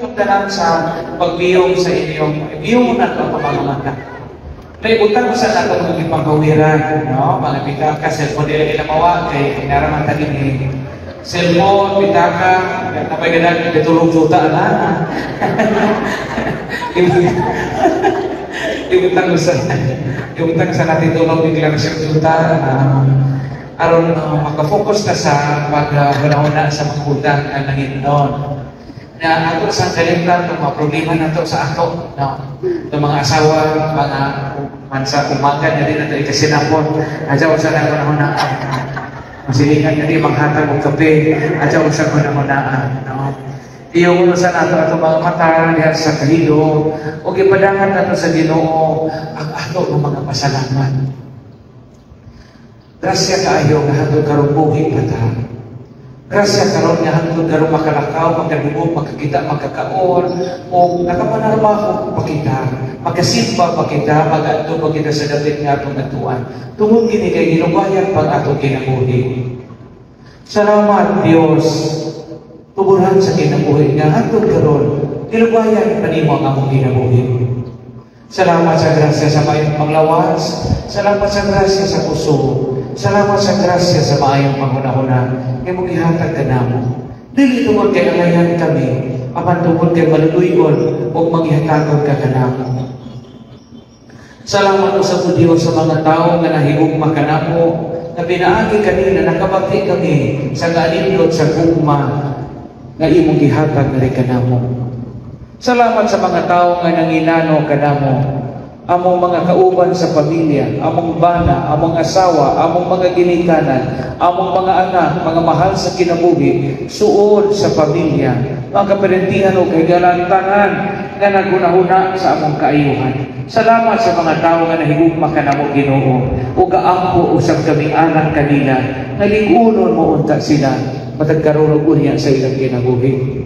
Tanan sa pagbiyong sa inyong biyong na ito ang mga mata. Naibutang ko sa nato mga ipangkawiran, no? Mga pitaka, cellphone nila nila mawa, kay naraman tani ni cellphone, pitaka, napay ganang katulong juta na. Ibutang sa natin tulong deklarasyon juta, aron makafocus ka sa pag-hunahuna sa mga butang ang nangitnon. Na ato sa kalimtan ng mga problema nato sa ato, no? Ng mga asawa, mga mansa umaga niya din nato ikasinapon, adyaw sa nagunahunaan. Masilingan niya din maghatag og kape, adyaw sa gunahunaan, no? Iyaw sa nato ato mga mata diha sa kahilo, ug ipadangan nato sa Ginoo ang ato ng mga pasalamat. Grasya kaayo nga hangtod karon buhi pa ta. Grasya karon nga hangtod karon makalakaw, makadungog, makakita, makakaon, o nakapanarbaho pa kita, makasimba pa kita, magadto pa kita sa dapit nga atong atuan. Tungod kini kay ginubayan pang atong kinabuhi. Salamat Dios, tuburan sa kinabuhi nga hangtod karon ginubayan pa nimo ang among kinabuhi. Salamat sa grasya sa maayong panglawas, salamat sa grasya sa kusog, salamat sa grasya sa maayong panghunahuna nga imong gihatag kanamo. Dili tungod kay angayan kami, apan tungod kay maluluy-on ug manghihatagon ka kanamo. Salamat usab o Dios sa mga tawo nga nahigugma kanamo, na pinaagi kanila nakabati kami sa galindot sa gugma nga imong gihatag nari kanamo. Salamat sa mga tawo nga nanginano kanamo, among mga kauban sa pamilya, among bana, among asawa, among mga ginikanan, among mga anak, mga mahal sa kinabuhi, suod sa pamilya, mga kaparentihan o kahigalan tanan nga naghunahuna sa among kaayuhan. Salamat sa mga tawo nga nahigugma kanamo Ginoo, ug gaampo usab kami alang kanila, nga lig-unon mo unta sila matag karon ug unya sa ilang kinabuhi.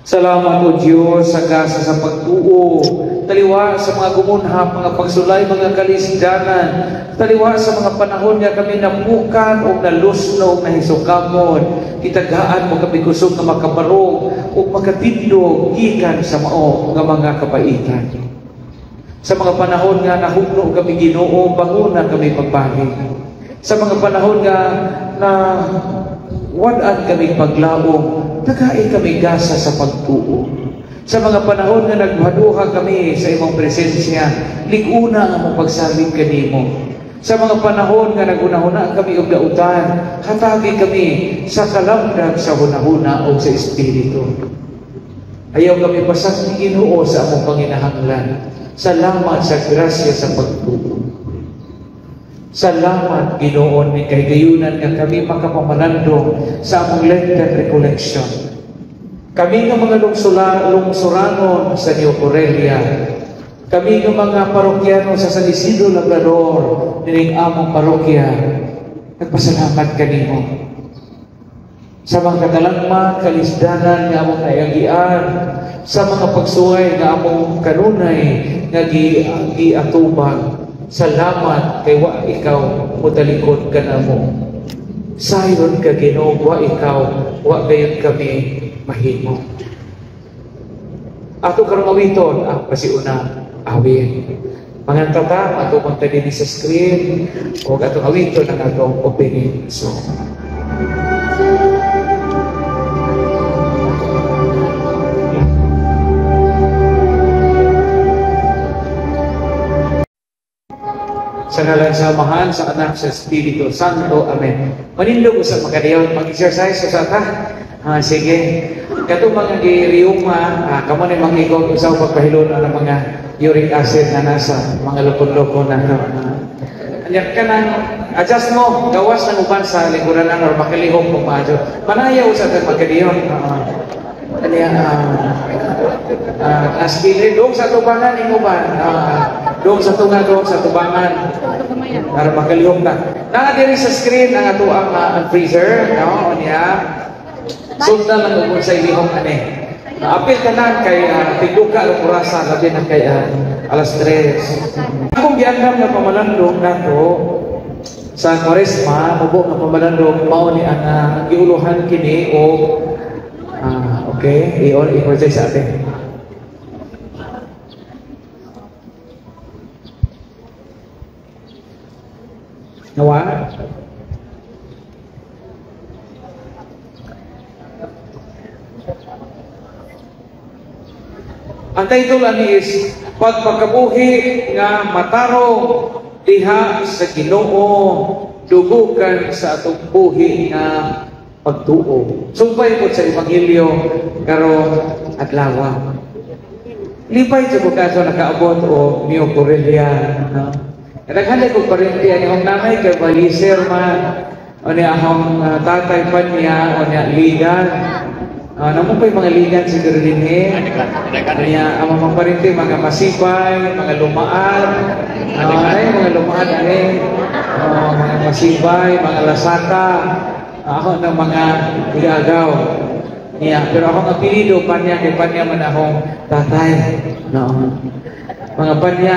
Salamat o Diyos sa gasa sa pagtuo, taliwa sa mga gumunhap, mga pagsulay, mga kalisdanan, taliwa sa mga panahon nga kami napukan o nalusno o nahisukamon, kitagaan mo kami kusog nga makabarog o makatindog gikan sa mao nga mga kabaitan. Sa mga panahon nga nahugno kami Ginoo, banguna kami pagbalik. Sa mga panahon nga na wad-an kami paglaom, tagain kami gasa sa pagtuo. Sa mga panahon nga naghaduha kami sa imong presensya, lig-una ang among pagsalig kanimo. Sa mga panahon nga naghunahuna kami og dautan, hatagi kami sa kalamdag sa hunahuna o sa espiritu. Ayaw kami pasak ni Ginoo sa among panginahanglan. Salamat sa grasya sa pagtuo. Salamat, Ginoo, ni kahigayunan nga kami makapamalandong sa among Lenten Recollection. Kami nga mga lungsuranon sa New Corellia, kami nga mga parokyano sa San Isidro Labrador, nining among parokya, nagpasalamat kanimo. Sa mga katalagma, kalisdanan nga among naiagian, sa mga pagsuway nga among kanunay nga giatubang, salamat kay wa ikaw motalikod kanamo. Sayon ka Ginoo, wa ikaw, wa gayon kami mahimo. Ato karong awiton ang pasiuna awit. Manganta ta ato pang dinhi sa screen ug atong awiton ang atong opening song. Sa ngalan sa Amahan, sa Anak, sa Espiritu Santo. Amen. Manindog sa makadiyon, mag-exercise sa ta. Sige. Katong mga giriuma, kamo ni mangigog usaw pagpahilon ang mga uric acid na nasa mga lukon-lukon na. Anya ka nang adjust mo, gawas ng uban sa likuran or makilihok mo maadyo. Manaya usab ka magkadiyon. Anya aspilin dong sa tubangan imo ba? Dong sa tunga, dong sa tubangan. Para makalihok na. Naa diri sa screen ang ato ang freezer, no? Niya. Sundan lang ug sa ilihok ani. Apil tanan kay tigduka ang orasa labi na kay alas 3. Akong giandam nga pamalandong nato sa Kwaresma, mubo nga pamalandong mao ni ang giuluhan kini og okay. Okay, i-on i-project sa atin. Nawa? Ang title ani is Pagpakabuhi nga matarong diha sa Ginoo, dugukan sa atong buhi nga pagtuo. Sumpay po sa Ebanghelyo karon adlaw. Lipay jud ko kaso nakaabot o Mio Corelia, no? Daghan ko parente ani akong nanay kay Baliser man, o ni akong tatay pa niya, o niya ligan. Namo pa'y mga ligan siguro din eh. Niya, ang mga parente, mga masipay, mga lumaan. Ay, mga lumaan eh. Mga masipay, mga lasaka. Ako ng mga igagaw. Niya, pero akong apelido, Panya, kay Panya man akong tatay. No. Mga Panya,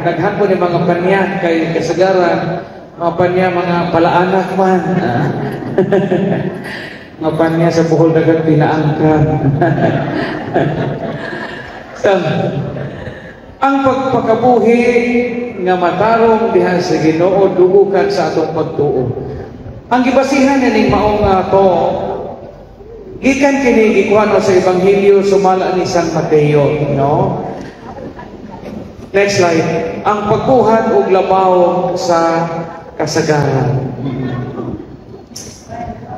daghan po ni mga Panya, kay kasagaran, mga Panya, mga palaanak man. Mga Panya sa Bohol dagat pinaangkan. So, ang pagpakabuhi nga matarong diha sa Ginoo dugukan sa atong pagtuo. Ang gibasihan nining maong to gikan kini gikuha no sa Ebanghelyo sumala ni San Mateo, no? Next slide. Ang pagbuhat og labaw sa kasagaran.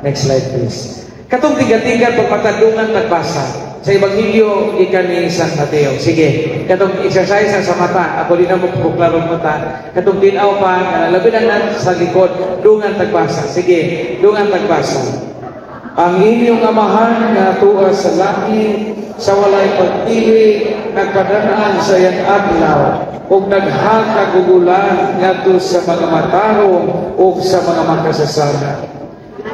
Next slide please. Katong tiga-tiga pagpatadungan tagbasa sa Ebanghelyo gikan ni San Mateo. Sige, katong exercise sa mata, ako din na mo klarong mata. Katong tinaw pa, labi na sa likod, dungan tagbasa. Sige, dungan tagbasa. Ang inyong amahan nga tuwa sa langit, sa walay pagpili, nagpadanaan sa iyang adlaw, ug naghatag og ulan ngadto sa mga matarong ug sa mga makasasala.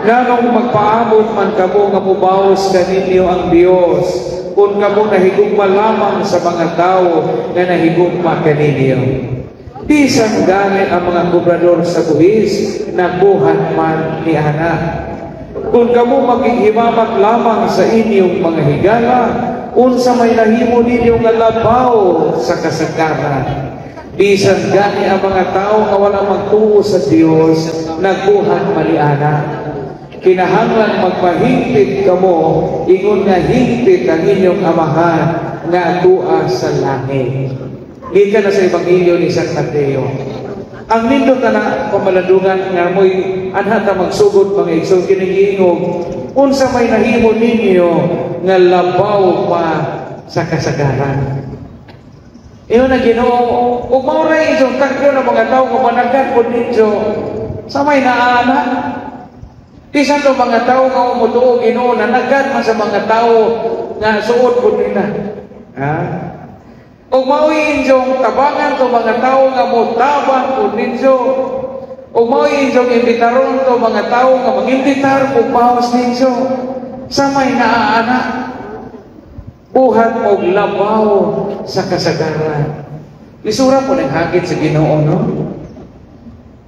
Nganong magpaabot man kamo nga mubaos kaninyo ang Dios, kung kamo nahigugma lamang sa mga tawo nga nahigugma kaninyo. Bisan gani ang mga gobernador sa buhis, nabuhat man ni ana. Kung kamo magighimamat lamang sa inyong mga higala, unsa may nahimo ninyo nga labaw sa kasagaran. Bisan gani ang mga tawo nga wala magtuo sa Dios, nagbuhat man ni ana. Kinahanglan magpahingpit kamo, ingon nga hingpit ang inyong amahan nga atua sa langit. Gikan na sa Ebanghelyo ni San Mateo. Ang nindot na pamalandungan nga mo'y anha ta magsugod mga igsoon kining giingog, unsa may nahimo ninyo nga labaw pa sa kasagaran. Ingon na Ginoo, ug mao ra inyong tagyo ng mga tawo nga managat pod ninyo sa may naana. Bisan to mga tao nga umutuo Ginoo nanagat man sa mga tao nga suod pud nila. Ha? Ug mao'y inyong tabangan to mga tao nga motabang pud ninyo. Ug mao'y inyong imbitaron to mga tao nga mangimbitar og bawas ninyo sa may naaana. Buhat og labaw sa kasagaran. Lisura po ng hagit sa Ginoo, no?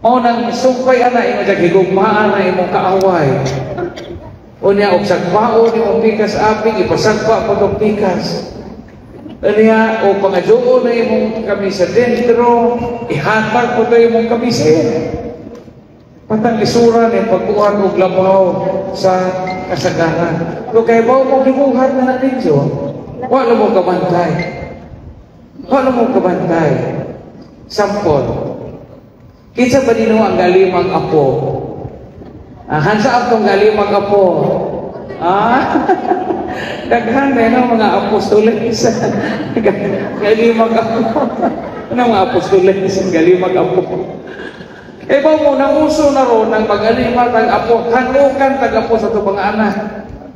Mao nang sumpay ana imo jag higugmaan na imong kaaway. Unya og sagpaon imong pikas aping ipasagpa pa tong pikas. Unya og pangaduon na imong kamisa dentro, ihatag po to imong kamisa. Patang lisura ni pagbuhat og labaw sa kasagaran. So kay mao mo gibuhat na ninyo, wala mo kabantay. Wala mo kabantay. Sample. Kinsa ba nino ang galimang apo? Hansa atong galimang apo? Daghan na no, mga apostoles. Galimang apo. Ano mga apostoles? Galimang apo. Eh ba mo, nauso na ron ang magalima tag apo, kanukan tag apo sa itong mga anak.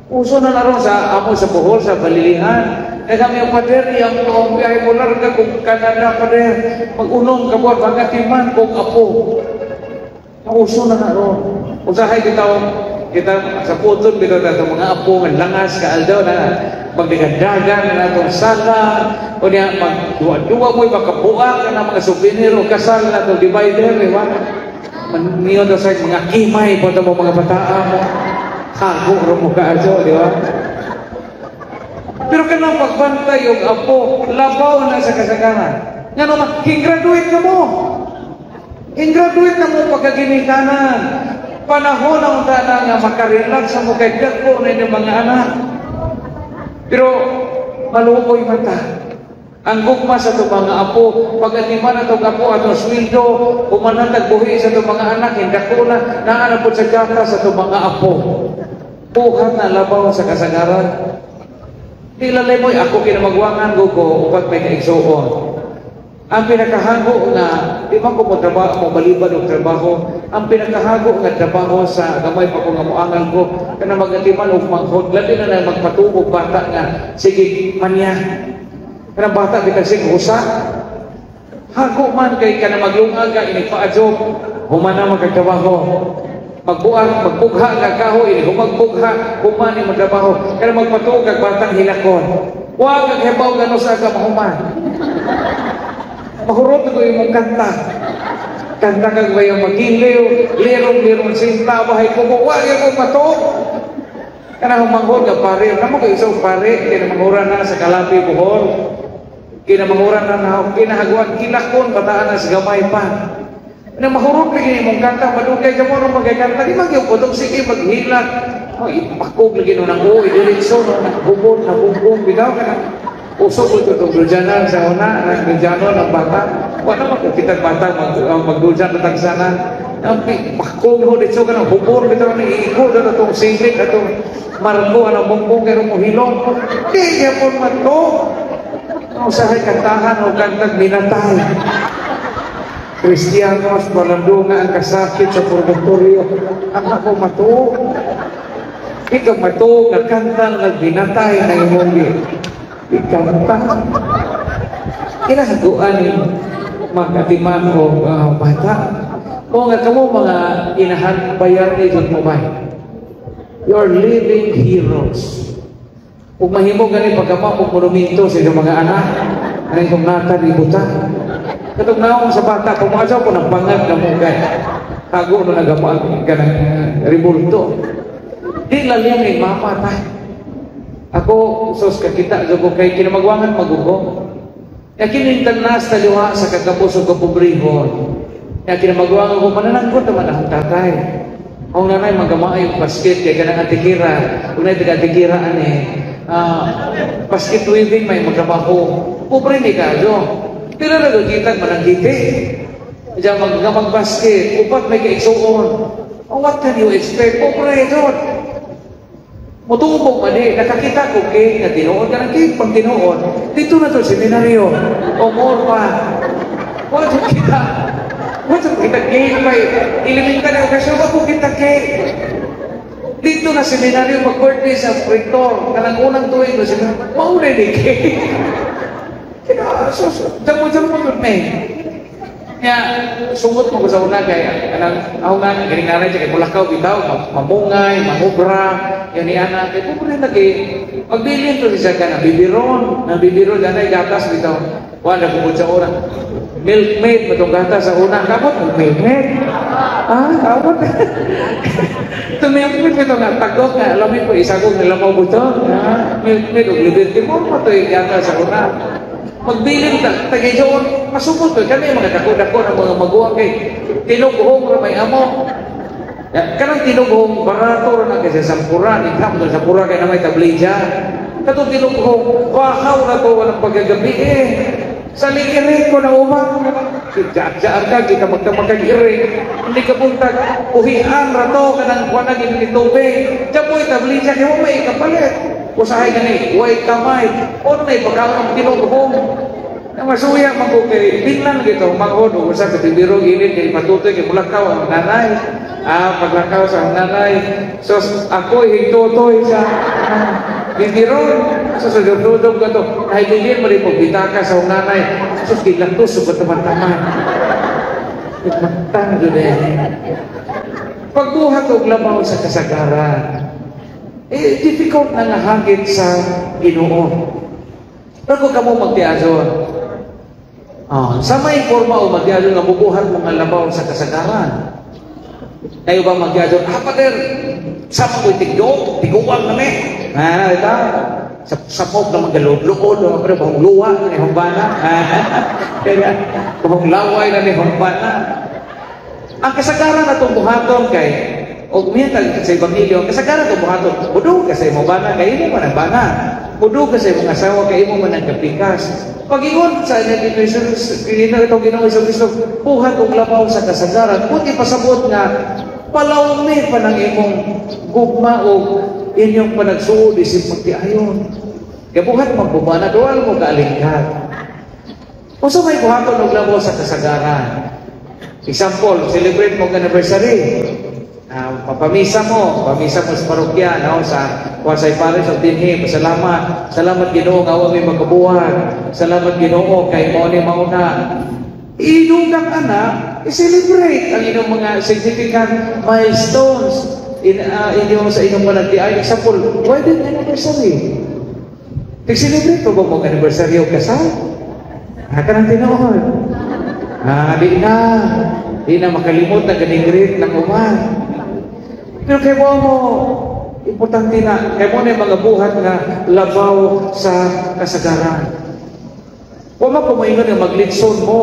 Uso na ron sa amo sa Bohol, sa Balilihan. Kaya kami ang pader, iyang tuong biyahe mo larga kung Canada pader, mag-unong kabuat, magatiman kung apo. Nauso na na ron. Usahay kita, kita sa puton, bitaw na itong mga apo, nga langas, kaaldaw na magdagandagan na itong sala, o niya, magduwa-duwa mo'y makabuak na mga souvenir o kasal na itong divider, di ba? Maniyon daw sa mga kimay, punta mo mga bataan mo. Hago ro mo kaadyo, di ba? Pero kanang pagbantay og apo, labaw na sa kasagaran. Ngano man, graduate na mo. Graduate na mo pagkaginikanan. Panahon ang unta na nga makarelax sa mo kay dagko na inyong mga anak. Pero maluoy man ta. Ang gugma sa itong mga apo, pag atiman atong apo atong sweldo, humanatag buhi sa itong mga anak, hindako na, naa na po sa gata sa itong mga apo. Buhat na labaw sa kasagaran. Di lalay mo'y ako kinamagwangan ko, upat may kaigsuon. Ang pinakahago nga, di man ko mo trabaho, mo balibad og trabaho, ang pinakahago nga trabaho sa gamay pa ko nga moangal ko, kana magatiman og manghod, labi na na magpatubog bata nga, sige, manya. Kanang bata bitag sige usa. Hago man kay kana maglungag ka inig paadjok, human na magkatrabaho. Magbuang, magbugha ka kahoy, inig humagbugha, human ni magtrabaho. Kana magpatuog kag batang hilakon. Wa kag hibaw gano sa ka mahuman. Mahurot ko imong kanta. Kanta kag bayang magiliw, lirong-lirong sinta, bahay ko mo, wa mo matuog. Kana humanghod ka pare, namo kay isa pare, kinamangura na sa Kalapi, Bohol. Kinamangura na na, kinahaguan, kilakon, bataan na sa gamay pa. Nang mahurot lagi imong kanta, madugay ka mo nung magkakanta, di magyupotong sige, maghilak. Oh, ipakog lagi no nang uwi, diretso no, naghubon, nabumbong, bitaw ka na. Usok ko itong duljanan sa una, ang duljanon ang bata. Wala naman kung kitang bata, magduljan na tagsana. Ang pakog ho, dito ka na, hubon, bitaw na, iiko na itong silik, itong marko, anong bumbong, kaya mo hilong. Di, yapon man to. Ang usahay kantahan o kantag minatay. Kristiyanos, balandunga ang kasakit sa purgatorio. Ang ako matuo. Ikaw matuo, nga kanta nga binatay na imong ikanta. Kinahaguan ni magatiman o bata. O nga kamo mga inahan bayar ni jud mo bay. You are living heroes. Ug mahimo gani pagkama og monumento sa inyong mga anak, ang inyong natan ibuta. Katong naong sa bata, kung mga ko ng pangag na mo kay hago no nagama kanang ribulto. Di lalim ni mama ta. Ako sos kakita jud ko kay kinamagwangan magugo. Ya kinintanas taliwa sa kagapos ug kapobrehon. Ya kinamagwangan ko mananangkot naman akong tatay. Ang nanay magamaay og basket kay kanang atikira, ug nay taga atikira ani. Basket weaving may magtrabaho. Pobre ni kayo. Pero nagkita mananggiti. Diyan magbasket, upat may kaigsuon. Oh, what can you expect? Pobre jud. Mutubog man eh, nakakita ko cake nga tinuod ka ng cake pag tinuod. Dito na to seminaryo. O more pa. Wa jud kita. Wa jud kita cake may elementary occasion wa ko kita cake. Dito na seminaryo mag-birthday sa rector. Kanang unang tuig no seminaryo. Mauna ni cake. Kina so jamo-jamo jud me. Nya sungot mo ko sa una kay kanang ako nga ganing nanay kay mulakaw bitaw mamungay, mangubra, yan ni ana kay pobre lagi. Pagbilin to siya ka na bibiron, na bibiron danay gatas bitaw. Wa na kumud sa una. Milkmaid matong gatas sa una kamot og Milkmaid. Ah, kamot. Ito Milkmaid bitaw nga tagok nga alam ko isagog nila mo buto. Ah, Milkmaid og Liberty mo mo to gatas sa una. Magbilin ta tagayon masumot to kami mga dako-dako ng mga maguwang kay tinughong ra may amo. Ya, kanang tinughong barato ra na kay sa sampura, ni kam sa sampura kay na may tablilla. Katong tinughong kahaw na to walang pagkagabi eh. Sa liiring ko na umang jaak-jaak ka, kita magkamagkag iring. Hindi ka buntag, uhian ra to, kanang kuha na gini tubig. Diyan tablilla, kaya mo may kapalit. Usahay gani, way kamay. O na pagkaon ang tinughong. Na masuya man ko kay binlan gito manghod o usa ka bibiro gilid kay patutoy kay mulakaw ang nanay. Ah, paglakaw sa nanay. So ako higtotoy sa bibiron. So sa dudog ka to. Nahigilin mo rin pagbitaka sa nanay. So gilantos sa taman-taman. Matang jud eh. Pagbuhat og labaw sa kasagaran. Eh, difficult na nga hagit sa Ginoo. Pero kung kamo magtiason, oh, sa may forma o magtiason nga bubuhat mga labaw sa kasagaran. Kayo ba magtiason, ah, pater, sama ko'y tigdo, tiguan kami. Ah, ito. Sa sapok na mga luod, mga pero bahong luwa na ni bana. Kaya bahong laway na ni bana. Ang kasagaran na itong buhaton kay o miyan sa ebanghelyo, ang kasagaran itong buhaton, mudungog ka sa imong bana, kay imo man ang bana. Mudungog ka sa imong asawa, kay imo man ang kapikas. Pag-ingon sa Ginoo itong Ginoong Hesus Kristo, buhat og labaw sa kasagaran, buti pasabot nga palawmi pa ng imong gugma o inyong panagsuod isip magtiayon. Kaya buhat magbubana, dual mo kaalingkat. Unsa may buhaton og labaw sa kasagaran? Example, celebrate mo anniversary. Papamisa mo sa parokya, no, sa Kwasay Parish of dinhi, pasalamat. Salamat, Ginoo nga wa mi makabuhat. Salamat, Ginoo kay mao ni mauna. Idugang ana, i-celebrate ang inyong mga significant milestones in inyong sa inyong panagtiay. Example, wedding anniversary. Nag-celebrate pa ba mo anniversary o kasal? Ah, kanang tinuod. Ah, di na. Di na makalimot na ganing greet ng uman. Pero kay mo, importante na, kay mo na yung mga buhat nga labaw sa kasagaran. Wa man ko moingon nga maglitson mo.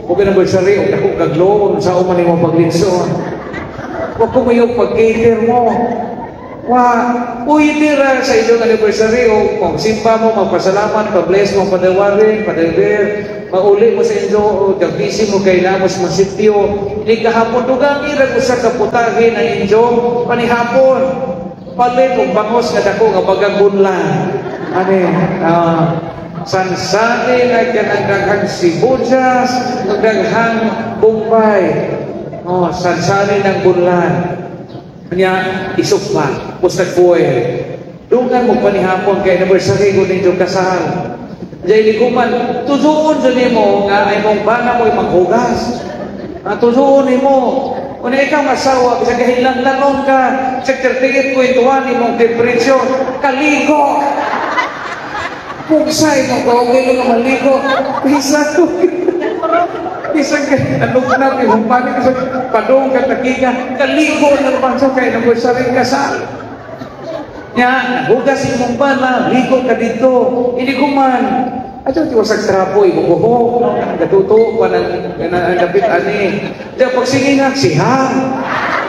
Ug anniversary og dako kag loan sa man nimo paglitson. Wa ko moingon pag-cater mo. Wa pwede ra sa inyong anniversary o kung simba mo, magpasalamat, pa-bless mo, padawarin, padawer, mauli mo sa inyo, o busy mo kay namos masityo. Hindi kahapon, dugang irag usa ka putahe na inyong panihapon. Palit og bangos nga dako nga bagang bunlan. Ani, sansani na kanang daghang sibuyas, daghang bombay. Oh, sansani ng bunlan. Nya isugpa, mustard foil. Dungan mo panihapon kay anniversary ko ninyo kasal. Dahil liguman, tuduon sa nimo nga ay mong bana mo'y maghugas. Ah, tuduon nimo. Kung ikaw ang asawa, bisa kahilang-lanon ka, sa 38.1 imong temperature, kaligo. Pugsay mo ka, okay nga maligo. Bisa ko. Bisan ka, anong na, imong panik sa padong ka, takika, kaligo ng bansa kay anniversary kasal. Nya, hugas imong bana, ligo ka dito. Hindi ko man. Ato ti wasag trapo ibubuhok, no? Gatuto pa ng ng dapit ani. Di pag sige nga siha.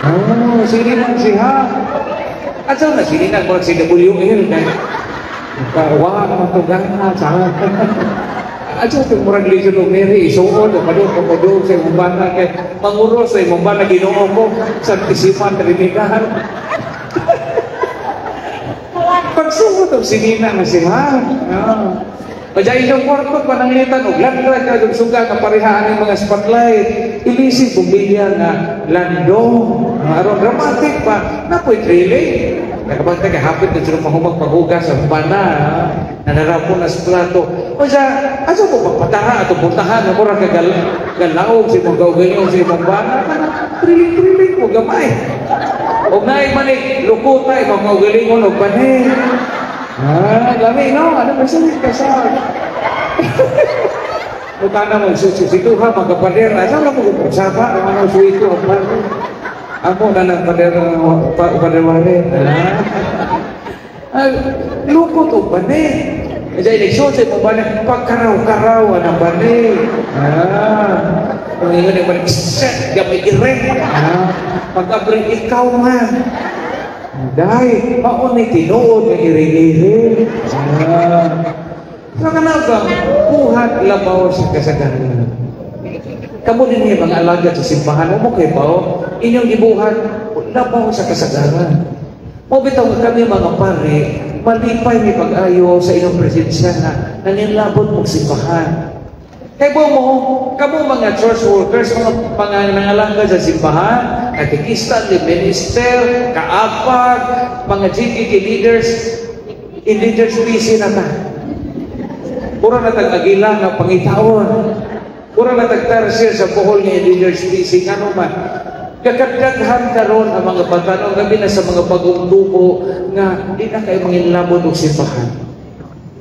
Oh, sige nga siha. Ato na sige na murag si WL kay Kawa naman to gana sa. Ato ti murag Legion of Mary isuod o padung pamudong sa imong bana kay manguros sa imong bana, Ginoo ko Santisima Trinidad. Pagsuot og sinina nga siha. No. Padya inyong kwarto, pananglitan, og landra ka, og suga, nga parehaan ng mga spotlight. Ilisi, bumbilya nga landong. Aron dramatic pa. Napoy thrilling. Nakabantay kay hapit na sila mahumag paghugas ang bana. Nanarapon na sa plato. O siya, asa mo pagpataha at puntahan na mura ka galaog si mong gauganyo si mong bana. Thrilling, thrilling mo, gamay. O naay manik, lukuta, imong kaugalingon og banig. Ah, lami, no? Ano ba siya? Kasal. Utana mo, susituha, magkapader. Asa wala mo sapa, ang ano suwito, ang pader. Amo na ng pader, paderware. Ah, lukot og banig. Kaya nagsuot sa imong banig, pagkaraw-karaw ang banig. Ah, kung ingon yung banig, set, gamay irek. Ah, pag-abri, ikaw man. Dahil, mao ni tinuod nga iri-iri. Ah. So kana ba, buhat labaw sa kasagaran. Kamo din mga alagad sa simbahan, mo kay bao, inyong gibuhat labaw sa kasagaran. Mo bitaw nga kami mga pare, malipay mi pag-ayo sa inyong presensya na nanginlabot mong simbahan. Kay mo, kamo mga church workers, mga pangangalagad sa simbahan, katekista, minister, kaapag, mga GKK leaders, endangered species na ta. Pura na tag agila nga pangitaon. Pura na tag tarsier sa Bohol nga endangered species. Ngano man, kakadaghan karon ang mga batanon gabi na sa mga bagong dugo nga di na kayo manginlabot og simbahan.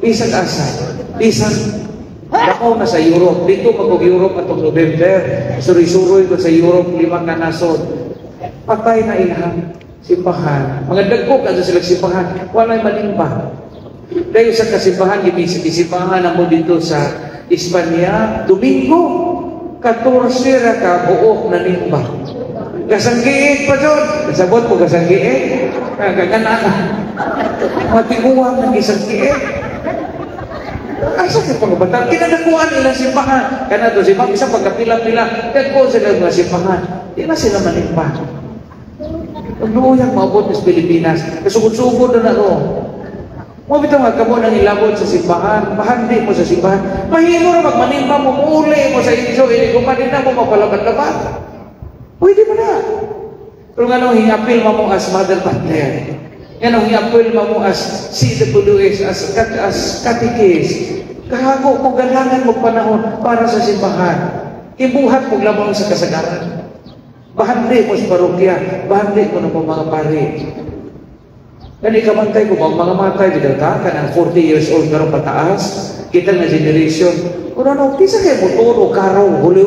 Bisan asa, bisan Dako na sa Europe. Dito mag Europe atong November. Suroy-suroy ko sa Europe, lima ka nasod. Patay na ilang simbahan. Mga dagko ka sila simbahan. Walay malimba. Dahil sa kasimbahan, gibisibahan na mo dito sa Espanya, Domingo, 14 ra ka buok na nimba. Gasanggiit pa dyan. Kasabot mo gasanggiit. Kagana ka. Matiguang ng gisanggiit. Asa ka pagbatal? Kinadakuan ilang simbahan. Kana to simbahan, isa pagkapila-pila. Dagko sila mga simbahan. Di na sila manimba. Pag maabot sa Pilipinas, kasugod-sugod na na to. Mo bitaw nga kamo nang ilabot sa simbahan, bahandi mo sa simbahan. Mahimo ra magmanimba mo, muuli mo sa inyo, ini kung na mo mapalaban-laban. Pwede mo na. Pero nga nung hingapil mo as Mother Butler, nga nung hingapil mo as CWS, as catechist, kahago mo galangan mo panahon para sa simbahan. Ibuhat mo lamang sa kasagaran. Bahandi mo sa parokya, bahandi mo ng mga pari. Gani kamantay ko, mga matay, bitaw ta, kanang 40 years old karon pataas, kita nga generation, kung ano, kisa kay motor o karaw, Holy.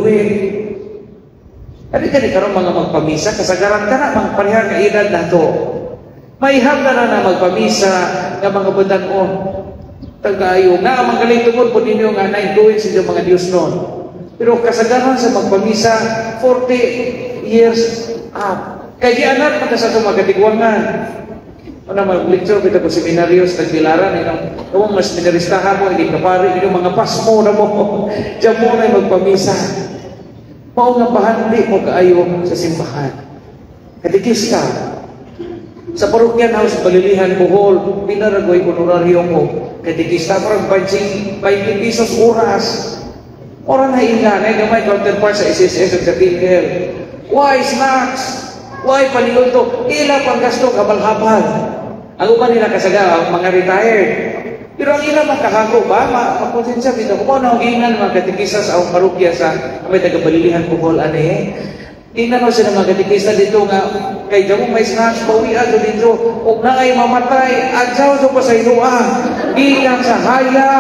Kani kani karon mga magpamisa, kasagaran ka na, mga pareha ka edad na to. Maihap na na na magpamisa nga mga batanon. Tagayo, nga ang mga tungod po ninyo nga na-influence sa mga Diyos noon. Pero kasagaran sa magpamisa, 40 years up. Kay gianat man sa itong mga katigwangan. Ano mag-lecture kita ko seminaryo sa Tagbilaran, inong kung mas seminaristahan mo, hindi ka pare, inong mga pasmo na mo, diyan mo na magpamisa. Mao nga bahandi mo kaayo sa simbahan. Katikista, sa Parokyan House, Balilihan, Bohol, pinaragoy honoraryo ko. Katikista, parang 20 pesos oras. Ora na ila, na gamay counterpart sa SSS at sa PhilHealth. Why snacks? Why paniluto? Ila pang gasto kabal-habal. Ang uban nila kasaga, mga retired. Pero ang ila makahago ba? Makonsensya bitaw. Kung ano ang giingan mga katikista sa akong parokya sa may taga-Balilihan Bohol ani. Tingnan mo sila mga katikista dito nga kay damo may snacks bawian do dito ug naay mamatay adyaw do pa sa inua gikan sa haya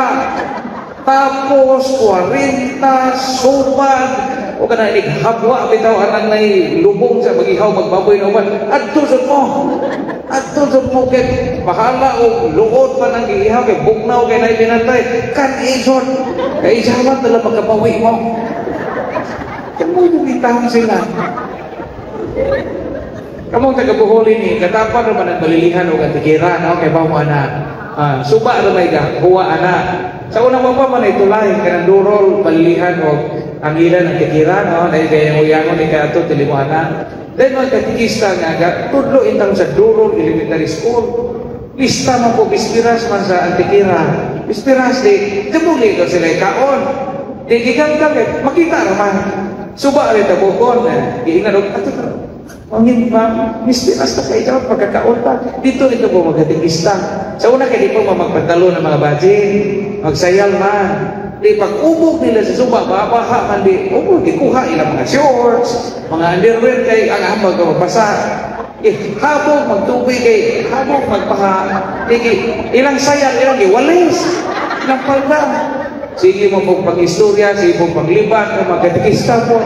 tapos 40 sumad o kana inig habwa bitaw anang nay lubong sa magihaw magbaboy na uban adto jud mo kay bahala og luod pa nang giihaw kay bugnaw kay nay binantay kan ison kay isawat na lang magkabawi mo. Kamo yung itang sila. Kamong taga-Bohol ni, katapan naman ang Balilihan o Antiquera, no? Kay ba mo ana? Suba ra may ga, huwa ana. Sa unang pa man ay tulay, kanang Durol, Balilihan o ang ilan Antiquera, no? Dahil kaya yung uyangon ni kaato, dili mo ana. Then mga katikista nga, ga, tudlo intang sa Durol Elementary School. Lista man po, bispiras man sa Antiquera. Bispiras di, damuli ko sila kaon. Di giganggang, eh, makita naman. Suba rin tabukon, eh, giingnan, og, ato ka, mangin ma, mispiras na kayo, pagkakaon pa. Dito ito po magkatikista. Sa una kay di po magpantalo ng mga bajin, magsayal man. Di pag ubog nila sa suba, babaha man di, ubog, ikuha ilang mga shorts, mga underwear kay ang amag mabasa. Eh, habog magtubig kay habog magpaha. Di, ilang sayal, ilang giwalis, ilang palda. Sige mo pong pag-istorya, sige mo paglibak, ng mga katikista po,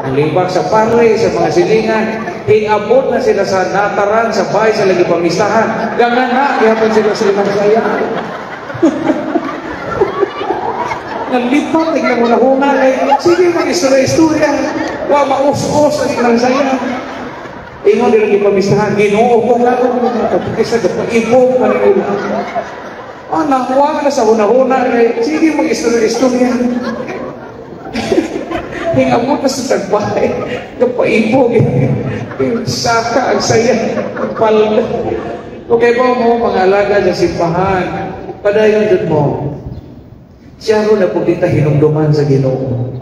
ang libak sa pare, sa mga silingan, hingabot na sila sa nataran, sa bahay, sa lagi pamistahan. Gangan na, gihapon sila sa ilang saya. Nalipat, tingnan mo na huna, eh. Sige, mag-istorya-istorya. Wa, maus-us ang ilang saya. Ingon nila gipamistahan, Ginoo ko nga ako, mga katikista, kapag-ibog, manila. Ah, nakuha na sa huna-huna, eh. Sige, mag-istorya-istorya. Hingabot na sa tagbay, kapaibog, eh. Saka, ang saya, ang palda. Okay ba mo, mga alaga sa simbahan, padayon dyan mo. Siya ro na po kita hinumduman sa Ginoo.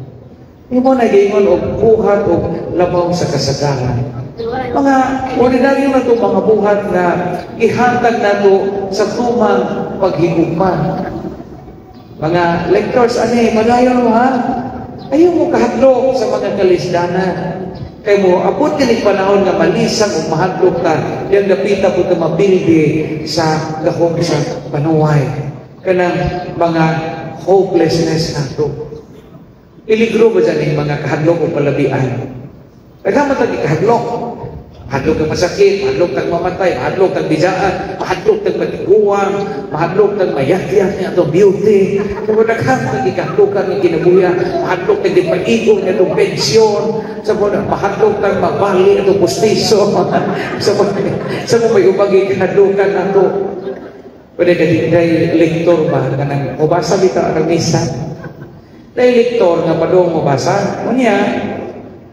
Imo na giingon og buhat og labaw sa kasagaran. Mga ordinaryo na ito mga buhat na ihatag nato sa tumang paghigugma. Mga lectors, ani, padayon mo ha? Ayaw mo kahadlok sa mga kalisdanan. Kay mo, abot kinig panahon nga malisang o mahadlok ka, yang dapita po ka mabildi sa gahom sa panuway. Kanang mga hopelessness nato. Piligro ba dyan yung mga kahadlok o palabian? Kaya mo tagi kahadlok. Mahadlok kang masakit, mahadlok kang mamatay, mahadlok kang bidaan, mahadlok kang matiguang, mahadlok kang mayagyan niya atong beauty. Sa mga daghang mga gikahadlokan ng kinabuhi, mahadlok kang gipaigo niya atong pensyon, sa mga mahadlok kang mabali atong pustiso, sa mga may ubang gikahadlokan nato. Pwede ka din kay lektor ba, kanang mubasa bitaw ang misa. Dahil lektor nga padung mubasa, unya,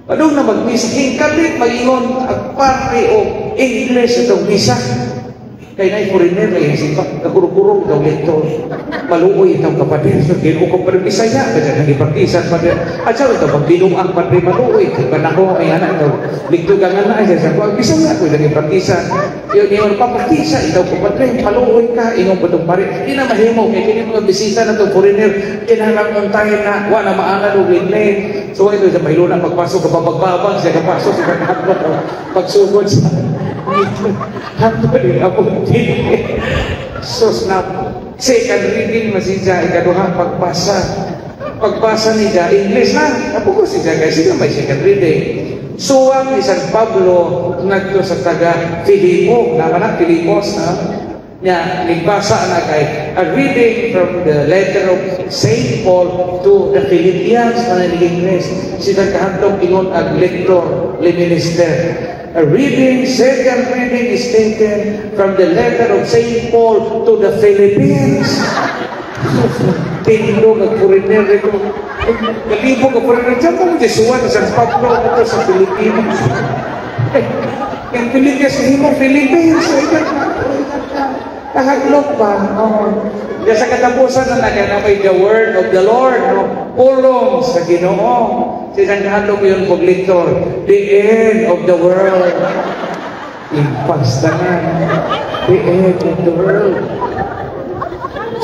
padung na magmisa, hingkalit mag-ingon ang pare o English itong misa. Kay na'y foreigner lagi sipa, nagkurong-kurong daw lektor. Maluoy itong kapatid. So, Ginoo ko pa rin Bisaya, kaya nagipraktisan pa rin. At sa ito, pagbinuang pa rin maluoy. Kay panako, ay anak daw. Ligto ka nga na, ay sa ko, Bisaya ko, nagipraktisan. Yun, yun, papraktisa, ikaw kapadre, maluoy ka, ingon pa itong pare. Di na mahimo, kay kini mga bisita na itong foreigner, kinahanglan untahin na, wa na maangan og linlin. So, ito, sa mahilo na pagpasok, kapapagbabang, siya kapasok, sa kagahagbat, pagsugod sa hangtod ako. So, snap. Second reading masija, ikaduhang pagbasa. Pagbasa niya, English na. Apo ko siya, kasi siya may second reading. Suwat ni San Pablo ngadto sa taga Filipo, naman na Filipos na. Nya nagbasa na kay a reading from the letter of Saint Paul to the Philippians na English. Sila kahadlok ingon ang lector, le minister. A reading, second reading is taken from the letter of Saint Paul to the Philippines. Tindog ang foreigner ko. Kalibog ang foreigner. Diyan mo di suwat sa San Pablo ito sa Pilipinas. Eh, ang Philippines, himo Philippines. Kahadlok ba? Oo. Kaya sa katapusan na na may the word of the Lord, no? Pulong sa Ginoo. Si San kahadlok yun pag lector, the end of the world. Impasta na. The end of the world.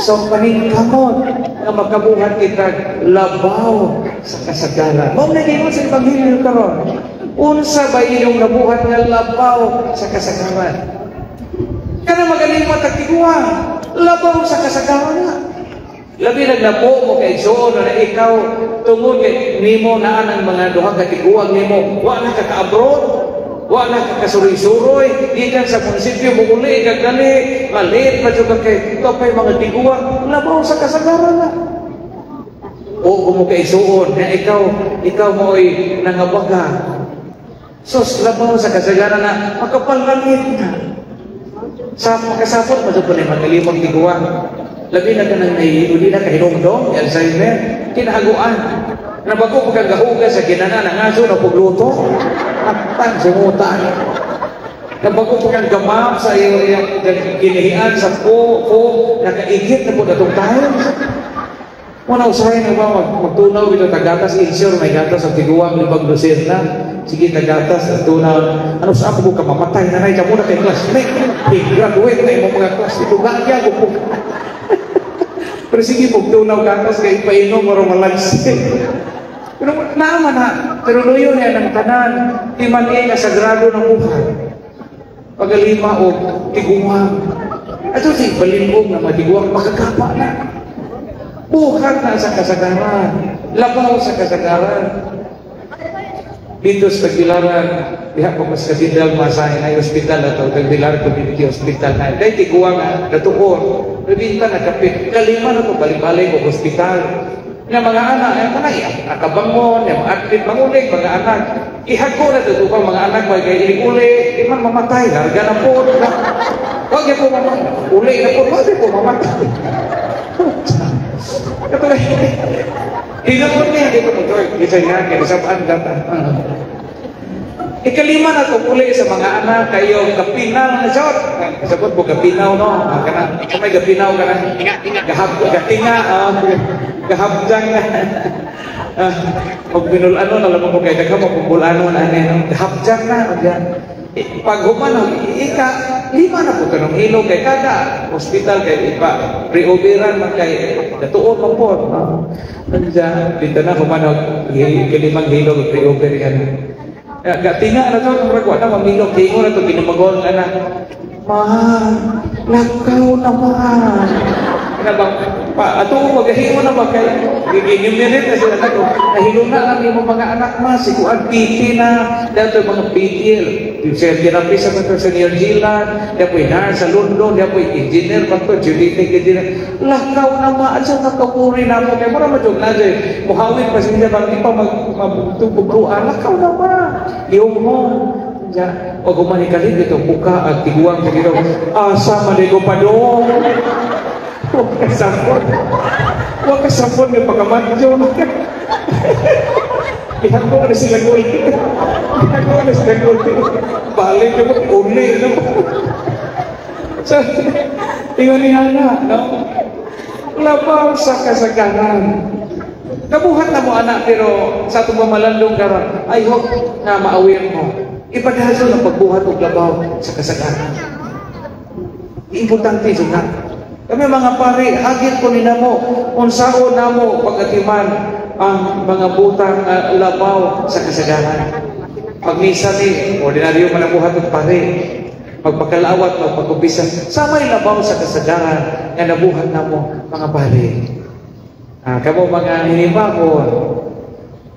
So, paningkamot nga makabuhat kita labaw sa kasagaran. Mao na ingon sa Ebanghelyo karon. Unsa ba inyong nabuhat nga labaw sa kasagaran? Kana magaling mo tagtiguang, labaw sa kasagaran na. Labi nagnapo mo kay igsuon na ikaw tungod kay nimo naan ang mga duha ka tiguang nimo, wa na ka ka-abroad, wa na ka kasuroy-suroy, gikan sa munisipyo muuli ka gali, malit pa jud ka kay topay mga tiguang, labaw sa kasagaran na. O mo kay igsuon na ikaw mo'y nangabaga. Sos, labaw sa kasagaran na makapalangit na. Sa makasapot mo jud ko ni magalimog tiguang. Labi na ka nang uli na kahinumdom, Alzheimer, kinahaguan. Nabago pag gahuga sa ginana ng aso na pagluto, atang sumutan. Nabago pag gamap sa iyong kinihian sa po, nakaigit na po natong tayo. Muna usahay na ba magtunaw ito tagatas, insure may gatas ang tiguang libag na. Sige, tagatas, ang tunaw. Ano sa ako ka mamatay na na, muna kay classmate. Graduate na imong mga class. Ito gagya ko po. Pero sige, pag tunaw gatas kay painom maro malagsi. Pero naman na, pero luyo niya ng tanan, di man nga sagrado ng buhay. Pagalima o tiguang. Ato si balingog na matiguang, makagapa na. Buhat na sa kasagaran. Labaw sa kasagaran. Dito sa Tagbilaran, diha pa mas Cathedral Masay na hospital na to, Tagbilaran Community Hospital na. Dahil tiguang nga, natuon, rebinta na kapit, kalima na to, balik-balik o hospital. Nga mga anak, ay mga akabangon, yung mga atlet, mangulig, mga anak. Ihago na ito pa mga anak, mga ilig-uli, di man mamatay, larga na po. Huwag niya po mamatay. Uli na po, huwag niya po mamatay. Ito na, hinapon niya, dito mo, Joy, isa nga, kaya sabaan data. Ikalima na ito uli sa mga anak, kayo kapinaw na shot. Kasabot mo, kapinaw, no? Kana, may kapinaw ka na. Gahab, gatinga, gahabjang na. Pag binulano, alam mo kay daghan mo bulano na ano, no? Gahabjang na. Pag humano, ika, lima na po tanong ilog kay kada hospital kay ipa pre-operan man kay datuon man po. Nandiyan, dito na humano, kalimang hilog pre-oper yan. Gatinga na to, murag wa na mamilok, hingo na to, ginumagon ka na. Ma, lakaw naman. Kana bang, Pa, ato mo magahimo na ba kay giginumerit na sila nako. Nahiluna lang imo mga anak, ma, si kuan PT na, dato mga PTL. Sa therapist sa sa New Zealand, dia po nurse sa London, dia po engineer pa to, genetic engineer. Lakaw na, ma, at sa nakapuri na mo kay mura man jud na jud. Muhawid pa siya bang di pa mag magtubog, lakaw na, ma. Iyong mo. Ja, o gumanikalit ito, buka at tiguang sa Ginoo. Asa man ko padong. Wa kasapon. Wa kasapon nga pagkamadyo. Ihago na sila gulti. Ihago na sila gulti. Balik na mo, uli na mo. So, ingon ni Hana, no? Labaw sa kasagaran. Kabuhat na mo anak, pero sa atong mamalandong karon, I hope na ma-aware mo. Ipadayon ang pagbuhat og labaw sa kasagaran. Importante jud na. Kami mga pare, hagit ko ni namo, unsaon namo pagatiman ang mga butang labaw sa kasagaran. Pag misa ni, ordinaryo man ang buhat ng pare. Magpakalawat, magpagkumpisa, sa may labaw sa kasagaran nga nabuhat namo mga pare. Ah, kamo mga hinimbahon,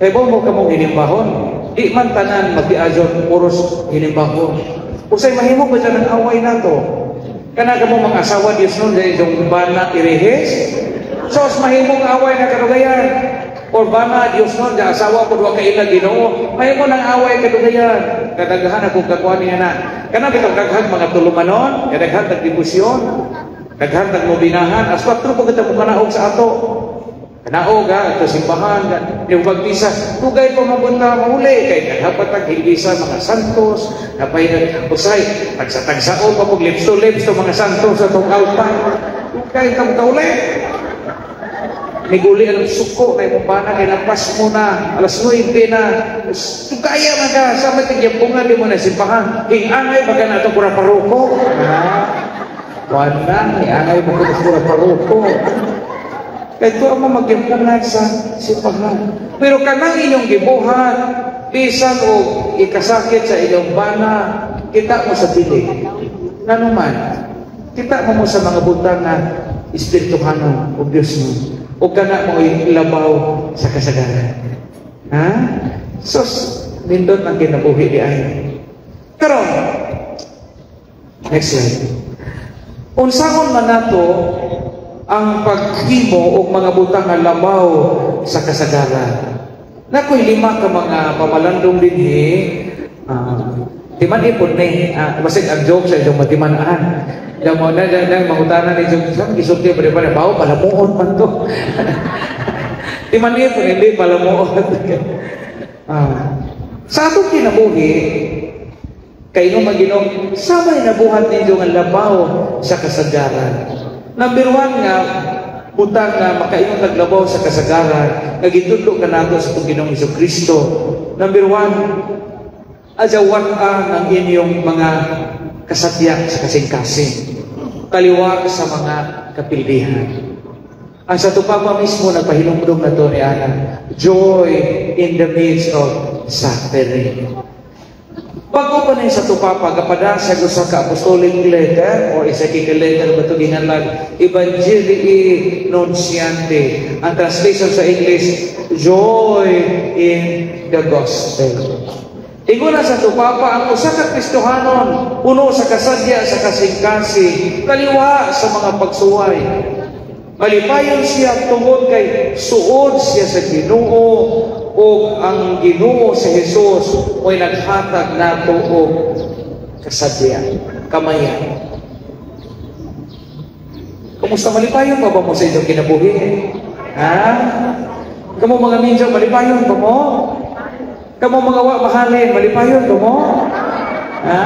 kay mo kamong hinimbahon, di man tanan magdiajon puros hinimbahon. Usay mahimo ba dyan ang away nato? Kana kamo mga asawa Diyos nun, dahil yung bana irehes. So, mahimong away na kadugayan. Or bana Diyos nun, di asawa ko wa kaila Ginoo. Mahimo ng away kadugayan. Kadaghan ako kakuha niya na. Kana bitong daghang mga tulumanon, kadaghan tagdebosyon, daghan tagmobinahan, as 4 po kita mo kanaog sa ato. Kanaog ha, ito simbahan, yung pagmisa, tugay pa mapunta mahuli, kay dapat tag hilisa mga santos, napay usay, tagsa-tagsao pa pag lips to lips to mga santos sa tong altar. Tugay ka kauli. Niguli ang suko na imong bana kay lapas mo na, alas 9 na. Tugaya man ka, sa matigyambungan di mo na simbahan. Hingangay ba ka na itong kura paroko? Ha? Wala, hingangay ba ka kura paroko? Kaya ito ang magyampungan sa simbahan. Pero kanang inyong gibuhat, bisan o ikasakit sa inyong bana, kita mo sa dili. Nanuman, kita mo mo sa mga butang na espirituhanon o Diyos mo. O kana mo labaw sa kasagaran. Ha? Sus, nindot ang kinabuhi di ay. Karon, next slide. Unsaon man nato ang paghimo og mga butang nga labaw sa kasagaran? Nakoy lima ka mga pamalandong dinhi. Timan ipon ni, basig ang joke sa inyong matiman-an. Yang mo na na mangutana ni joke sa gisulti pa pa bawo palamuon man to. Timan ipon hindi palamuon. Sa atong kinabuhi, kay no Ginoo, samay nabuhat ninyo nga labaw sa kasagaran. Number 1 nga butang nga makaingon naglabaw sa kasagaran nga gitudlo kanato sa atong Ginoong Kristo. Number 1, azawat ang inyong mga kasadya sa kasing-kasing, kaliwa sa mga kapildihan. Ang sa Papa mismo nagpahinumdum na to ni Ana, joy in the midst of suffering. Bago pa na sa Papa, kapada sa usa ka apostolic letter or isa kika letter ba ito ginganlag, Evangelii Nuntiandi. Ang translation sa English, Joy in the Gospel. Ingon na sa Papa, ang usa ka Kristohanon, puno sa kasadya sa kasing-kasing, kaliwa sa mga pagsuway. Malipayon siya tungod kay suod siya sa Ginoo o ang Ginoo si Jesus mo'y naghatag nato og kasadya, kamaya. Kumusta, malipayon pa ba mo sa inyong kinabuhi? Ha? Kamo mga minjo, malipayon ba mo? Kamo mga wa mahalin, malipayon ba mo? Ha?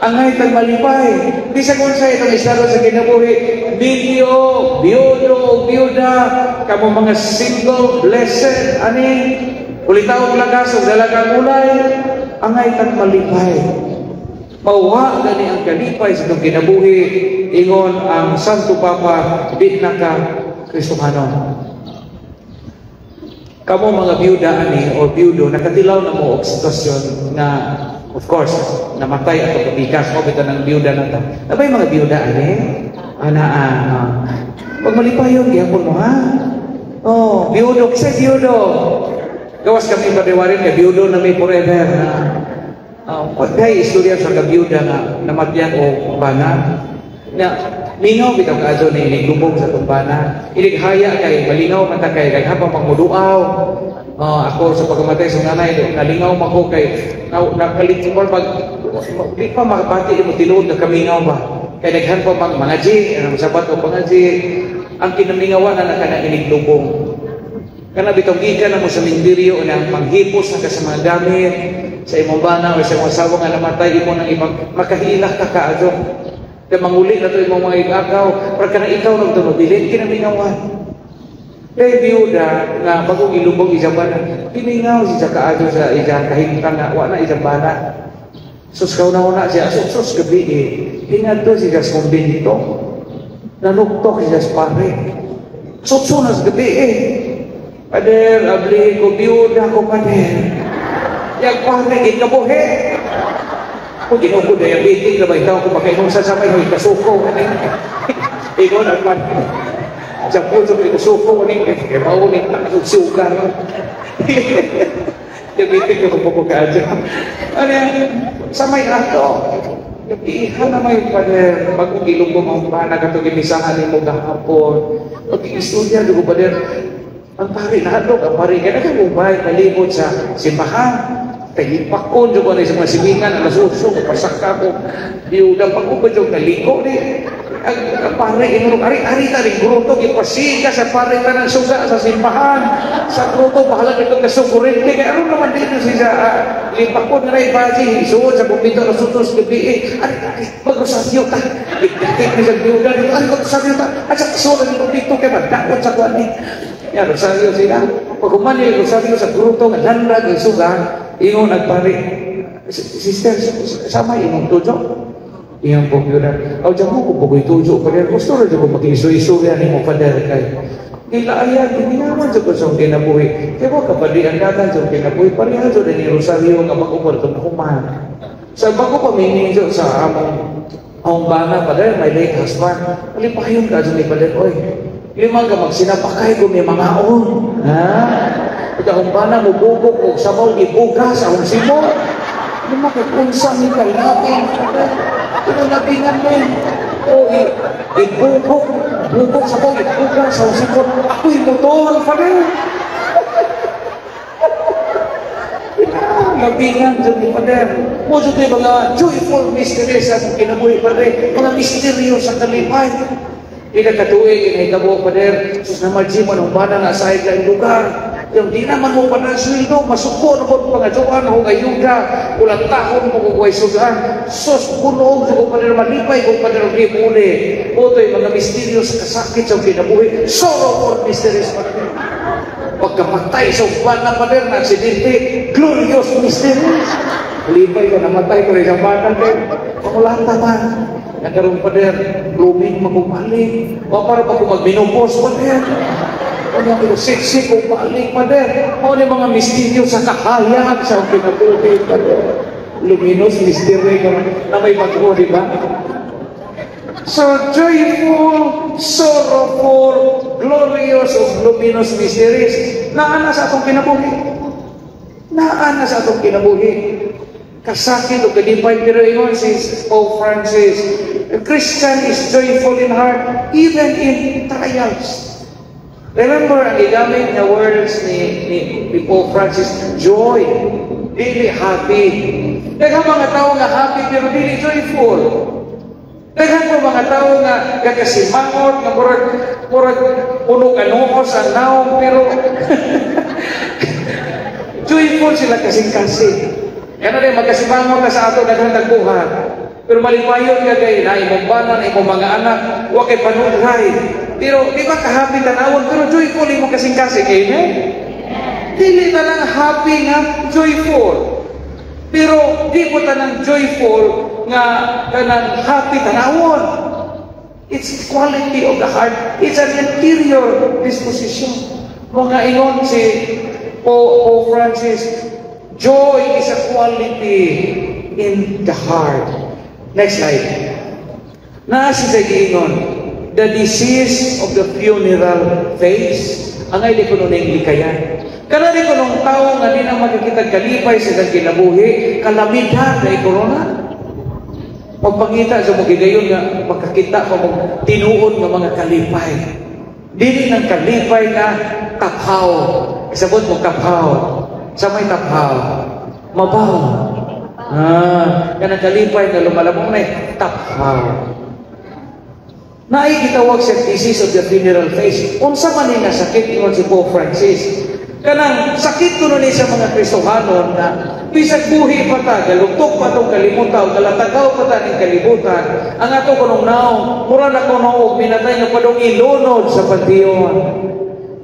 Angay tag malipay. Bisag unsa itong estado sa kinabuhi, minyo, biyudo, biyuda, kamo mga single, blessed, ani, ulitaw lagas ug dalagang ulay, angay tag malipay. Mawa gani ang kalipay sa itong kinabuhi, ingon ang Santo Papa, di na ka Kristohanon. Kamo mga biyuda ani o biyudo, nakatilaw na mo og sitwasyon na, of course, namatay ato kabikas mo bitaw ng biyuda na ta. Nabay mga biyuda ani? Ana ah. Pag malipayon gyapon mo, ha? Oh, biyudo, kasi biyudo. Gawas kami padiwarin kay biyudo na may forever. Pagkay istorya sa kabiyuda nga namatyan o bana. Na mingaw bitaw kaadto ni iniglubong sa atong bana. Inighaya kay malingaw man ta kay kay habang pagmuduaw. Ako sa pagkamatay sa nanay, nalingaw man ko kay na, nakalit mo mag di pa makabati mo tinuod nga kamingaw ba. Kay daghan pa mag mga G, ano sabat o mga G, ang kinamingawan na kana iniglubong. Kana bitong gikan na mo sa mindiryo na manghipos na ka sa mga gamit sa imong bana o sa imong asawa nga namatay, imo nang ibang makahilak ka kaadto. Kaya manguli na to imong mga igagaw, para kana ikaw nang tumabilin, kinamingawan. Kay biyuda nga bagong ilubong iyang bana, piningaw siya kaadto sa iyang kahimtang nga wa na iyang bana. Sus, kauna-una siya, sus, sus gabi eh. Hingadto siya sa kumbento. Nanuktok siya sa pare. Sutso na sa gabi eh. "Pader, abli ko, biyuda ko, pader." Yang pare, gikabuhi. Kung ginoo ko, diabetic na ba ikaw kung makainom sa samay, hoy, kasuko. Ikaw na man. Sa puso ko, kasuko, ni, kaya maulit na sugar. Diabetic na kung po ka. Ano yan? Sa may ato. Iha na may pader, bagong gilubong ang bana katong gimisahan nimo gahapon. Pag-istorya, dugo pader, ang pari nahadlok, ang pari kaya nagkamubay, palibot sa simbahan. Kay ipakon jud ko na sa mga simingan, alas 8, pasaka ko. Biyuda, pag-ubad yung naliko ni. Ang pare, inurong, ari-ari ta rin, gruto, gipasiga sa pare ta ng suga sa simbahan. Sa gruto, bahala nito kasukurente. Kaya ano naman dito siya, lipakon na rin, baji, suod sa kumbinto, na sutos, gabi, eh, ari, ari, magrosaryo ta. Bigdating ni sa biyuda, ari, magrosaryo ta. At sa kasuod ng kumbinto, kaya magdakot sa kuwan eh. Ya, rosaryo sila. Pag humani rosaryo sa gruto, nga lanrag ang suga, ingon nagpare, "Sister, sama imong tujo?" Iyang popular. "Aw, diyan mo kung pugoy tujo, pader, gusto rin ko mag-iso-iso yan mo, pader, kay. Ilaayan, giminawan sa kusong kinabuhi. Kaya mo kapali ang dagan sa kinabuhi, pareha sa ni Rosario nga mag-umor itong nahuman. Sa bago pa mininjo sa among among bana, pader, my late husband, malipayon ka ni pader, oy, lima ka magsinapakay kung may mga on. Ha? Ito akong bana mo bubok o sabaw gibugas akong simo. Lima ka unsa ni kalapin. Ito nabingan mo. O ibubok, bubok sabaw gibugas akong simo. Ako'y motor, pader. Labingan dyan ni pader. Mo dyan mga joyful mysteries sa akong kinabuhi, pader. Mga misteryo sa kalipay. Ila katuig, inahitabo, pader. Sus na mo ng bana nga sa laing lugar. Yung di naman mo pa ng sweldo, masuko na po pangadyoan o ayuda, ulang tahon mo kung way sugaan. Sus, puno ko pader, malipay ko pader, di muli. Oto'y mga misteryo sa kasakit sa kinabuhi. Sorrowful mysteries, pader. Pagkamatay sa uban na pader na aksidente, glorious mysteries. Lipay ko, namatay ko rin sa bata. Pangulata man. Nagkaroon pader, blooming magumalik. O para pa kung magminupos, pader. Ano ang siksi kung balik, pader. O ni mga misteryo sa kahayag sa kinabuhi, pader. Luminous mystery ka na may bago, di ba? So joyful, sorrowful, glorious, o luminous mysteries, naa na sa atong kinabuhi. Naa na sa atong kinabuhi. Kasakit o kalipay, pero ingon si Pope Francis, a Christian is joyful in heart, even in trials. Remember, ang gigamit na words ni Pope Francis, joy, dili happy. Daghang mga tao nga happy pero dili joyful. Daghan po mga tao nga gagasimangot, nga murag, murag puno kanuos ang naong, pero joyful sila kasing-kasing. Kaya na rin, magkasimangot ka sa ato, daghan nagbuhat. Pero malipayon ka kay na imong banan, imong mga anak, wa kay panughay. Pero di ba ka-happy tanawon, pero joyful imong kasing-kasing, amen? Dili na lang happy nga joyful. Pero di po tanang joyful nga kanang happy tanawon. It's quality of the heart. It's an interior disposition. Mga ingon si Pope Francis, joy is a quality in the heart. Next slide. Naa si sa giingon, The disease of the funeral face. Angay di kuno ning likayan. Kana di kunong tao nga di na makakita kalipay sa ilang kinabuhi, kalamidad na corona. Magpangita sa mga gigayon nga makakita pa mo tinuod nga mga kalipay. Dili ng kalipay nga taphaw. Isabot mo taphaw. Sa may taphaw. Mabaw. Ah, kanang kalipay nga lumalabong na taphaw. Naay gitawag sa disease of the funeral face. Unsa man ni nga sakit, ingon si Pope Francis? Kanang sakit kuno ni sa mga Kristohanon na bisag buhi pa ta, galugtok pa tong kalimutan, galatagaw pa ta ning kalibutan, ang ato kunong naong, mura na kuno og minatay nga padong ilunod sa panteon.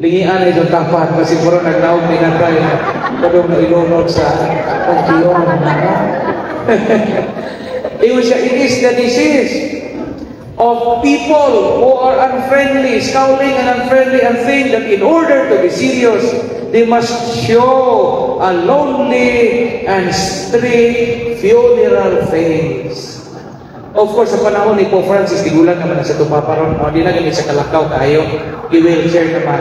Lingian na itong tapat kasi mura nagnaog minatay padong na ilunod sa panteon. Ingon siya, it is the disease of people who are unfriendly, scowling and unfriendly, and think that in order to be serious, they must show a lonely and strict funeral face. Of course, sa panahon ni Pope Francis, tigulang naman na sa Papa ron, o, di na gani sa kalakaw kayo, i-wheelchair naman.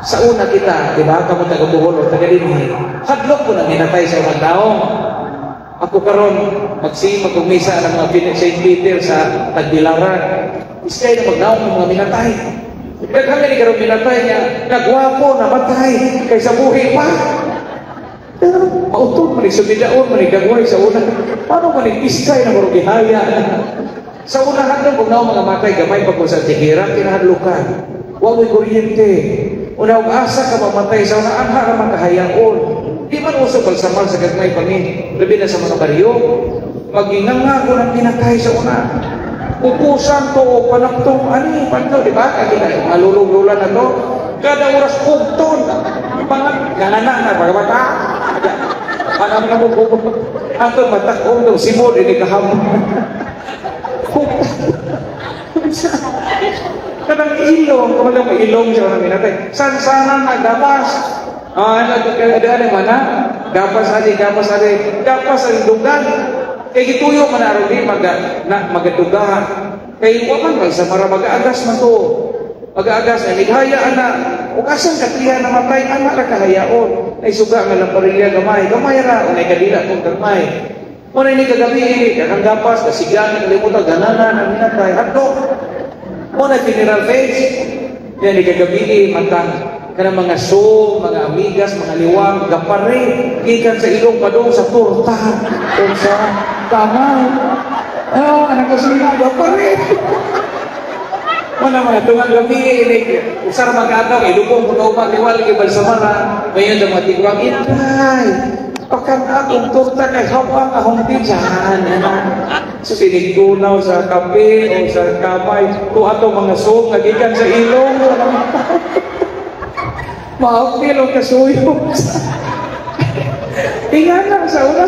Sa una kita, di ba, kamo taga Bohol o taga dinhi, hadlok ko na minatay sa unang taong. Ako karon magsimag kong misa ng mga St. Peter sa Tagbilaran. Iskay na magnaong ng mga minatay. Daghan ni karon minatay niya, nagwapo, namatay, kaysa buhi pa. Pero mautod man sumidaon man gagaway sa una. Paano man iskay na murag gihaya? Sa una hadlok kung naong mga matay gamay pa ko sa tihira kinahadlokan. Wa mo'y kuryente. Una og asa ka mamatay sa una anha ra makahayaon. Di man uso balsamal sa gagmay pangi, labi na sa mga baryo. Maginganga ko ng pinatay sa una. Upusan to o panaptong ani panto, di ba? Kaya kita malulong-lula na to. Kada oras ugton. Pangat gana na pagmata. Panam na mo ato matak-om dong simod ini kahamon. Kanang ilong, kung may ilong siya na minatay. Sansanan na gapas. Ah, ada ada mana? Gapas adi, gapas adi, gapas ang dugan. Kay gituyo man aron di maga na magadugahan. Kay wa man magsamara magaagas man to. Magaagas ay nighaya ana. Ug asang katriha na matay ana ra kahayaon. Nay suga nga lang parilya gamay, gamay ra unay kadila kung gamay. Mo na ni kagabi, kakang gapas, kasigyan, kalimutan, gananan, ang minatay, hadlok. Mo na funeral face. Yan ni kagabi, matang kanang mga so, mga amigas, mga liwang, gapare, gikan sa ilong padung sa torta o sa kamay. Ah, anak ko sila, gapare. Wala mga tungang gabi, ini usar magkataw, ilubong ko na liwal, lagi balsamara, mayon sa mga tigwang, inday, pakan akong torta kay hawak akong tiyan. So sinigtunaw sa kape o sa kamay, to ato mga so, nagikan sa ilong, maapil o kasuyo. Ingana sa una.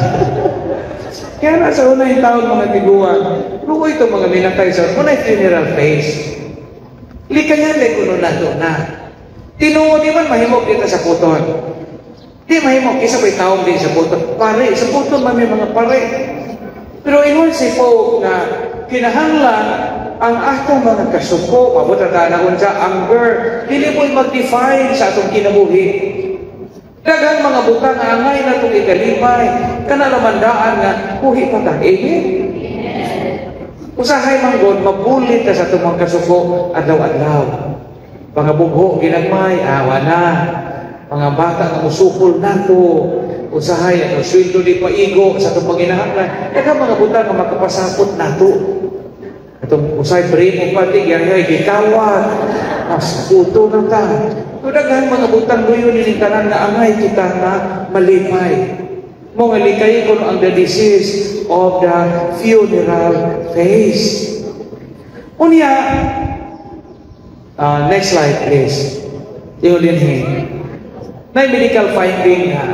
Kaya na sa una yung taon mga tiguan. Luko ito mga minatay sa una funeral face. Likayan lay kuno na to na. Tinuod di man mahimok dito sa puton. Di mahimok isa pa'y taong din sa puton. Pare, sa puton man may mga pare. Pero ingon si Pope na kinahanglan ang atong mga kasuko, mabuta ta na unsa anger, dili mo'y mag-define sa atong kinabuhi. Daghang mga butang nga angay na itong ikalipay, kana lamandaan nga buhi pa ta. Amen? Usahay man god, mabulit ta sa atong mga kasuko adlaw-adlaw. Mga bugho ginagmay, awa na. Mga bata nga musukol nato, usahay ang sweldo di paigo sa atong panginahanglan. Daghang mga butang nga makapasakot nato. Atong usay primo pati gyud gikawat. Mas puto na ta. Kung daghang mga butang duyon ni tanan nga angay kita na malipay. Mo nga likay kuno ang the disease of the funeral face. Unya, next slide please. Ingon dinhi. Na medical finding ha.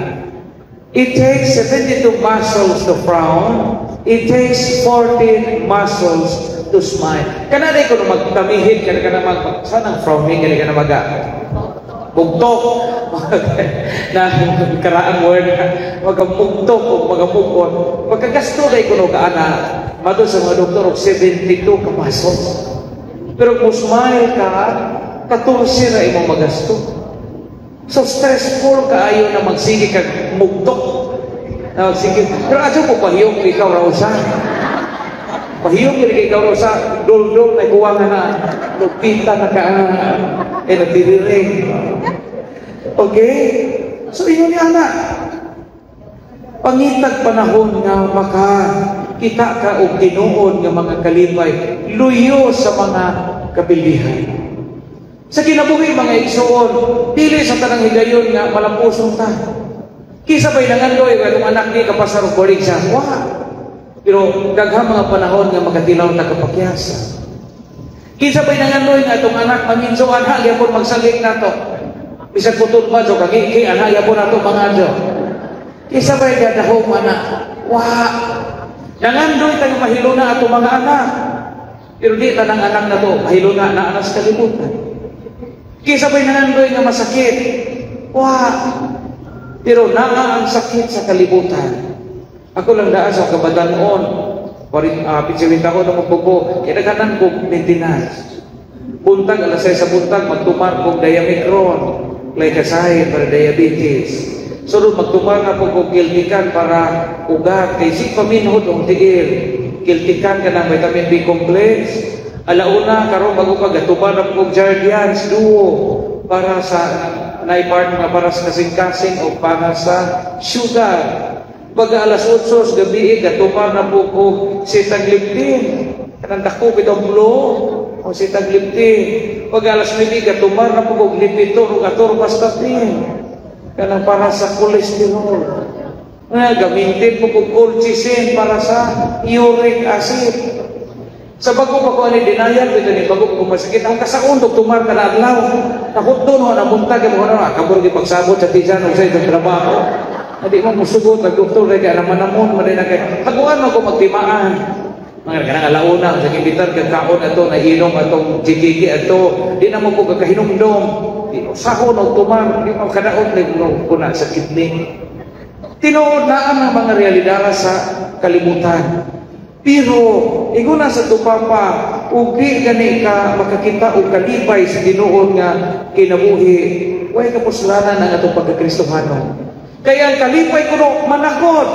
It takes 72 muscles to frown. It takes 14 muscles to smile. Kana ko magtamihid kana kana mag sanang frowning kana kana maga bugtok na karaang word magamugtok o magamukot pagkagasto day kuno ka ana madto sa mga doktor og 72 ka muscles. Pero kung smile ka, 14 ra imong magasto. So stressful kaayo na magsige kag mugtok. Na magsige. Pero adyo mo pahiyong ikaw ra usa. Pahiyong gid kay ikaw ra usa, dul-dul na kuha nga na lupita na ka eh nagdiriring. Okay? So ingon ni ana. Pangitag panahon nga maka kita ka og tinuod nga mga kalipay, luyo sa mga kabildihan. Sa kinabuhi, mga igsoon, dili sa tanang higayon nga malampuson ta. Kinsa bay nangandoy nga atong anak di kapasar og boarding exam? Wa. Pero daghang mga panahon nga makatilaw ta kapakyasa. Kinsa bay nangandoy nga atong anak maminso, anha gyapon magsalig nato? Bisag putol pa jo kagi anha gyapon nato mangadyo. Kinsa bay gadahom ana? Wa. Nangandoy tayo mahiluna atong mga anak. Pero di tanang anak nato mahiluna na anak sa kalibutan. Kinsa bay nangandoy nga masakit? Wa. Pero naa ang sakit sa kalibutan. Ako lang daan sa kabatanon, pitsiwin ko nung magbubo, kaya naghanan ko maintenance. Buntag, alas 6 sa buntag, magtumar kong Diamicron, gliclazide para diabetes. Sunod, magtumar na po kong Kiltikan para ugat, kay si paminhod ang tiil. Kiltikan ka ng vitamin B complex. Alauna, karon bago pa, gatumar na po kong Jardiance Duo para sa naipart nga para sa kasing-kasing o para sa sugar. Pag alas 8 sa gabi, gatumar na po ko sitagliptin. Kanang dako bitong blue o sitagliptin. Pag alas 9, gatumar na po ko Lipitor o atorvastatin. Kanang para sa cholesterol. Nga, gamitin po ko colchicine para sa uric acid. Sa bago pa ko ani denial bitaw ni bago ko masakit ang kasaon og tumar ka na adlaw. Nakutdo no na buntag mo na kabur gi pagsabot sa tiyan og sa itong trabaho. Adi mo musugot ang doktor kay naman namon man na kay haguan mo ko magtimaan. Mga kanang alauna sa imbitar kag kaon ato na inom atong jigigi ato, di na mo ko kakahinumdom. Di sahon og tumar, di mo kadaot ni mo kuna sa kidney. Tinuod na ang mga realidad sa kalibutan. Pero ingon na sa tupapa, ug di gani ka makakita og kalipay sa tinuod nga kinabuhi, way kapuslanan ang atong pagkakristohano. Kaya ang kalipay kuno manakod.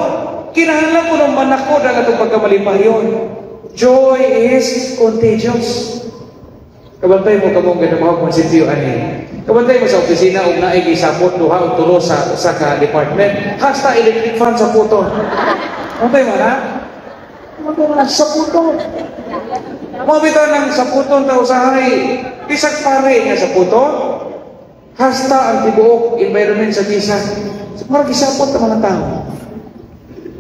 Kinahanglan kuno manakod ang atong pagkamalipayon. Joy is contagious. Kabantay mo kamong ganamahog konsentyo ani. Kabantay mo sa opisina og naay gisapot duha o tulo sa usa ka department, hasta electric fan sa puton. Kabantay mo na? Kabantay mo na sa puton. Mo bitaw ng sa puton ta usahay, bisag pare nga sa puton. Hasta ang tibuok environment sa misa. Mara gisapot ang mga tao.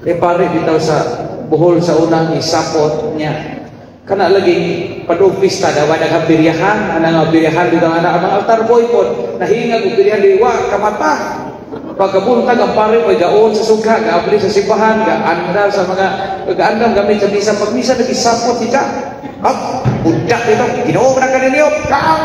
Kay pare bitaw sa Bohol sa unang isapot niya. Kana lagi padung pista daw daghang biryahan, ana nga biryahan bitaw ana ang mga altar boy pod nahingag og biryahan di wa kamata. Pagkabuntag ang pare mo'y gaon sa sugha, gaabli sa simbahan, gaanda sa mga gaandam gamit sa misa. Pag misa nagisapot siya. Up, budak dito, Ginoo na kaninyo. Kaw!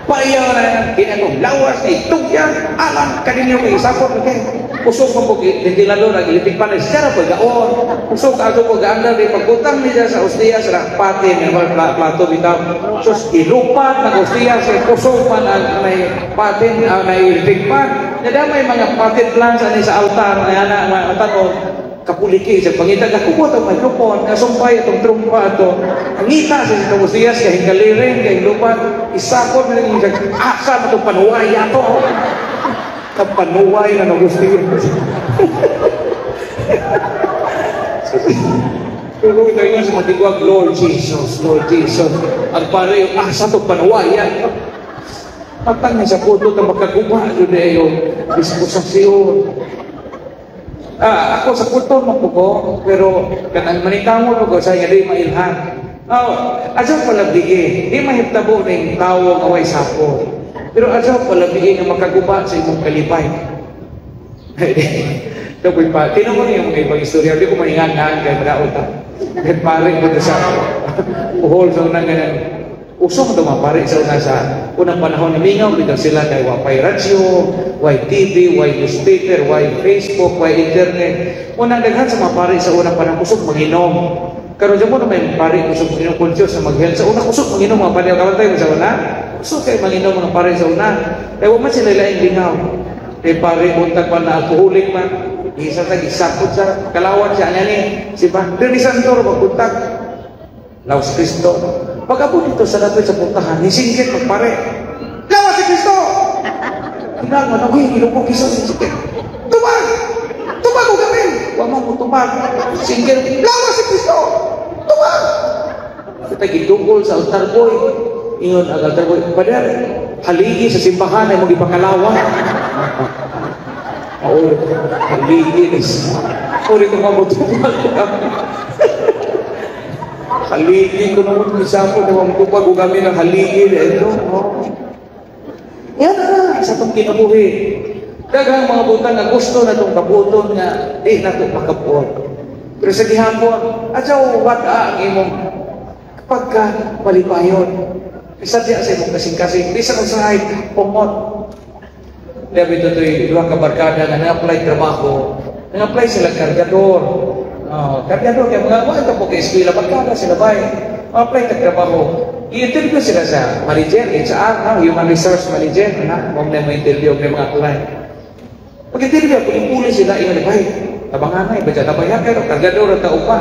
Payaw na kinakong lawas ni tugyan, alam kaninyo kay isapot kay. Usog pa po ventilador ang electric pan siya po gaon. Usog ato po gaandam di pagbutang niya sa ustiya sa patin nga plato bitaw. Sus ilupat ang ustiya sa kusog man ang may patin ang may electric pan. Nada may mga patin plants ani sa altar ay ana mga tanong kapuliki sa pangita ka kuha itong microphone kasumpay itong trumpa ato angita sa sa Diyas kay kaliring kay lupat isakot na rin asa na itong panuway ato kapanuway na nagustiyan. Pero kung ito yung sa matigwag, Lord Jesus, Lord Jesus, ang pare yung asa itong panuway matang niya sa puto na makaguba yun eh yung disposasyon. Ako sa kulto mo ko, pero kanang maningkamon ko sa nga di mailhan. Oh, adyaw pala bigi, di mahitabo ning tawo nga way sapot. Pero adyaw pala bigi nga makaguba sa imong kalipay. Ito pa, tinan mo niyo mga ibang istorya, di ko maingangan kay madaot ta. Kay pare ko sa Bohol sa unang ganyan. Uso ko mga pare sa una sa unang panahon na mingaw bitaw sila kay wa pay radyo, way TV, way newspaper, way Facebook, way internet. Unang daghan sa mga pare sa unang panahon kusog manginom. Karon mo na may pari kusog inom, conscious sa mag-health. Sa una, kusog manginom mga pari. Kabantay mo sa una. Kusog kay manginom mga pari sa una. Kaya wa man sila laing lingaw. Kay pari buntag pa na alcoholic man. Isa sa gisakot sa kalawan siya niya ni si ba diri sa Santoro pagbuntag. Lawas Kristo. Pag-abot dito sa dapit sa puntahan, nisingkit magpare. "Lawas si Kristo!" Kinang man, uy, ilong ko kisa singkit. "Tubag! Tubag o kami!" Wa mo mo tubag. Singkit, "Lawas si Kristo! Tubag!" Kita gidugol sa altar boy. Ingon ang altar boy, "Pader, haligi sa simbahan ay mo gipakalawa." Oo, haligi is. Uri ko mabutubag. Haligi ko naman isapon na mamutubag o kami ng haligi ito. Oh. Yan na sa itong kinabuhi. Daghang mga butang nga gusto na itong kabuton nga di na ito makabuot. Pero sa gihapon, adyaw wala ang imong pagka malipayon. Sadya sa imong kasing-kasing, bisan usahay pumot. Labi ito ito'y duha ka barkada nga nag-apply trabaho. Nag-apply sila kargador. Oh, kargador kaya mga wala ka po kay eskwela, barkada sila bay. Apply ka trabaho. I-interview sila sa manager, HR, no? Human resource manager, na, mo na mo interview may mga apply. Pag-interview, puli-puli sila, ingon, "Bay, tabanganay, ba dyan, tabayan kayo, kargador at tao pa."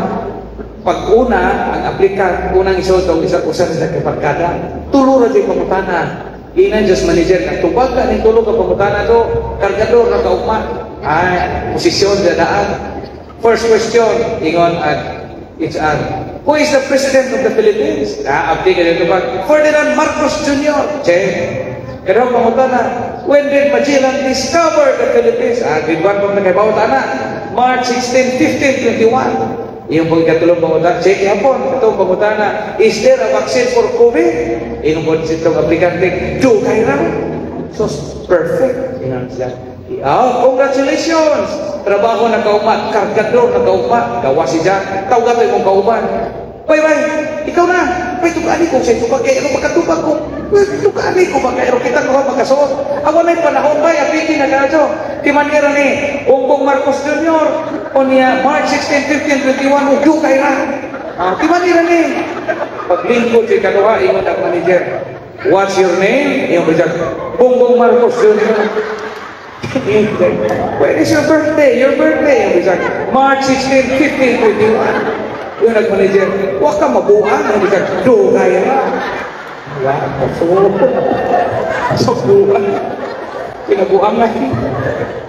Pag una, ang applicant, unang isuot, isa usa sila kay barkada, tulo ra jud pangutana. Ina just manager, nagtubag ka ning tulo ka pangutana to, kargador na kaugma. Ay, posisyon daan. First question, ingon ang HR, "Who is the President of the Philippines?" Ah, abdi ka dito ba? "Ferdinand Marcos Jr." Check. Pero pangutana, "When did Magellan discover the Philippines?" Ah, grade 1 pa nagkaibaw ana. "March 16, 1521." Iyong pong ikatulong pangutana, check yapon. Itong pangutana, "Is there a vaccine for COVID?" Iyong po itong aplikante, "Dugay ra." So, perfect. Ingon siya. "Oh, congratulations! Trabaho na kaugma, kargador na kaugma, gawa si Jack, tawag imong kauban. Bay, bay, ikaw na. Bay, tugani ko sa tubag kay ano makatubag ko. Tugani ko ba kay kita ko makasuot. Awa na panahon bay, apiki na kadto. Ti manera ni Bongbong Marcos Jr. O niya March 16, 15, 21 ug dugay ra. Ah, ti manera ni. Paglingkod si kaduha, ingon ang manager, "What's your name?" Ingon ba, "Bongbong Marcos Jr." "When is your birthday?" "Your birthday." Yung "March 16, 15, 21." Yung nag-manager, "Wa ka mabuang." Yung bisa, "Dugay ra." Wa ka so. So, buang. Kinabuang na.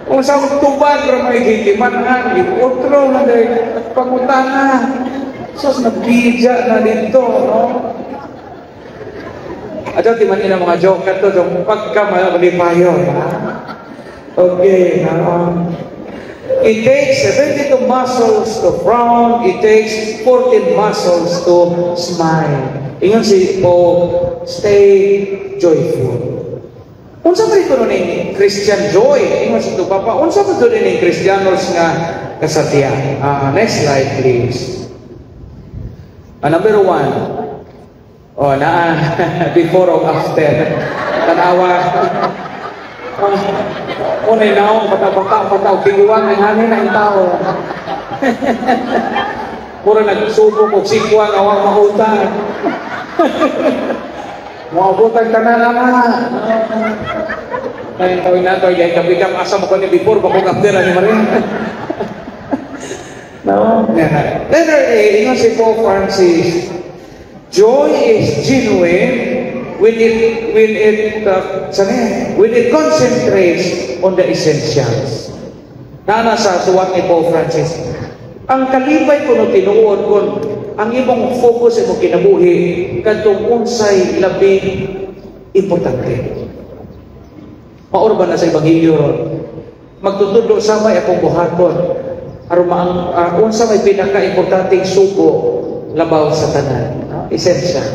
Kung sa tubag, ra may gigimanan, otro na dahil pangutana. So, nabidya na dito, no? Adto ti man ina mga joke kato yung pagka malipayon. Okay, it takes 72 muscles to frown, it takes 14 muscles to smile. Ingon si Paul, stay joyful. Unsa man ito ning Christian joy? Ingon si Papa, unsa man ito ning Kristiyanos nga kasatya? Next slide, please. Number one, oh, na before or after. Tanawa. Oh, unay naong bata-bata bata og tiguan ang hanin na tao. Puro nagsubok og sikwa nga wa mahutan. Moabutan ka na na. Ay, tawin na to, yay kabigam asa mo ko ni before bako after ani Maria. No. Letter A, ingon si Pope Francis, joy is genuine when it concentrates on the essentials. Nana sa suwat ni Pope Francis. Ang kalipay kuno tinuod kun ang imong focus imong kinabuhi kadtong unsay labing importante. Maor ba na sa ebanghelyo ron? Magtutudlo sa may akong buhaton aron maang unsa may pinaka-importanteng sugo labaw sa tanan, no? Esensya.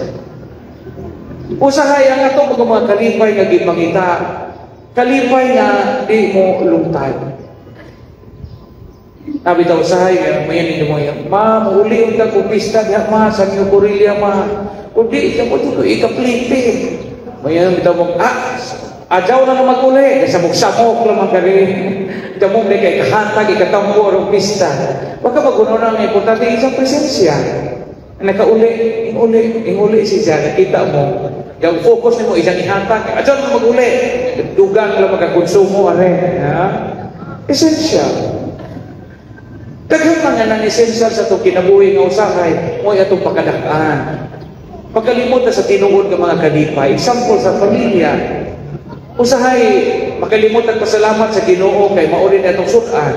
Usahay ang ato mga kalipay nga gipangita, kalipay nga di mo lungtay. Nabi daw usahay nga mayan ninyo mo yan. "Ma, muuli unta ko pista diha ma sa New Corelia ma. Kung di ka mo dito ikaplite." Mayan bitaw mo, adyaw na na maguli. Kasi mugsamok lamang kari. Damo ni kay kahatag, ikatampo, o pista. Baka maguno na ang importante isang presensya. Nakauli, inguli, inguli siya, nakita mo. Yung focus nimo isang ihatag. Adyan mo mag-uli. Dugang lang magkakonsumo, are. Ha? Essential. Daghang mga nang essential sa itong kinabuhi nga usahay, mo atong pakadak-an. Pagkalimot na sa tinuod nga mga kalipay. Example sa pamilya. Usahay, makalimot ang pasalamat sa Ginoo kay mao rin atong sudan.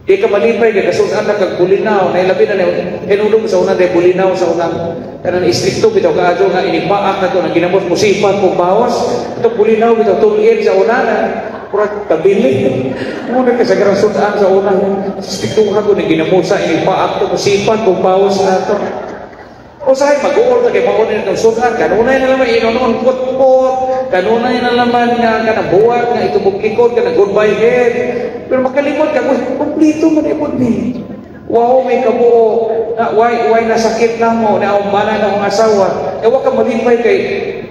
Di ka malipay kay kasudan na kag bulinaw, na labi na hinulog sa unang day bulinaw sa unang kanang istrikto bitaw kaadyo nga inipaak na to nang ginamot musipat kog bawas. Ito bulinaw bitaw tulin sa una na pura tabili. Mo na kasi garang sudan sa una. Istriktuhan ko ni ginamusa inipaak to musipat kog bawas na to. Usahay mag-uol ta kay mao ni itong sudan, kanunay na naman inonon put-put, kanunay na naman nga kanang buwag nga itubog likod kanang goodbye head. Pero makalimot ka, kumpleto man ipod ni. Wow, may kabuo. Na, why nasakit na mo, na akong bana na akong asawa. Eh, wa ka malipay kay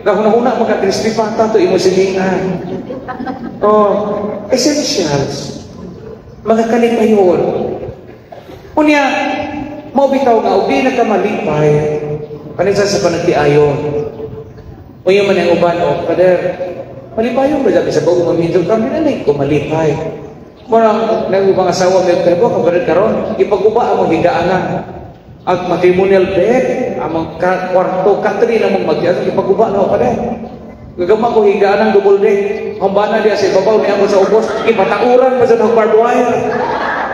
gahuna-huna maka crispy pata to imo silingan. Oh, essentials. Mga kalipayon. Unya, mao bitaw nga og di na ka malipay kanisa sa panagtiayon. Unya man ang uban, "Oh, Father, malipayon ba dyan sa bago maminjo kami na ko malipay?" Murang nang ubang asawa may kay ka ba karon, ipaguba ang higaan na. Ang matrimonial bed, among kwarto katri na mong magdiyan, ipaguba na ako, Father. Gagama ko higaan ng double deck. Hambana diya sa ibabaw niya ako sa ubos, ipatauran pa sa og barbed wire.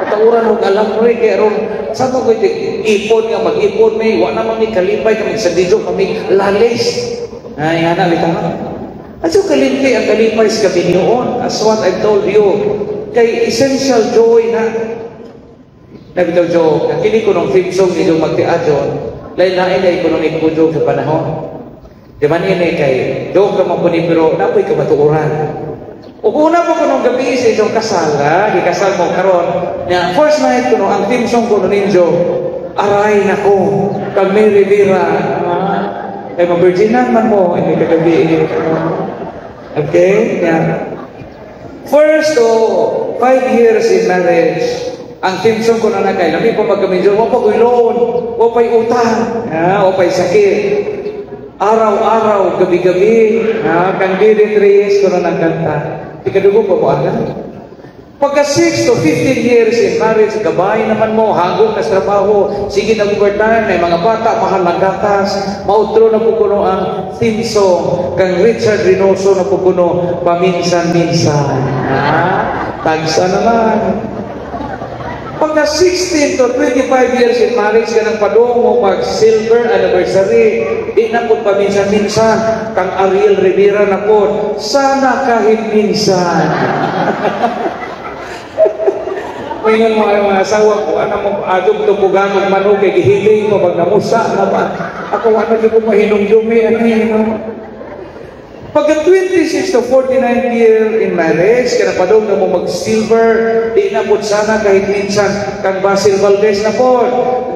Patauran og alam rin kay aron sa ko ipon nga mag-ipon may wa naman mi kalipay kami sa dijo kami lalis. Ay ana bitaw. Adyo kalimti ang kalipay sa kaminyoon, as what I've told you. Kay essential joy na. Nabitaw joke, ang kini ko nung theme song ni Jong Magtiadyon, lain-lain na ekonomik ko joke sa panahon. Di man ini kay joke ka man po ni pero napoy kamatuoran. Ug una pa ko nung gabi sa inyong kasal, ha? Gikasal mo karon. Na first night ko no, ang theme song ko no ninyo, "Aray Nako, kag May Rivera." Kay ma-virginan man mo, ini kagabi. Okay? Yeah. First to 5 years in marriage, ang theme song ko na na kay, lami pa magkamedyo, wa pa ko'y loan, wa pa'y utang, ha, wa pa'y sakit. "Araw-araw, gabi-gabi," ha, kang Didit Reyes ko na nang kanta. Di ka dugo pa mo agad. Pagka 6 to 15 years in marriage, gabay naman mo, hagong na sa trabaho, sige na overtime, may mga bata, mahal ang gatas, mautro na po kuno ang theme song, kang Richard Reynoso na po kuno, "Paminsan-minsan." Ha? Tagsa naman. Pagka 16 to 25 years in marriage ka ng padung mo pag silver anniversary, di na po paminsan-minsan, kang Ariel Rivera na po, "Sana Kahit Minsan." Mingon mo ang mga asawa ko, ano mo, adog tubugan og manok kay gihiling mo pag namusa na ba? Ako wala jud ko mahinumdumi ano yun, no? Pagka 26 to 49 year in marriage, kana padung na mo mag-silver, di na po "Sana Kahit Minsan," kang Basil Valdez na po,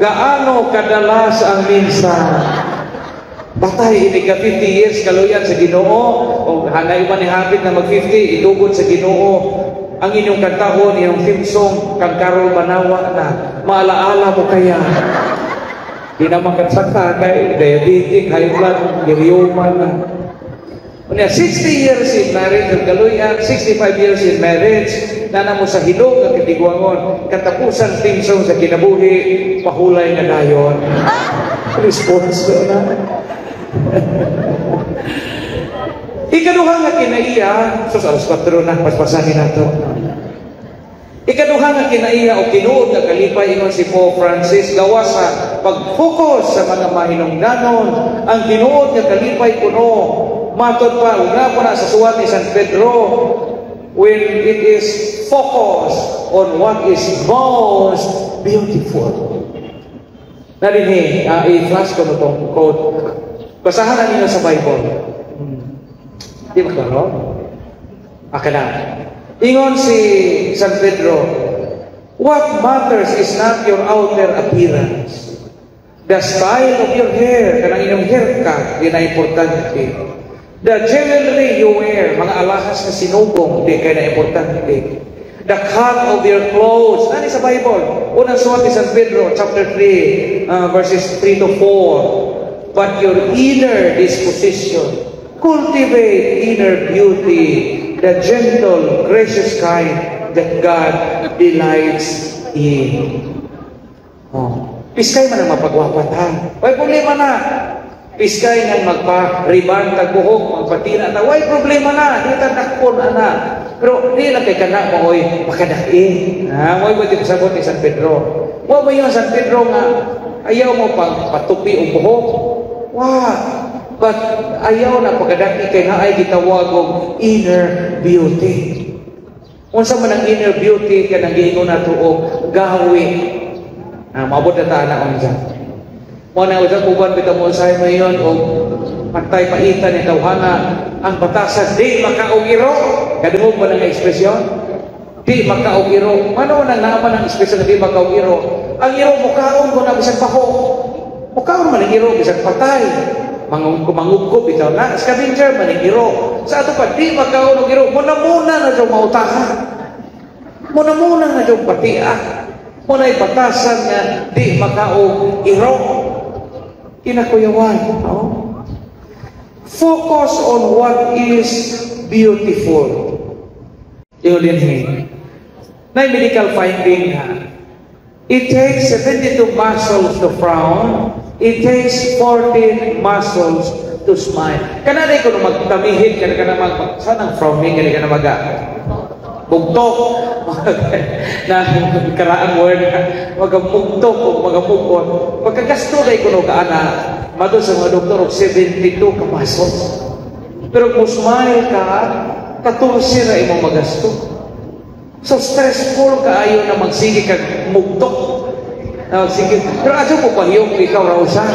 "Gaano Kadalas ang Minsan." Batay, ini ka 50 years kaluyan sa Ginoo, o hanay man ni hapit na mag 50, idugod sa Ginoo. Ang inyong kantahon, inyong theme song, kang Carol Manawa na, "Maalaala Mo Kaya." Di naman katsaka kay diabetic, high blood, giriuma na. Unya, 60 years in marriage, ang kaluyan, 65 years in marriage, na mo sa hinog ang katigwangon, katapusan theme song sa kinabuhi, "Pahulay na Dayon." Response na. Ikaduha nga kinaiya, so sa alas 4 na, paspasahin nato. Ikaduha nga kinaiya o tinuod nga kalipay, ingon si Pope Francis, gawas sa pag-focus sa mga mahinungdanon, ang tinuod nga kalipay kuno, matod pa, ug nga po na sa suwat ni San Pedro, when it is focused on what is most beautiful. Narinhi, i-flash ko na itong quote. Basahan na ninyo sa Bible. Di ba klaro? Aka na. Ingon si San Pedro, "What matters is not your outer appearance. The style of your hair, kanang inyong haircut, di na importante. The jewelry you wear, mga alahas na sinugong, di kay na importante. The cut of your clothes. Nani sa Bible? Unang suwat ni San Pedro, chapter 3, verses 3 to 4. But your inner disposition, cultivate inner beauty, the gentle, gracious kind that God delights in. Oh. Piskay man ang mapagwapa ta. Way problema na. Piskay nga magpa-riban tag buhok, magpatina ta. Way problema na. Di ta dakpon ana. Pero di lang kay kana mo oy makadaki. Ha, mo'y mo pasabot ni San Pedro. Wa ba yung San Pedro nga ayaw mo pang patupi og buhok? Wa. But ayaw na pagkadaki kay naay gitawag og inner beauty. Unsa man ang inner beauty kanang giingon nato og gawi? Ah, maabot na ta na unsa. Mo na usab uban bitaw mo usahay mayon og pantay paitan ni tawhana ang batasan di makaog iro. Kadungog ba ng ekspresyon? Di makaog iro. Ano nang naaman ang ekspresyon na di makaog iro? Ang iro mukaon ko na bisag baho. Mukaon man ang iro bisag patay. Mangugkob bitaw na scavenger man ang iro. Sa ato pa di makaon og iro, muna-muna na daw mautaha. Muna-muna na daw patia. Muna'y batasan nga di makaog iro. Kinakuyawan. Oh. Focus on what is beautiful. Yun din. Na medical finding ha. It takes 72 muscles to frown. It takes 14 muscles to smile. Kana ko nung magtamihid kana kana mag saan ang frowning kani kana maga bugtok na karaang word, magamugtok o magamukot pagkagasto day kuno ka ana mato sa mga doktor og 72 ka muscles, pero kung smile ka, 14 ra imong magasto. So stressful kaayo na magsige kag mugtok na magsige, pero adyo mo pahiyom ikaw ra usa,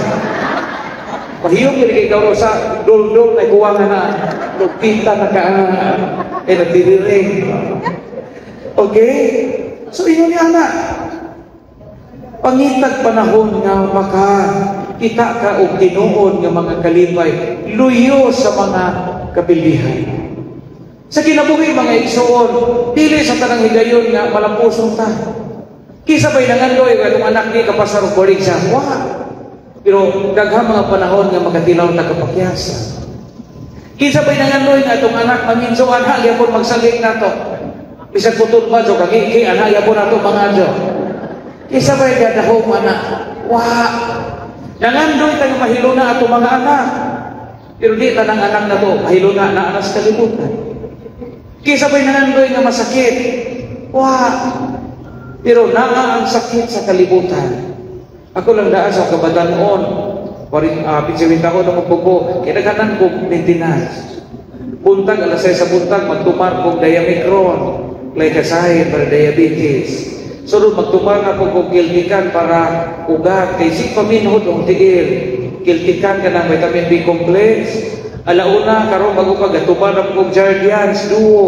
pahiyom gyud kay ikaw ra usa, dol-dol na kuha nga na lugpita na ka eh nagdiriring. Okay, so ingon ni ana, pangitag panahon nga maka kita ka og tinuod nga mga kalipay luyo sa mga kapilihan sa kinabuhi. Mga igsoon, dili sa tanang higayon nga malampuson ta. Kisa ba'y nangandoy nga atong anak ni kapasar og board exam? Wa. Pero daghang mga panahon nga makatilaw ta kapakyasa. Kinsa ba'y nangandoy nga atong anak maminso, ana gyapon magsalig nato? Bisag putol pa jo kagiki, ana gyapon nato mga. Kinsa ba'y gadahom ana? Wa. Nangandoy ta nga mahiluna ato mga anak. Pero di tanang anak nato mahiluna na anas kalibutan. Kinsa ba'y nangandoy nga masakit? Wa. Pero naa ang sakit sa kalibutan. Ako lang daan sa kabatanon, paring 50 taon na magbubo, kinaghanan ko maintenance. Buntag, alas 6 sa buntag, magtumar kong Diamicron, gliclazide para diabetes. Sunod, magtumar na po kong Kiltikan para ugat. Kay sig paminhod ang tiil. Kiltikan ka ng vitamin B complex. Alauna, karon bago pa, gatumar na po kong Jardiance Duo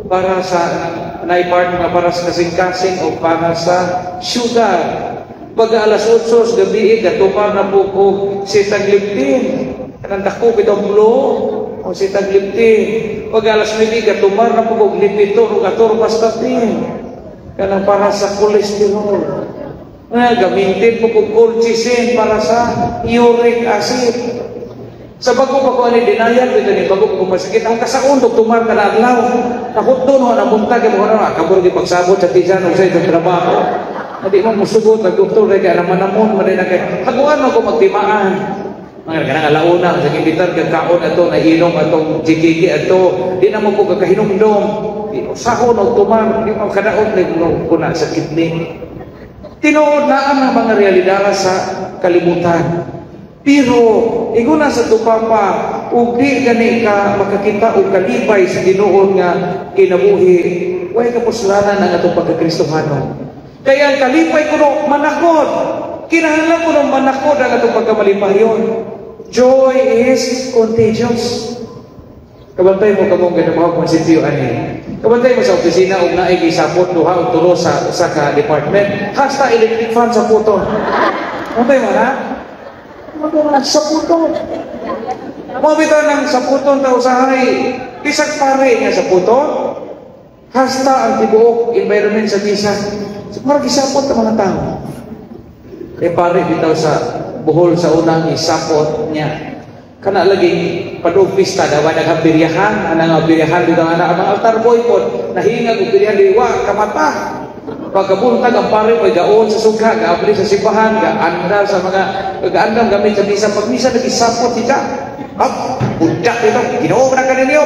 para sa naipart nga para sa kasing-kasing o para sa sugar. Pag alas 8 sa gabi, gatumar na po ko sitagliptin. Kanang dako bitong blue o sitagliptin. Pag alas 9, gatumar na po ko Lipitor o atorvastatin. Kanang para sa cholesterol. Nga, gamitin po kong colchicine para sa uric acid. Sa bago pa ko ani denial bitaw ni bago pa ko masakit ang kasaon og tumar kada adlaw. Takot do no na buntag mo na kaburo gi pagsabot sa tiyan og sa itong trabaho. Hindi mo musugot ang doktor kay naman namon man na kay haguan mo ko magtimaan. Mga kanang alauna sa imbitar kag kaon ato na inom atong jikiki ato, di na mo ko kakahinumdom. Sahon og tumar di mo kadaot ni kuna sa kidney. Tinuod na ang mga realidad sa kalibutan. Pero ingon na sa tupapa, ug di gani ka makakita og kalipay sa Ginoo nga kinabuhi, way kapuslanan ang atong pagkakristohano. Kaya ang kalipay kuno manakod. Kinahanglan kuno manakod ang atong pagkamalipayon. Joy is contagious. Kabantay mo kamong ganamahog konsensyo ani. Kabantay mo sa opisina og naay gisapot duha o tulo sa usa ka department, hasta electric fan sa puton. Kabantay mo na? Kabantay mo na sa puton. Mo bitaw ng sa puton ta usahay. Bisag pare nga sa puton. Hasta ang tibuok environment sa misa. So, parang gisapot ang mga tao. Kay pare bitaw sa Bohol sa unang isapot niya. Kana lagi padung pista daw daghang biryahan, ana nga biryahan bitaw ana ang altar boy pod nahingag og biryahan di wa kamata. Pagkabuntag ang pare pag gaon sa sugha, gaabli sa simbahan, gaandam sa mga gaandam gamit sa misa, pag misa nagisapot siya. Up, budak ito, Ginoo na kaninyo.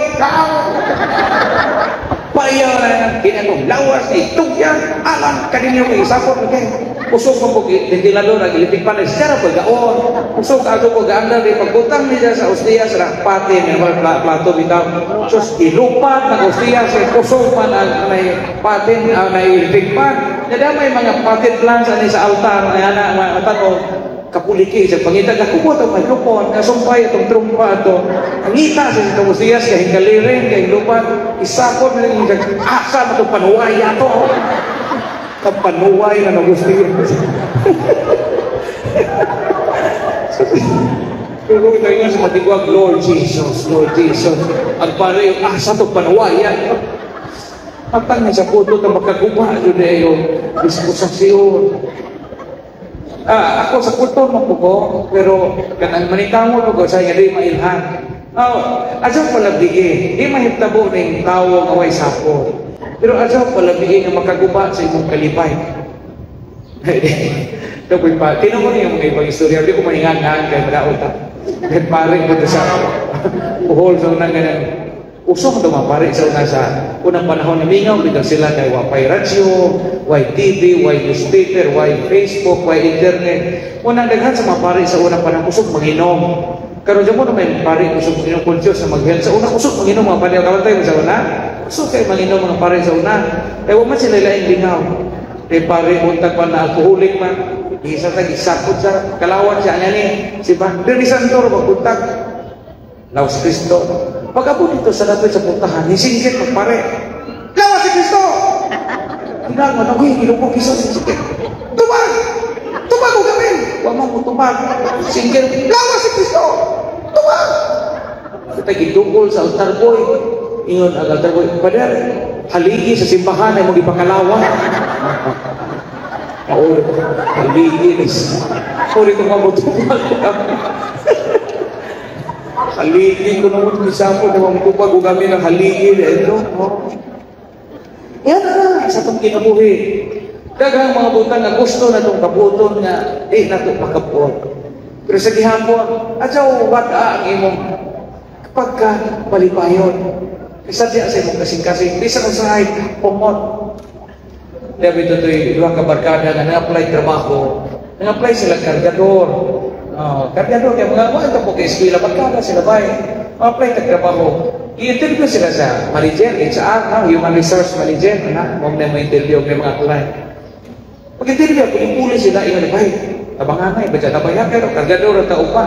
Payaw na kinatong lawas ni tugyan alang kaninyo kay isapot okay. Usog pa po ventilador ang electric panel siya po gaon. Usog ato po gaandam di pagbutang niya sa ostiya sa pati may mga plato bitaw. Sus ilupat ng ostiya sa kusog man ang may patin ang may electric pan. Nada may mga potted plants ani sa altar ay ana mga kapuliki sa pangita ka kumo itong microphone kasumpay itong trumpa ato angita sa itong ostiyas kay hingalirin kay lupat isapot na rin asa mo itong panuway ato kapanuway na nagustiyas. Pero kung ito yung sa matigwag, Lord Jesus, Lord Jesus, ang pare yung asa itong panuway ato. Matang niya sa puto na makaguba yun eh yung disposasyon. Ako sa kultur mo ko, pero kanang manitamo ko sa nga di mailhan. Oh, adyaw palabigi, di mahitabo ning tawo nga way sapot. Pero adyaw palabigi nga makaguba sa imong kalipay. Dapoy pa, tinan mo niyo mga ibang istorya, di ko maingangan kay madaot ta. Kahit pare ko sa Bohol sa unang ganang usok daw mga pare sa una sa unang panahon ni mingaw bitaw sila kay wapay radyo, way TV, way newspaper, way Facebook, way internet. Unang daghan sa mga pare sa unang panahon kusog manginom. Karon mo na may pare kusog manginom conscious na mag sa una kusog manginom mga pare kabantay mo sa una. Kusog kay manginom mga pare sa una. Kay wa man sila laing lingaw. Kay pare buntag pa na alkoholik man. Isa ta gisapot sa kalawan siya niya ni si ba. Diri sa Antoro pagbuntag. Lawas Kristo. Pag-abot dito sa lapit sa puntahan, nisingkit magpare. Lawas si Kristo! Tinag mo, nagoy, ilupok isa singkit. Tubag! Tubag o gawin! Huwag mo mo tubag. Singkit, lawas si Kristo! Tubag! Kita gidugol sa altar boy. Ingon ang altar boy, Pader, haligi sa simbahan ay mong ipakalawa. Oo, haligi. Uli ko nga mo tubag. Haligi ko naman isapot na mamtubag o kami ng haligi ito. Yan na sa itong kinabuhi. Daghang mga butang nga gusto na itong kabuton nga di na ito makabuot. Pero sa gihapon, adyaw wada ang imong pagka palipayon. Sadya sa imong kasing-kasing, bisan usahay pumot. Dabi ito ito'y duha ka barkada nga na-apply trabaho. Nag-apply sila kargador. Oh, kargador kaya mga wala ito po kay eskwela barkada sila bay. Ma-apply kag trabaho. I-interview sila sa manager, HR, no? Human resource manager, na, mo na mo interview may mga client. Pag-interview, puli-puli sila, ingon bay, tabanganay, badya tabayan pero kargador at tao pa.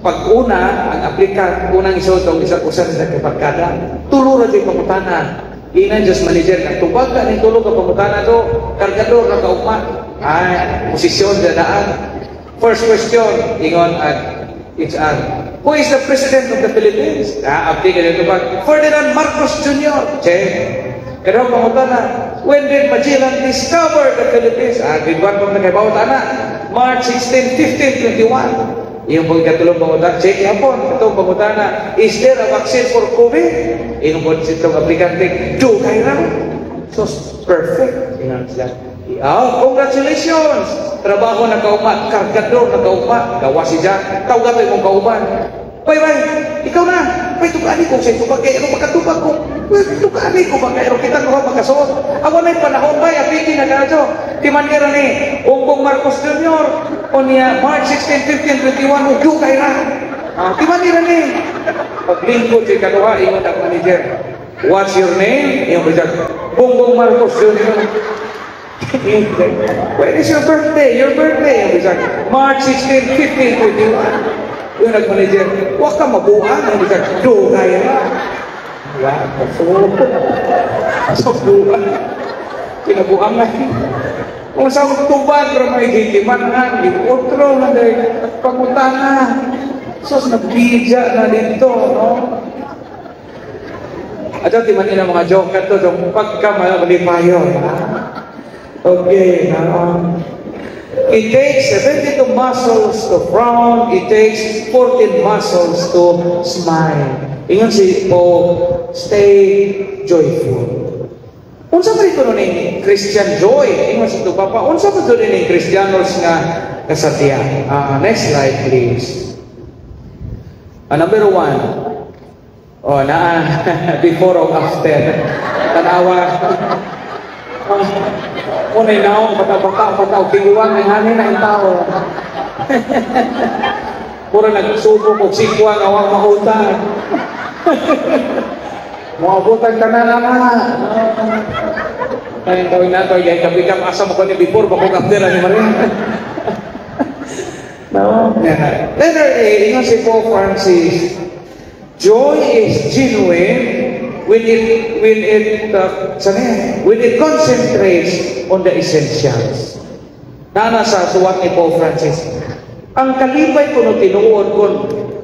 Pag una, ang applicant, unang isuot ang isa usa sa barkada, tulo ra jud pangutana. Inan just manager nga tubag ka ning tulo ka pangutana to, kargador ra kaugma. Ay, posisyon daan. First question, ingon at HR. Who is the president of the Philippines? Ah, abdi ka dito ba? Ferdinand Marcos Jr. Check. Pero pangutana, when did Magellan discover the Philippines? Ah, grade 1 pa man kay ana. March 16, 1521. Iyong pagkatulong pangutana, check yapon. Itong pangutana, is there a vaccine for COVID? Iyong po itong aplikante, do kay ra. So, perfect. Ingon sila. Oh, congratulations! Trabaho na kauma, kargador na kauma, gawa si Jack, tawag ato imong kauban. Bay, bay, ikaw na. Bay, tukani ko sa tubag kay ano makatubag ko. Bay, tukani ko ba kay kita ko makasuot. Awa na'y panahon bay, apiki na kadto. Ti manera ni Bongbong Marcos Jr. o niya March 16, 15, 21 ug kay ra. Ah, ti manera ni. Paglingkod si kaduha ingon ang manager. What's your name? Ingon ko Bongbong Marcos Jr. When is your birthday? Your birthday. March 16, 15, 21. Yung nag-manager, huwag ka mabuhan. Yung bisag, do kaya. Wala, so, buwan. Kinabuhan nga. Kung sa tubag, pero may gitiman nga, otro na dahil, pangutana. So, nagbidya na dito, no? Ato ti man ina mga joke kato dong pagka malipayon. Okay, it takes 72 muscles to frown, it takes 14 muscles to smile. Ingon si Paul, stay joyful. Unsa ba ito ning Christian joy? Ingon si Papa, unsa ba ito ning Kristiyanos nga kasatya? Next slide, please. Number one. Oh, naa before or after. Tanawa. Unay naong bata-bata bata og tiguang ang hanin na ang tao. Pura nagsubok og sikwa nga wa mahutan. Moabutan ka na na. Ay, gawin nato, ay kabikam asa mo ko ni before, bako after ni Maria. No? Yeah. Letter A, ingon si Pope Francis, joy is genuine when it concentrates on the essentials. Nana sa suwat ni Pope Francis. Ang kalipay kuno tinuod kung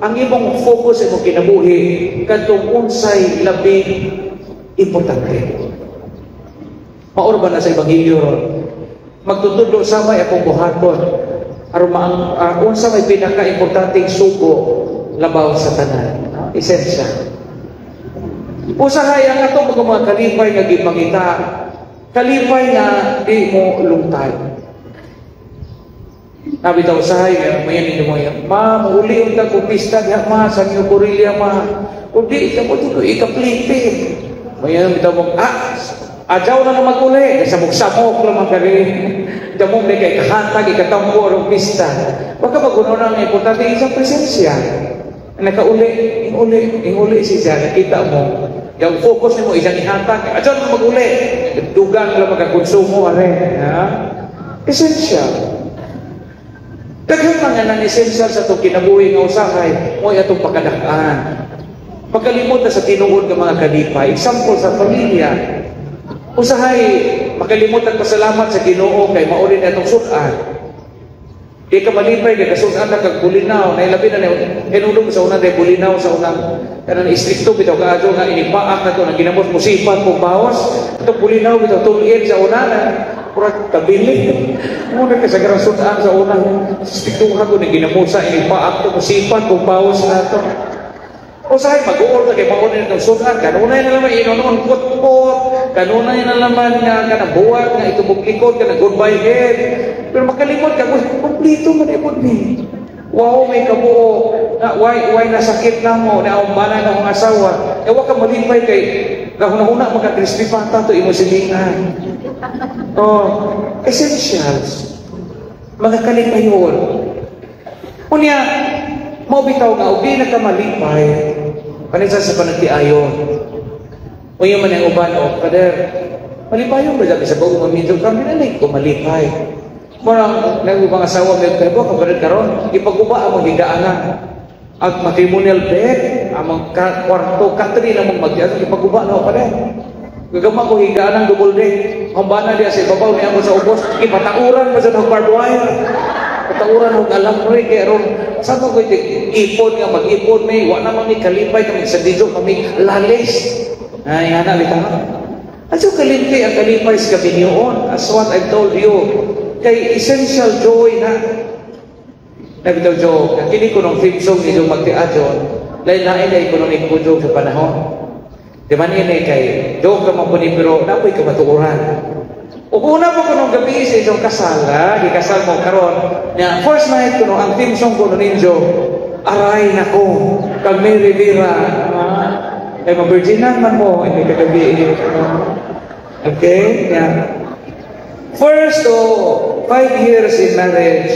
ang imong focus sa imong kinabuhi kadtong unsay labing importante. Maor ba na sa ebanghelyo ron? Magtutudlo sa may akong buhaton aron maang unsa may pinaka-importanteng sugo labaw sa tanan. No? Essential. Usahay ang atong mga kalipay nga gipangita, kalipay nga di mo lungtay. Nabi daw usahay nga mayan ninyo mo yan. Ma, muuli unta ko pista diha ma sa New Corelia ma. Kung di ka mo dito ikaplite. Mayan bitaw mo adyaw na na mag-uli. Kasi samok-samok lang kari. Damong di kay kahatag, ikatampo ang pista. Baka maguno na ang importante isang presensya. Nakauli, inguli, inguli siya, nakita mo. Yung focus nimo isang ihatag. Adyaw na mag-uli. Dugang lang magkakonsumo, are. Ha? Essential. Daghan mga nang essential sa itong kinabuhi nga usahay, mo atong pakadak-an. Pagkalimot na sa tinuod ng mga kalipay. Example sa pamilya. Usahay, makalimot ang pasalamat sa Ginoo kay mauli na itong sudan. Di ka malipay kay kasudan na kag bulinaw, nailabi na hinulog sa unang kay bulinaw sa unang kanang istrikto bitaw kaadto nga inipaak na to nang ginamos musipat kung bawas itong bulinaw bitaw tulid sa una na murag kabili. Mo na kasagaran sudan sa unang istriktuhan ko ni ginamusa inipaak to musipat kung bawas na to. Usahay mag-uol ka kay mauna na itong sudan, kanunay na naman inonon kutpot, kanunay na naman nga kanang buwag nga itubog likod, kanang goodbye head. Pero makalimot ka, uy, kompleto man ipod ni. Wow, may kabuo, nga why nasakit na mo, na ang bana na akong asawa. E wa ka malipay kay gahuna-huna maka crispy pata to imo silingan. Oh, essentials. Mga kalipayon. Unya, mao bitaw nga og di na ka malipay kanisa sa panagtiayon. Unya man ang uban o Father, malipayon ba sa bago mamidyo kami na ko malipay. Murang nang ubang asawa may kay ka karon karon ipaguba ang higaan na ang matrimonial bed among kwarto katri na mong magdiyan ipaguba na Father. Gagama ko higaan ang double deck. Ang bana diya sa ibabaw niya ako sa ubos ipatauran pa sa barbed wire. Patauran og alambre kay aron sa ko ipon nga mag-ipon may wa naman mi kalipay kami sa dijo kami lalis. Ay ana bitaw. Aso kalimti ang kalipay sa kaminyoon as what I've told you. Kay essential joy na nabitaw joke. Ang kini ko nung theme song ni Jong Magtiadyon, lain-lain na ekonomik ko joke sa panahon. Di man ini kay joke ka man po ni pero napoy kamatuoran. Ug una pa ko nung gabi sa inyong kasal, ha? Gikasal mo karon. Na first night ko no, ang theme song ko no ninyo, Aray nako, kag Mary Rivera. Ay ma-virginan man mo, hindi kagabi. Okay? Yeah. First to 5 years in marriage,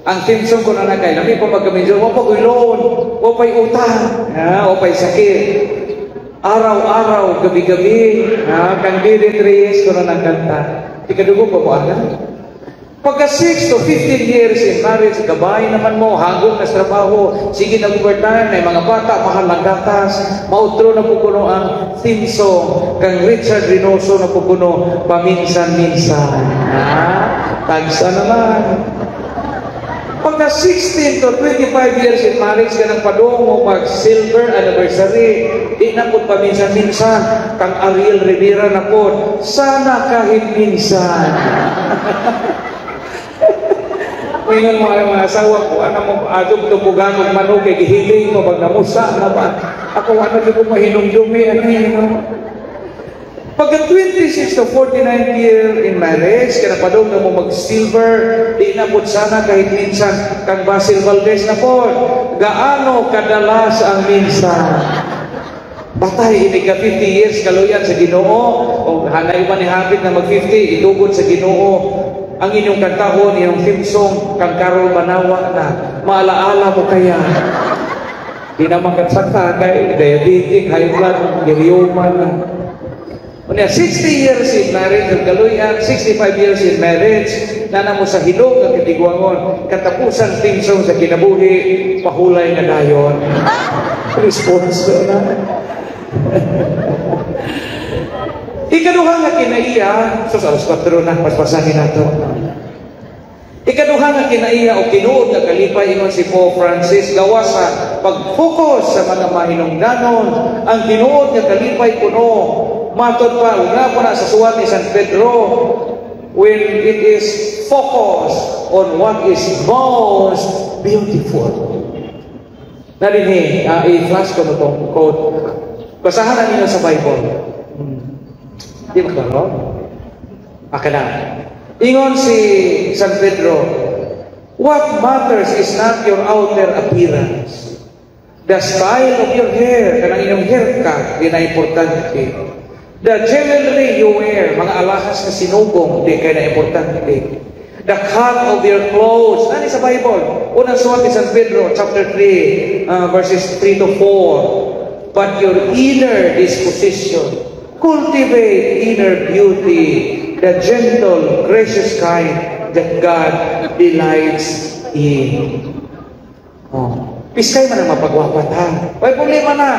ang theme song ko na na kay, lami pa magkamedyo, wa pa ko'y loan, wa pa'y utang, ha? Wa pa'y sakit. Araw-araw, gabi-gabi, ha? Kang Didi Reyes ko na nang kanta. Ikadugo pa mo, ana? Pagka 6 to 15 years in marriage, gabay naman mo, hagong na sa trabaho, sige na overtime, na mga bata, mahal ang gatas, mautro na po kuno ang theme song, kang Richard Reynoso na po kuno, paminsan-minsan. Ha? Tagsa naman. Pagka 16 to 25 years in marriage ka nang padung mo mag silver anniversary, di na po paminsan-minsan, kang Ariel Rivera na po, sana kahit minsan. Mingon mo ang mga asawa ko, ano mo, adog tubugan og manok, kay gihiling mo, pag namusa na ba? Ako, wala na ko mahinumdumi, ano yun, no? Pagka 26 to 49 year in marriage, kana padung na mo mag-silver, di na po sana kahit minsan, kang Basil Valdez na po, gaano kadalas ang minsan? Batay, ini ka 50 years kaluyan sa Ginoo, o hanay man ni hapit na mag-50, itugod sa Ginoo. Ang inyong kantahon, inyong theme song, kang Carol Banawa na, maalaala mo kaya. Di naman katsaka kay diabetic, high blood, glioma na. Unya, 60 years in marriage, ang kaluyan, 65 years in marriage, nana mo sa hilog ang katigwangon, katapusan theme song sa kinabuhi, pahulay nga dayon. Response na. Ikaduha nga kinaiya, so sa alas 4 na, paspasahin nato. Ikaduha nga kinaiya o tinuod nga kalipay, ingon si Pope Francis, gawas sa pag-focus sa mga mahinungdanon, ang tinuod nga kalipay kuno, matod pa, una po na sa suwat ni San Pedro, when it is focused on what is most beautiful. Narinhi, i-flash ko mo itong quote. Basahan na ninyo sa Bible. Di ba klaro? Aka na. Ingon si San Pedro, "What matters is not your outer appearance. The style of your hair, kanang inyong haircut, di na importante. The jewelry you wear, mga alahas na sinugong, di kay na importante. The cut of your clothes," nani sa Bible. Unang suwat ni San Pedro, chapter 3, verses 3 to 4. "But your inner disposition, cultivate inner beauty, the gentle, gracious kind that God delights in." Oh. Piskay man ang mapagwapa ta. Way problema na.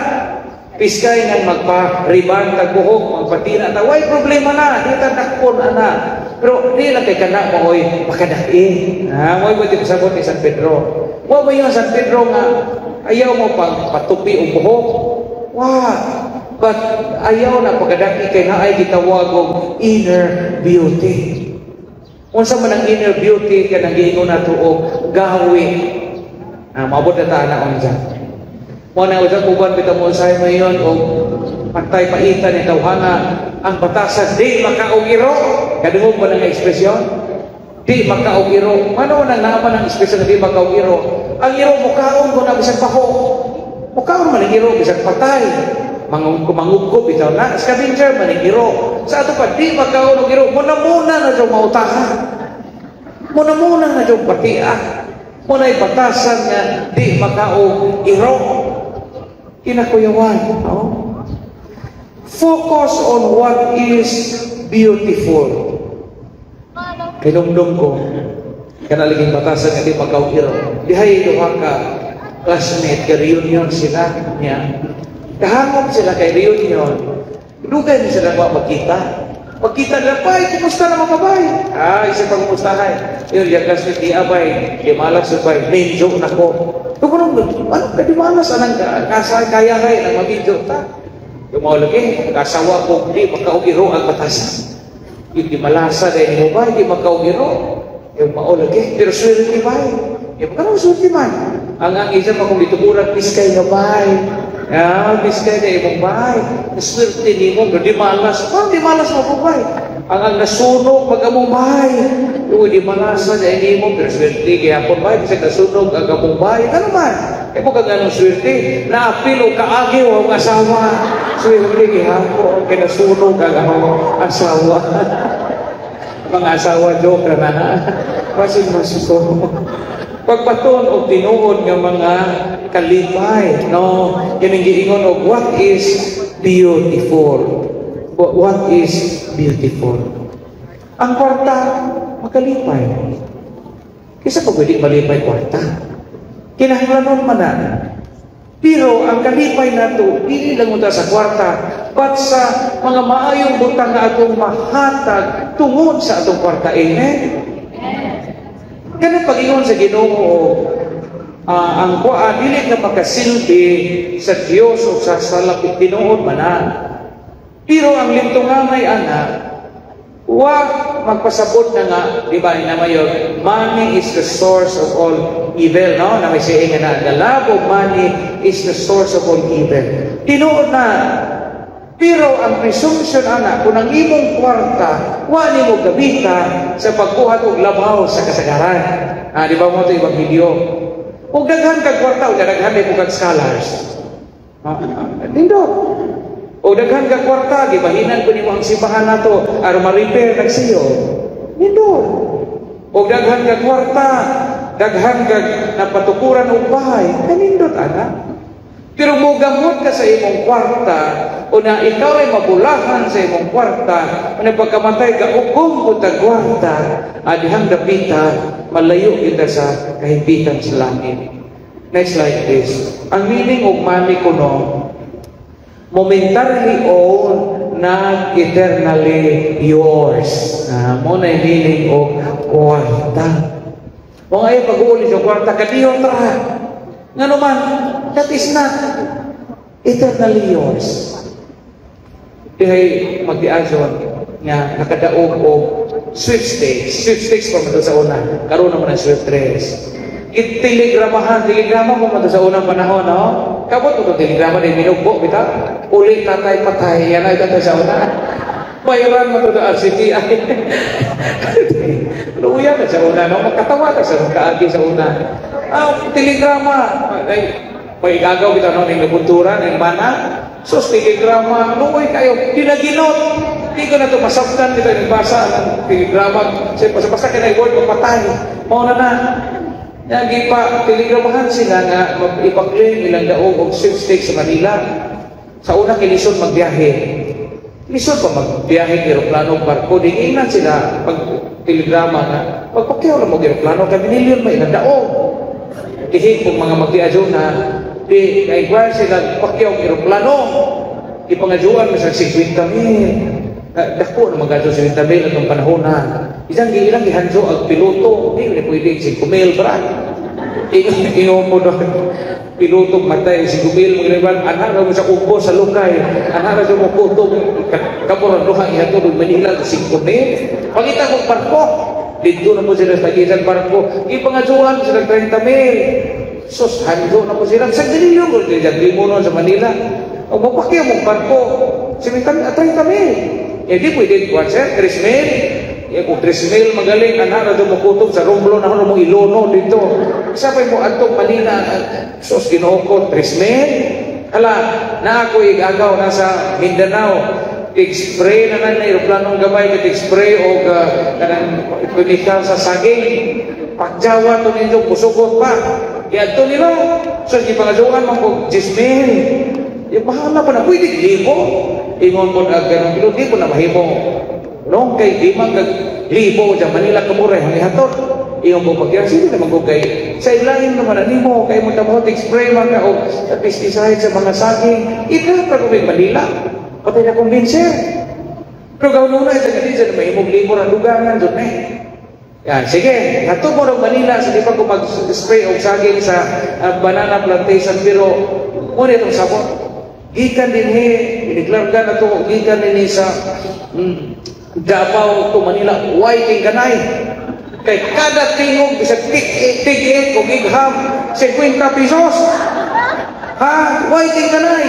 Piskay nga magpa-riban tag buhok, magpatina ta. Way problema na. Di ta dakpon ana. Pero di lang kay kana mo oy makadaki. Ha, mo'y mo pasabot ni San Pedro. Wa ba yung San Pedro nga ayaw mo pang patupi og buhok? Wa. But ayaw na pagkadaki kay naay gitawag og inner beauty. Unsa man ang inner beauty kanang giingon nato og gawi? Ah, maabot na ta na unsa. Mo na usab uban bitaw mo usahay mayon og pantay paitan ni tawhana ang batasan di makaog iro. Kadungog ba ng ekspresyon? Di makaog iro. Mano nang naaman ang ekspresyon na di makaog iro? Ang iro mukaon ko na bisag paho. Mukaon man ang iro bisag patay. Mangugkob bitaw na scavenger man ang iro. Sa ato pa di makaon og iro, muna-muna na daw mautaha. Muna-muna na daw patia. Muna'y batasan nga di makaog iro. Kinakuyawan. No? Focus on what is beautiful. Kinumdum ko, kana laging batasan nga di makaog iro. Dihay duha ka classmate, ka reunion sila niya. Kahangop sila kay reunion. Dugay ni sila wa magkita. Pagkita nila, "Bay, kumusta naman ka, bay?" Ah, isa pang kumustahay. Yun, yung classmate ni abay, di malas bay, medyo na ko. Ano, ano ka di malas, anang kasa, kaya kay, nang mabidyo ta. Yung mga lagi, kasawa ko, di makaugiro ang batasan. Yung di malasa dahil mo ba, di makaugiro. Yung mao lagi, pero swerte bay. Yung kanang swerte man. Ang isa pa kung dituburan, piskay nga bay. Ah, biskay na imong bay. Swerte nimo, pero di malas. Parang di malas mo bay. Ang nasunog mag among bay. Uy, di malasa na nimo, pero swerte gihapon bay. Bisag nasunog ang among bay. Ano man? Kaya mo kag anong swerte? Naapil o kaagi o ang asawa. Swerte gihapon, kay nasunog ang among asawa. Mga asawa, joke na na. Basin masuko. Pagbaton og tinuod nga mga kalipay, no? Kining giingon og what is beautiful. What is beautiful? Ang kwarta makalipay. Kaysa pag di malipay kwarta. Kinahanglanon man na. Pero ang kalipay nato dili lang unta sa kwarta, but sa mga maayong butang nga atong mahatag tungod sa atong kwarta. Amen. Kanang pag-ingon sa Ginoo, ang kuan, dili ka makasilbi sa Dios o sa salapit, tinuod man na. Pero ang limtungamay ana, wa magpasabot na nga, di ba, na mayor, money is the source of all evil, no? Na may saying nga na, the love of money is the source of all evil. Tinuod na. Pero ang presumption ana, kung ang imong kwarta, wa nimo gabita sa pagbuhat og labaw sa kasagaran. Ah, di ba mo ito ebanghelyo? Kung daghan kag kwarta, o daghan mo kag scholars. Ah, nindot. O daghan kag kwarta, gibahinan ko nimo ang simbahan nato aron ma-repair nagsiyo. Nindot. O daghan kag kwarta, daghan kag napatukuran og bahay, kanindot ana. Pero mogamot ka sa imong kwarta, o na ikaw ay mabulahan sa imong kwarta, o na pagkamatay ka, ugong ko tag kwarta, adihang dapita, malayo kita sa kahimpitan sa langit. Next slide, please. Ang meaning of money kuno, momentarily owned, not eternally yours. Ah, mo na yung meaning of kwarta. Kung ay pag-uuli sa kwarta, kadiyo tra. Nga naman, that is not eternally yours. Dihay magdiason nga nakadaog og sweepstakes. Sweepstakes pa man to sa una. Karon naman ang sweepstakes. Itelegramahan, telegrama mo man to sa unang panahon, no? Kabot mo to telegrama din minugbo bitaw. Uli tatay patay, yan ay tatay sa una. Bayaran mo to sa RCTI. Luya ka sa una, no? Magkatawa ka sa kaagi sa una. Ah, telegrama. Ay, may gagaw kita no, ning kultura, ning mana. Sus, telegrama, luoy kayo, dinaginot. Di ko na ito masabtan, dito yung basa ng telegrama. Kasi basta ka na word, mapatay. Mao na na. Nga pa telegramahan sila nga ipa-claim ilang daog og sweepstakes sa Manila. Sa una kay lisod magbiyahe. Lisod pa magbiyahe eroplano, barko, di ingnan sila pag telegrama nga pagpakyaw lang mo eroplano kay milyon may ilang daog. Dihi kung mga magdiadyo na di na-inquire sila pakyaw eroplano. Ipangadyuan mo sa 50 mil. Dako na magadyo 50 mil atong panahon na. Isang ilang gihanjo ang piloto, di na pwede 5 mil bra. Ingon mo doon, piloto matay 5 mil mga anak ra mo sa ubo sa lukay, anak ra sa mo kutob, kaburan duha ihatod og Manila sa 5 mil. Pangita kong barko, dito na po sila sa tagisan barko, ipangadyoan sila 30 mil. Sus, hanjo na po sila. Sa ganilyo ko, limo sa Manila. O mapakyaw mong barko, 30 mil. Eh di pwede, kuwan sir, 3 mil. Eh, kung 3 mil magaling, anak na mo kutob sa Romblon na mo ilono dito. Sabay mo adtong Manila, sus, Ginoo ko, 3 mil. Hala, na ako igagaw nasa Mindanao. Tig-spray na na na aeroplanong gamay, tig-spray o kanang chemical sa saging. Pagjawa to ninyo, musugot pa. Iadto nila. So, gipangaduan man ko, 10 mil. Yung bahala pa na, pwede libo. Ingon mo na ganun, pero di ko na mahimo. No, kay di man kag libo dyan, Manila kamuray, hangin hatod. Ingon ko pag sino naman ko kay, sa ilain naman na nimo, kay mo tamo, spray man ka, o pesticide sa mga saging, ika pa ko may Manila. Patay na kumbinser. Pero gawin na ito, nga di sa mahimong libo na dugangan doon eh. Yan, sige, hatod mo ng Manila, sa di pa ko mag-spray og saging sa banana plantation, pero muna itong sabot. Gikan din he, iniglarga na to, gikan din sa Davao to Manila, whiting kanay. Kay kada tingog, bisag tig-it o gigham, 50 pesos. Ha? Whiting kanay.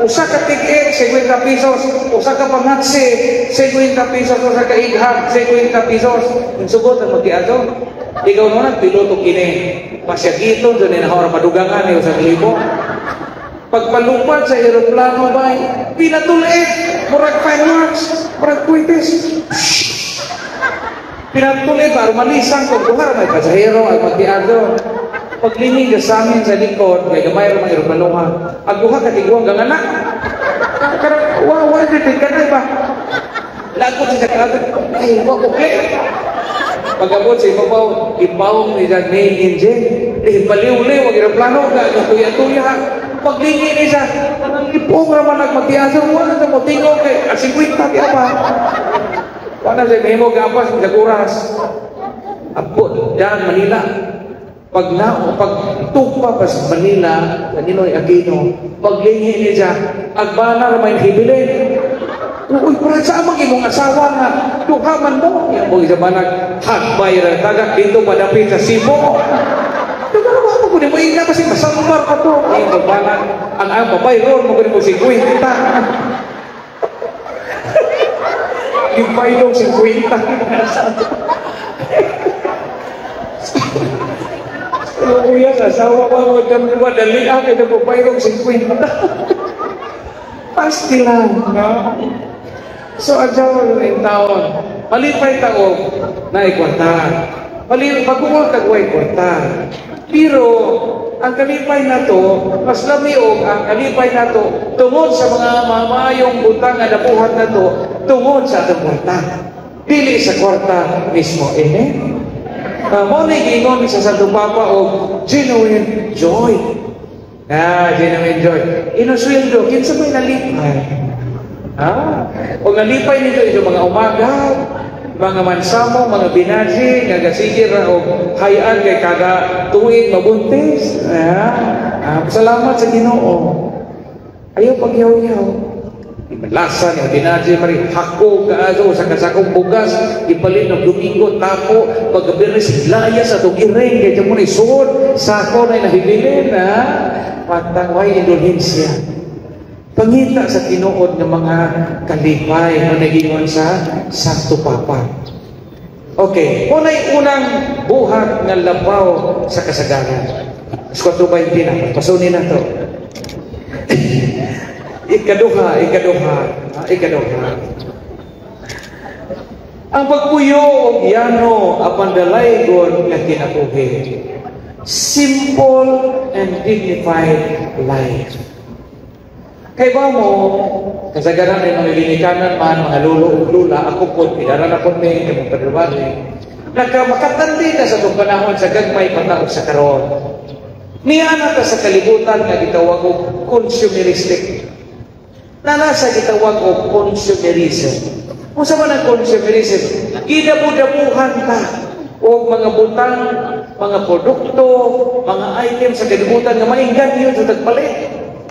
Usa ka tig-it, 50 pesos. Usa ka pangatsi, 50 pesos. Usa ka igham, 50 pesos. Ang sugot ang magdiadto. Ikaw naman, piloto kini. Pasyagito, doon na nakawara madugangan, eh, sa libo. Pagpalupad sa eroplano ba, pinatulit, murag fireworks, murag kuwitis. Pinatulit, para malisang kung buhar, may pasahero, ay magdiado. Paglinig sa amin sa likod, kay gamay ra mga eroplanoha. Ang duha ka tiguang ganganak. Karang, wow, wow, di ka na ba? Lagot siya sa kagat, ay, wa ko. Pag-abot sa ibabaw, ipawong ni sa main engine. Eh, baliw-liw, ang eroplano, tuya-tuya. Paglingi ni siya, ipong raman nagmagtiasa, wala na mo tingog kay, ang 50 di ba? Wala siya, may mo gapas, sa oras. Abot, Dan Manila. Pag na pag tugpa pa sa Manila, Ninoy Aquino, paglingi niya, agbana ra may hibilin. Uy, para sa amang imong asawa nga, duha man mo. Yang mo isa banag, hagbay ra tagak dito padapit sa Cebu. Duha mo ko mo ina kasi masambar ka to. Ay, pagbanag, ang babayron mo ko mo 50. Yung baylong 50. Kuya, sa asawa ko, magkamwa, dali ah, kaya mo baylong 50. Pasti lang, no? So, adyaw ng taon, malipay tao na ikwarta. Pag-uol kag way kwarta. Pero, ang kalipay na to, mas lami og ang kalipay na to, tungod sa mga mamayong butang nga nabuhat na to, tungod sa atong kwarta. Dili sa kwarta mismo. Amen? Mo ni giingon sa Santo Papa og genuine joy. Ah, genuine joy. Inusweldo, kinsa may nalipay? Ah, o nalipay nito ito mga umaga, mga mansamo, mga binaji, nga gasigir ra og hayaan kay kada tuig mabuntis. Ah, salamat sa Ginoo. Ayaw pagyaw-yaw. Lasa ni binaji mari hako kaayo sa kasakong bugas ipalit ng Domingo tapo paggabi laya sa atong iring kay mo ni suod sako na nahibilin ha patang way indulhensya. Pangita sa tinuod ng mga kalipay na nagingon sa Santo Papa. Okay, unay unang buhat nga labaw sa kasagaran. 4:20 na, pasunin na to. Ikaduha, ikaduha, ikaduha. Ang pagpuyo og yano apan dalaygon nga kinabuhi. Simple and dignified life. Kay ba mo, kasagaran ay mga ginikanan man, mga lulo ug lula, ako po, pidara na po may, kay mong padrubali. Nagkamakatandi na sa itong panahon sa gagmay pataog sa karon. Niya na ta sa kalibutan nga gitawag og consumeristic. Nanasa gitawag og consumerism. Kung sa man ang consumerism, ginabudabuhan ta og mga butang, mga produkto, mga item sa kalibutan nga mainggan yun sa tagpalit.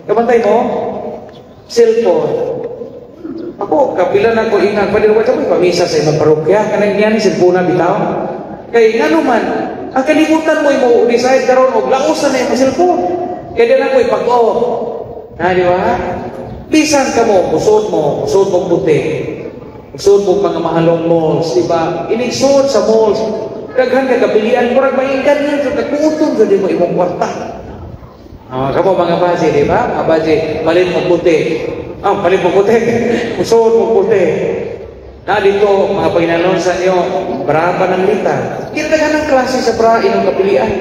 Kabantay mo? Cellphone. Ako, kapila na ko ingag, pwede ko ito, pamisa sa imong parokya, kanang niya ni cellphone na bitaw. Kay nga naman, ang kalibutan mo mo decide karon og laosan na imong cellphone. Kaya di na ko ipag-off. Ha, di ba? Bisan ka mo, musod mo puti. Musod mo mga mahalong malls, di ba? Inigsod sa malls, daghan ka kapilian, murag mainggan yun, so nagpuutong sa di mo imong kwarta. Ah, kamo mga baje, di ba? Mga baje, palit mo puti. Ah, palit mo puti. Musod mo puti. Na dito, mga Panginoon sa inyo, bra pa ng lita. Kita ng klase sa bra, inong kapilian.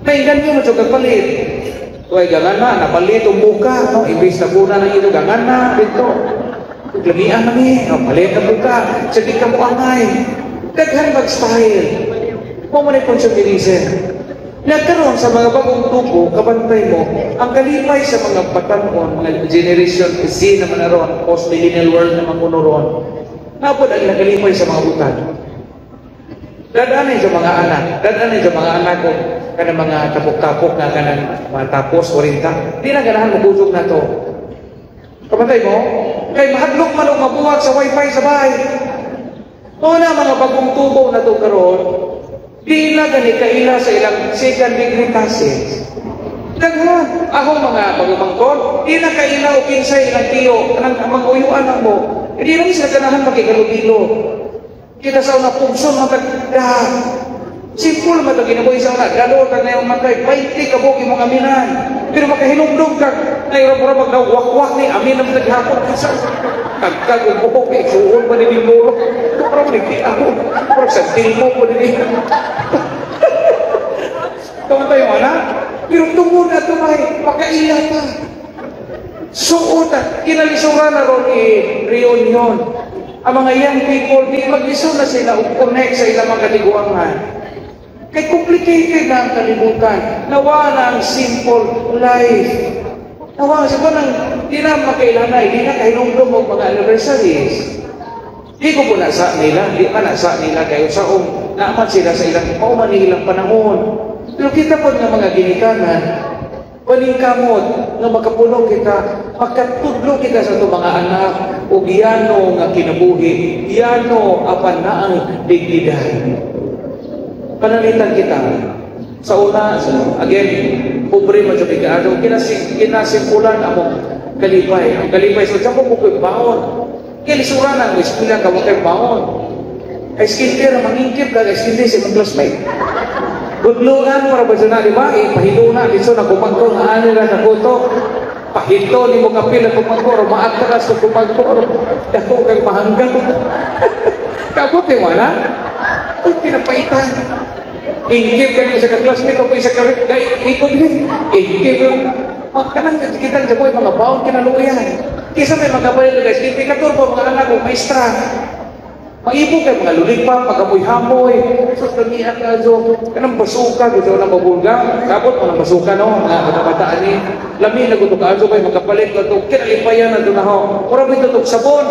Mainggan yun, so kagpalit. Uy, gangan na, napalit ang buka, no? Imbis na guna ng ito, gangan na, dito. Lamian na mi, no? Palit ang buka, sa di ka mo angay. Daghan mag-style. Mo man ay consumerism. Nagkaroon sa mga bagong tubo, kabantay mo, ang kalipay sa mga batanon, mga generation Z naman na ron, post-millennial world naman kuno ron, napod ang nakalipay sa mga butan. Dadanay sa mga anak, dadanay sa mga anak ko, kanang mga tapok-tapok nga kanang mga tapos, 40, di na ganahan mabusog na to. Kabantay mo, kay mahadlok man og mabuhat sa wifi sa bahay. O na mga bagong tubo na to karon, di na gani kaila sa ilang second degree cousins. Daghan, akong mga pagumangkon, di na kaila o kinsay ilang tiyo, kanang mga uyuan na mo, di na sila ganahan makikalubilo. Kita sa una pugson matagda. Simple man ito kinabuhi sa una. Galo ka na yung matay, 20 ka buok imong aminan. Pero makahinumdum ka, nairap-rap magnawakwak ni amin ang naghapon. Sa kagkag og buhok, isuon pa ni Muro. Pero nagdi ako. Pero sa tilmo po ni Kamatay mo na? Pero tungod na tumay, makaila pa. Suot at kinalisuran na ron i-reunion. Ang mga young people, di maglisod na sila o connect sa ilang mga kaliguangan. Kay complicated na ang kalibutan. Nawa na ang simple life. Nawa, sa kanang di na makailanay, di na kahinumdum og mga anniversaries. Di ko po nasa nila, di pa nasa nila kayo sa Naaman sila sa ilang mao man ni ilang panahon. Pero kita po nga mga ginikanan, paningkamot nga makapuno kita, makatudlo kita sa atong mga anak og yano nga kinabuhi, yano apan naang dignidad. Pananglitan kita sa una, again, pobre man jud kaayo, kinasimpulan among kalipay. Ang kalipay sa so, mo ko'y baon. Kilisuran ang eskwela ka mo kay baon. Ay skincare, mangingkip ka, skincare sa imong classmate. Gudluan para ba na, di ba? Ipahiluna, dito na kumagko, nga ano na sa kuto. Pahito ni mo kapil na kumagko, o maatras na kumagko, dako kang mahanggang. Kabot ni mo na? Uy, pinapaitan. Ingkip ka niya sa ka-classmate o sa ka ikot din. Ingkip yung kanang kita sa boy, mga baon kinaluyan. Kisa may magabalit na guys, hindi katurbo, mga anak ko, maestra. Maibo kay mga lollipop, magamoy-hamoy. So, kamihan ka, so, kanang basuka, gusto na mabulga. Kabot mo ng basuka, no? Mga bata-bataan ni. Lami na gusto ka, so, kay makapalit ka to. Kinalipayan na doon na ho. Mura ito to, sabon.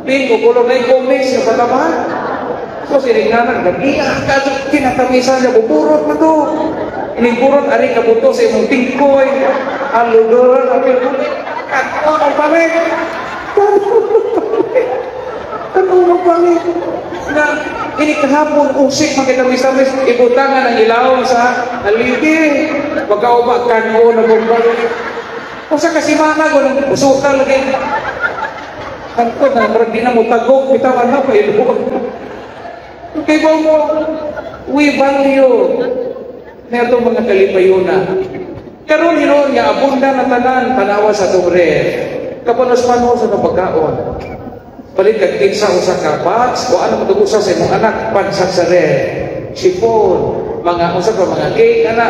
Pink, o color na yung comics, yung patama. So, sinignanan, gabiya ka, so, kinatamisan niya, buburot na to. Inigburot, ari kabuto sa imong tingkoy. Aludoran, apil mo. Kato, ang palit. Kato, ang palit. Na, ini kahapon, usik makitamisamis, ibutangan ang ilaw sa haligi. Pagkauba, kano na bumbalik. Usa ka simana ko, nang usukal lagi. Kanto na, murag di na mo tagok, bitawan na, pailo. Okay ba mo, we value na itong mga kalipayuna. Karon hinuon nga abunda na tanan tanawa sa atong ref. Kapanos-panos sa atong pagkaon. Palit kag pizza usa ka box o ano mo usa sa imong anak pansak sa ref. Chiffon, mga usa pa mga cake ana.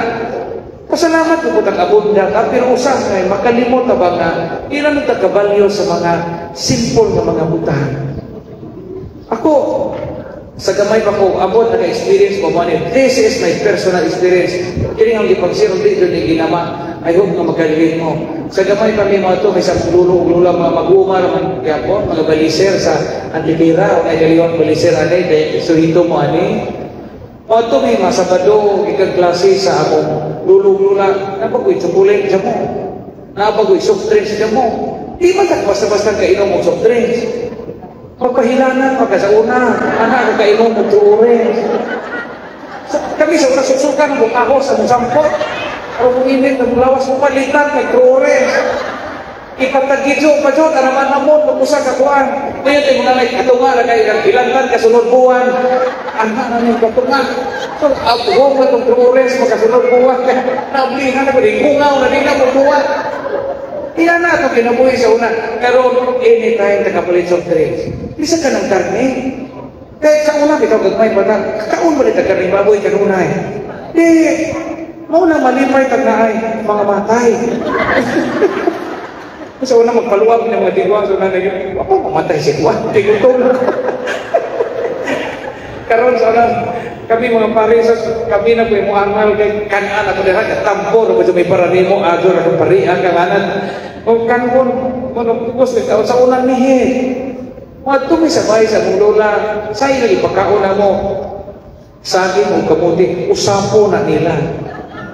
Pasalamat ko putang abunda ka pero usa kay makalimot ta ba nga ilan ta kabalyo sa mga simple nga mga butang. Ako sa gamay pa ko abot naka-experience mo mo. This is my personal experience. Kini ang gipag-share dito ni ginama. I hope nga makalilin mo. Sa gamay pa mi mga to may sa lulo ug lula mga mag-uma raman gyapon, mga baliser sa Antiquera o kay Leon baliser ani kay suhito mo ani. Mo to may mga Sabado gikan klase sa akong lulo ug lula, napagoy chocolate sa mo. Napagoy soft drinks sa mo. Di man ta basta-basta kainom og soft drinks. Pagpahilanan pa ka sa una, anak ko kainom og orange. So, kami sa una suksukan ng ahos sa mong sampot. Pero kung init ng lawas mo palitan kay orange. Ipatagidyo pa dyan, araman namon, pag-usa ka kuan. Ngayon, tayo mga like, katunga na kayo, ilantan kasunod buwan. Anak na niyong katunga. So, abong na itong orange, makasunod buwan. Nablihan na ko, di kungaw na di na mo buwan. Iyan na ito kinabuhi sa una. Pero anytime nakapalit soft drinks, bisa ka ng karne. Kahit sa una, bitaw gagmay pa ta. Kaon ba nita karne baboy kanunay? Di, mao na malipay tag naay mga matay. Sa una magpaluwag ng mga tigwang sa una na yun, ako mamatay si Juan, tigutom. Karon sa una, kami mga parisas, kami na po yung angal kay kanaan ako dira katampo no may para nimo adyo ra parian kanganan. O kanon mo tugos sa unang nihi. Moadto mi sa bahay sa mong lola, sa ilang ipakaon na mo. Saging o kamuti, usapo na nila.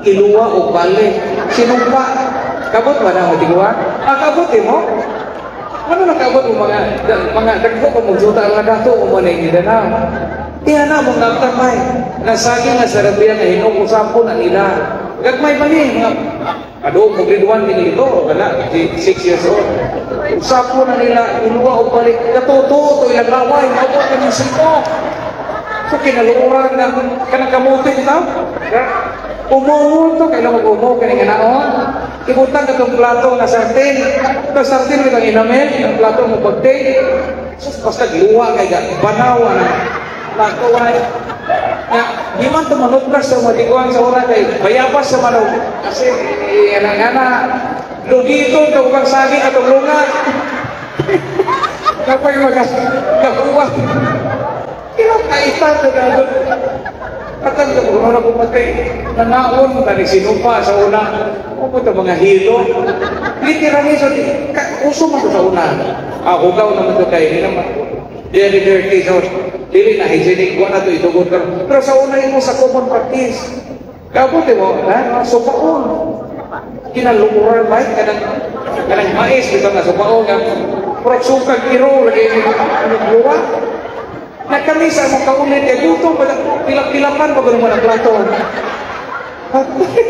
Iluwa o bale, sinumpa. Kabot ba na mo tigwa? Ah, kabot eh mo? Ano nakabot mo mga dagko ko mong juta ang dato o mo na ingidanaw. Iya na mong nagtamay. Nasaging nga sa rabiya nga hinog usapo na nila. Gagmay pa ni, mga ano, mo grade 1 din ito, wala, 6 years old. Usapo na nila, iluwa o balik, katuto, to ilang laway, maubot ka ng siko. So kinaluoran na, kanang kamuti ito. Umuhon to, kailan mag-umuho, kaning naon. Ibutang ka itong plato nga sartin. Ito sartin, itong inamin, ang plato mo pagting. So, basta giluwa kay banawa na plato ay. Nga, di man ito manutras sa mga tiguan sa una kay bayabas sa manog. Kasi, nga na, lugito ito upang saging atong lunga. Kapag magkakuha. Kinakaitan na gano'n. Katang ka mo na pumatay. Nangaon, tani sinumpa sa una. Pupunta mga hilo. Literally, so, uso man ito sa una. Ah, hugaw naman ito kay, hindi naman. Very dirty. So, dili na hygienic, wa na to itugon karon. Pero sa una mo sa common practice. Kabot mo, ha? Supaon. Kinalukuran ba? Kanang mais, bitaw nga supaon nga. Murag sukag iro, lagi luwa. Na kami sa among kaulit, kay gutom, pilap-pilapan pa gano'n ang plato. Patay.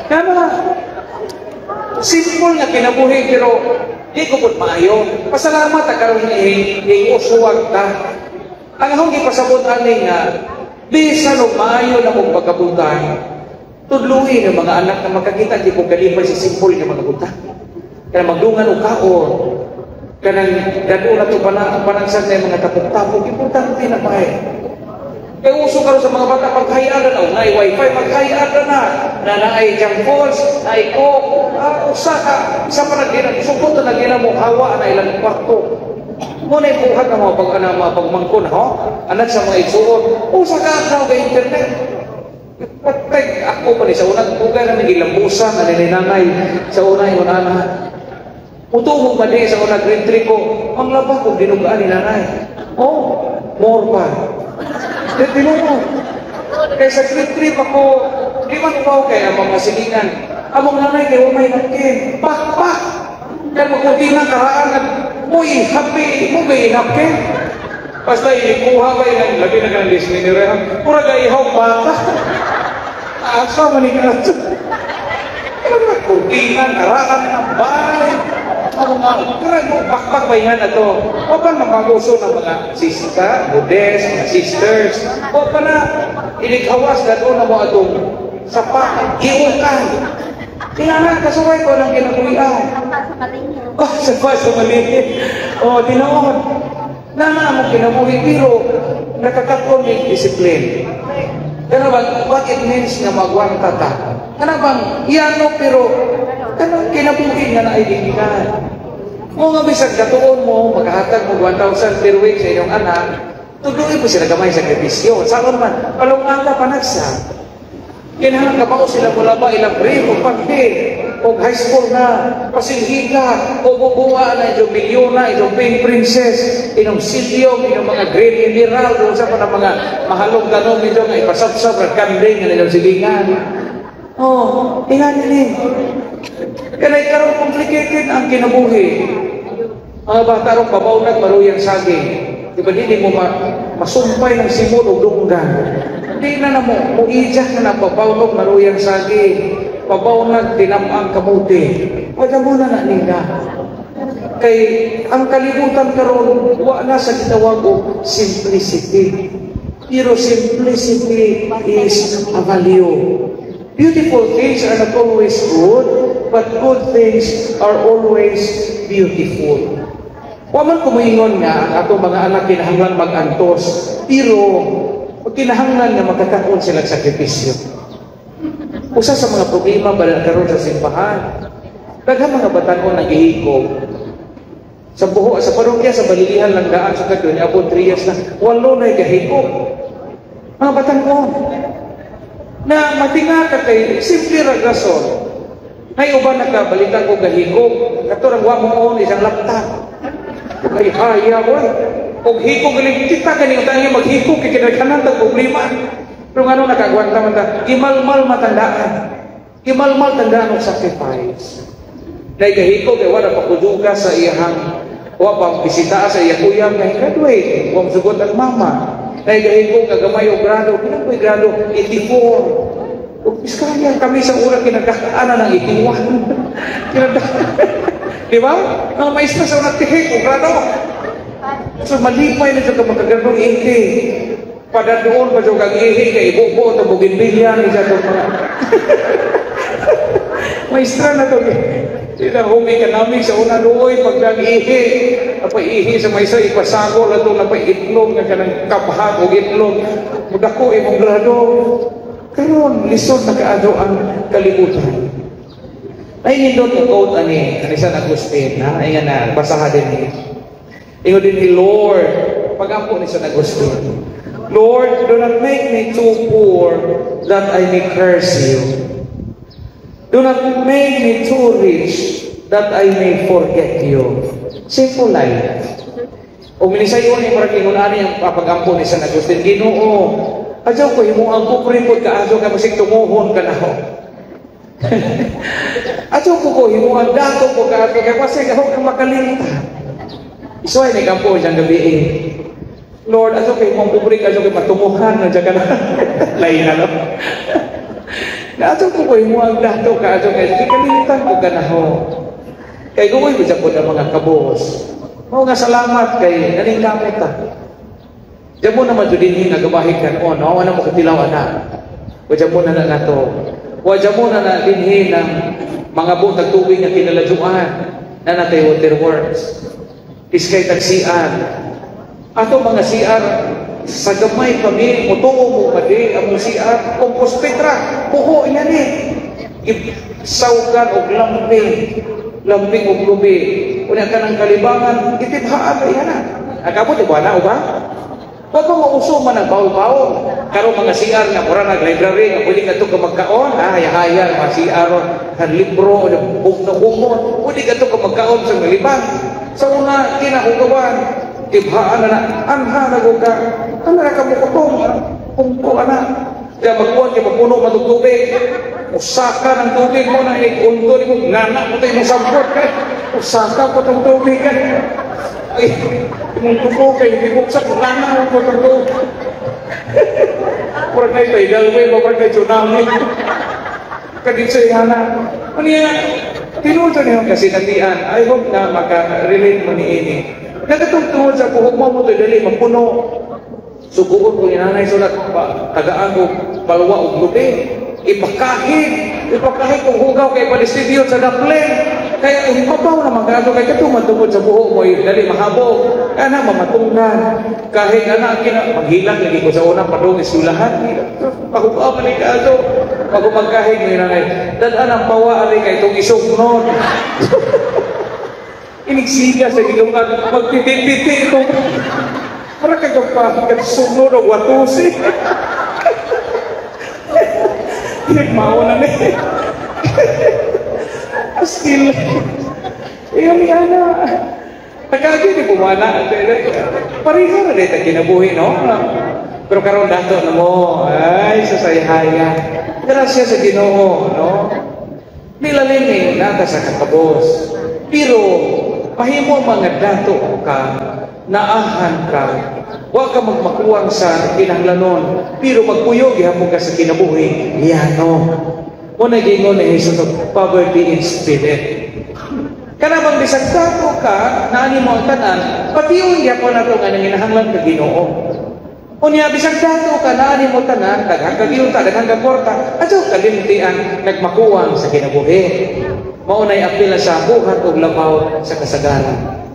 Kama, simple nga kinabuhi pero di ko pud maayo. Pasalamat ta karon usuwag ta. Ang akong gipasabot ani nga bisan og maayo na kong pagkabutan, tudluin ang mga anak na makakita di ko kalipay sa simple nga mga butang. Kanang magdungan og kaon, kanang dado na to pala panagsan na mga tapok-tapok, importante na pa eh. Kaya uso karon sa mga bata pagkayaan na, oh, naay wifi, pagkayaan na na, na naay junk foods, naay coke, usa ka, isa pa nagina, sugod na nagina mo, hawa na ilang kwarto. Mo na ibuhat ang mga pag, ano, mga pagmangkon, ho? Anak sa mga igsuon, usa ka akaw ka internet. Patay ako pa ni sa unang pugay namin gilambusan, ano ni nanay, sa una yung ana. Mutuhog man di sa una grade 3 ko, ang laba kong dinugaan ni nanay. Oh, more pa. Di tinuod. Kay sa grade 3 pa ko, di man uwaw kay ang mga silingan. Among nanay kay wa may napkin. Pak, pak! Kaya magkunti lang karaan at mo'y happy, mo gay napkin. Basta ikuha ba yung labi na kanang disminureha. Mura ga ihaw bata. Asa man ni ka. Kurtingan, karaan ng balay. Ako nga, karaan mo, bakbak ba yan na to? O pa mapaguso ng mga sista, budes, mga sisters. O pa na, ilighawas na doon na mo atong sapa, giukan. Kailangan kasuway ko ng kinabuhian. Oh, sapa sa mali. Oh, tinuod. Nana mo kinabuhi, pero nakakaton yung discipline. Kana bang, what it means nga magwanta ta? Kana bang, iyano pero, kanang kinabuhi nga naaibigan. Mo nga bisag katuon mo, maghatag mo 1,000 per week sa inyong anak, tuloy po sila gamay sakripisyo. Sa man, palunganga panagsa. Kinahanglan kabao sila mula ba ilang grade o pagdi o high school na, pasilhiga, o bubuha na inyong milyona, inyong pink princess, inyong silyong, inyong mga green emerald, o sa pa na mga mahalong tanom ito nga ipasabsab, at kanding nga inyong silingan. Oh, ingan ni. Kanay karon complicated ang kinabuhi. Mga bata ron babaw nagmaruyang saging. Di ba hindi mo masumpay ng simon o dunggan? Di na na mo, muijak na na babaw nog maruyang saging. Babaw nag tinamang kamuti. Wala mo na na nila. Kay ang kalibutan karon wa na sa gitawag og simplicity. Pero simplicity is a value. Beautiful things are not always good, but good things are always beautiful. Wa man kumuingon nga ang atong mga anak kinahanglan mag-antos, pero kinahanglan nga magkakaon sila sakripisyo. Usa sa mga problema ba karon sa simbahan, daghang mga batan-on nagihikog. Sa buho, sa parokya sa Balilihan lang daan sa kadto ni abot 3 years na walo na gahikog. Mga batan-on na matinga ka kay simple ra rason. Nay uban nakabalita ko gahikog, kato rang wa mo on isang laptop. Kay haya boy. Og hikog galing kita kani unta niya maghikog kay kinaghanan tag problema. Pero ngano nakagwanta man ta, gimalmal matandaan. Gimalmal tandaan og sacrifice. Nay gahikog kay wala pa kuduga sa iyang wa pa bisita sa iyang kuya nga graduate, wa mosugot ang mama. Nay gahikog nga gamay og grado, pila ko'y grado? 84. Ug biskaya kami sa una kinagdakaanan ng 81. Kinagdakaan. Di ba? Mga maestra sa una tihik og grado. So malipay na jud ka makagrado 80. Pada doon pa jud kang ihi kay ibubo to bougainvillea ni sa mga maestra na to. Sila home economics sa una doy pag nag-ihi, apay ihi sa maestra ipasagol ato na pay itlog nga kanang kabhag og itlog. Mudako imong grado. Karon lisod na kaadto ang kalibutan. Ay nindot nga quote ani ni San Agustin, ha? Ay nga na basaha din ni. Ingon din ni Lord, pag-ampo ni San Agustin. Lord, do not make me too poor that I may curse you. Do not make me too rich that I may forget you. Simple life. O minisayon ni parang ingon ani ang papagampo ni San Agustin, "Ginoo, adyaw ko himuang pobre pod kaayo kay basig tunguhon ka nako. Adyaw ko himuang dato ko kaayo kay basig ako ka makalimtan." Isuay ni kampo siyang gabi eh. "Lord, adyaw kay himuang pobre kaayo kay matunguhan na ka na." Lain na, no? Na adyaw ko himuang dato kaayo kay kalimtan ko ganaho. Kay gumoy ko po ang mga kabos. Mao nga salamat kay naningkamot ta. Diyan mo naman jud dinhi nga gabahig kan-on, no? Wala mo katilaw ana. Wadya mo na na nato. Wadya mo na na dinhi ng mga butag tubig nga kinaladyoan na natay waterworks. Iskay tag CR. Ato mga CR sa gamay kami mutuo mo padi among CR compost petra buho ini sawgan og lamping lamping og lubi. Unya kanang kalibangan gitibhaan kay na akabot di ba na uba. Wa pa mauso man ang bawl-bawl. Karon mga CR nga mura nag library nga pwede kadto ka magkaon, ah, haya-haya mga CR kan libro o bugno humon, pwede kadto ka magkaon sa malibang. Sa una kinahugawan, tibhaan na na, anha na ka, ana ra ka mo kutom, pungko ana. Kaya magkuhan kay mapuno man og tubig. Usaka ng tubig mo na ikunto mo ngana mo tayo mong sampot kay. Usaka po tong tubig kay. Ay, imong tubo kay gibuksak ngana mo tong tubig. Murag na tidal wave, murag na tsunami. Kadit sa ihana. Ano yan? Tinuod niyo kasi natian. I hope na maka-relate mo ni ini. Nagatungtungod sa buhok mo mo ito, dali, mapuno. Suguon ko ni nanay sulat, pa, tagaan ko palwa og lubi. Ipakahig, ipakahig kung hugaw kay pa-distribute sa daplin. Kaya himabaw naman kato kay katong tungod sa buhok mo, eh, dali mahabog. Ana mamatunggan. Kahit ana kina maghilak lagi ko sa unang padung eskwelahan. Pagupa man ni kato. Pag magkahig mo nanay. Dad-an ang pawa ari kay itong isugnon. Inigsiga sa gilungan, magpiti-piti ito. Para kagapa, kagsunod o watusi. Mao na ni. Still, iyon ni ana. Nagkagi ni bumana. Pareho na dito kinabuhi, no? Pero karon dato na mo, ay, sa sayhaya. Grasya sa Ginoo, no? Nilalim eh, nata sa kakabos. Pero, mahimo mga dato ka, naahan ka, wa ka magmakuwang sa kinahanglanon, pero magpuyo gihapon ka sa kinabuhi, yano. Mo na gingon ni Jesus, poverty in spirit. Kana bang bisag dato ka, naani mo ang tanan, patiyon gyapon nato nga nanginahanglan ka Ginoo. Unya bisag dato ka, naani mo tanan, daghan ka yuta, daghan ka kwarta, adyaw kalimtian nagmakuwang sa kinabuhi. Mao nay apil sa buhat ug labaw sa kasagaran.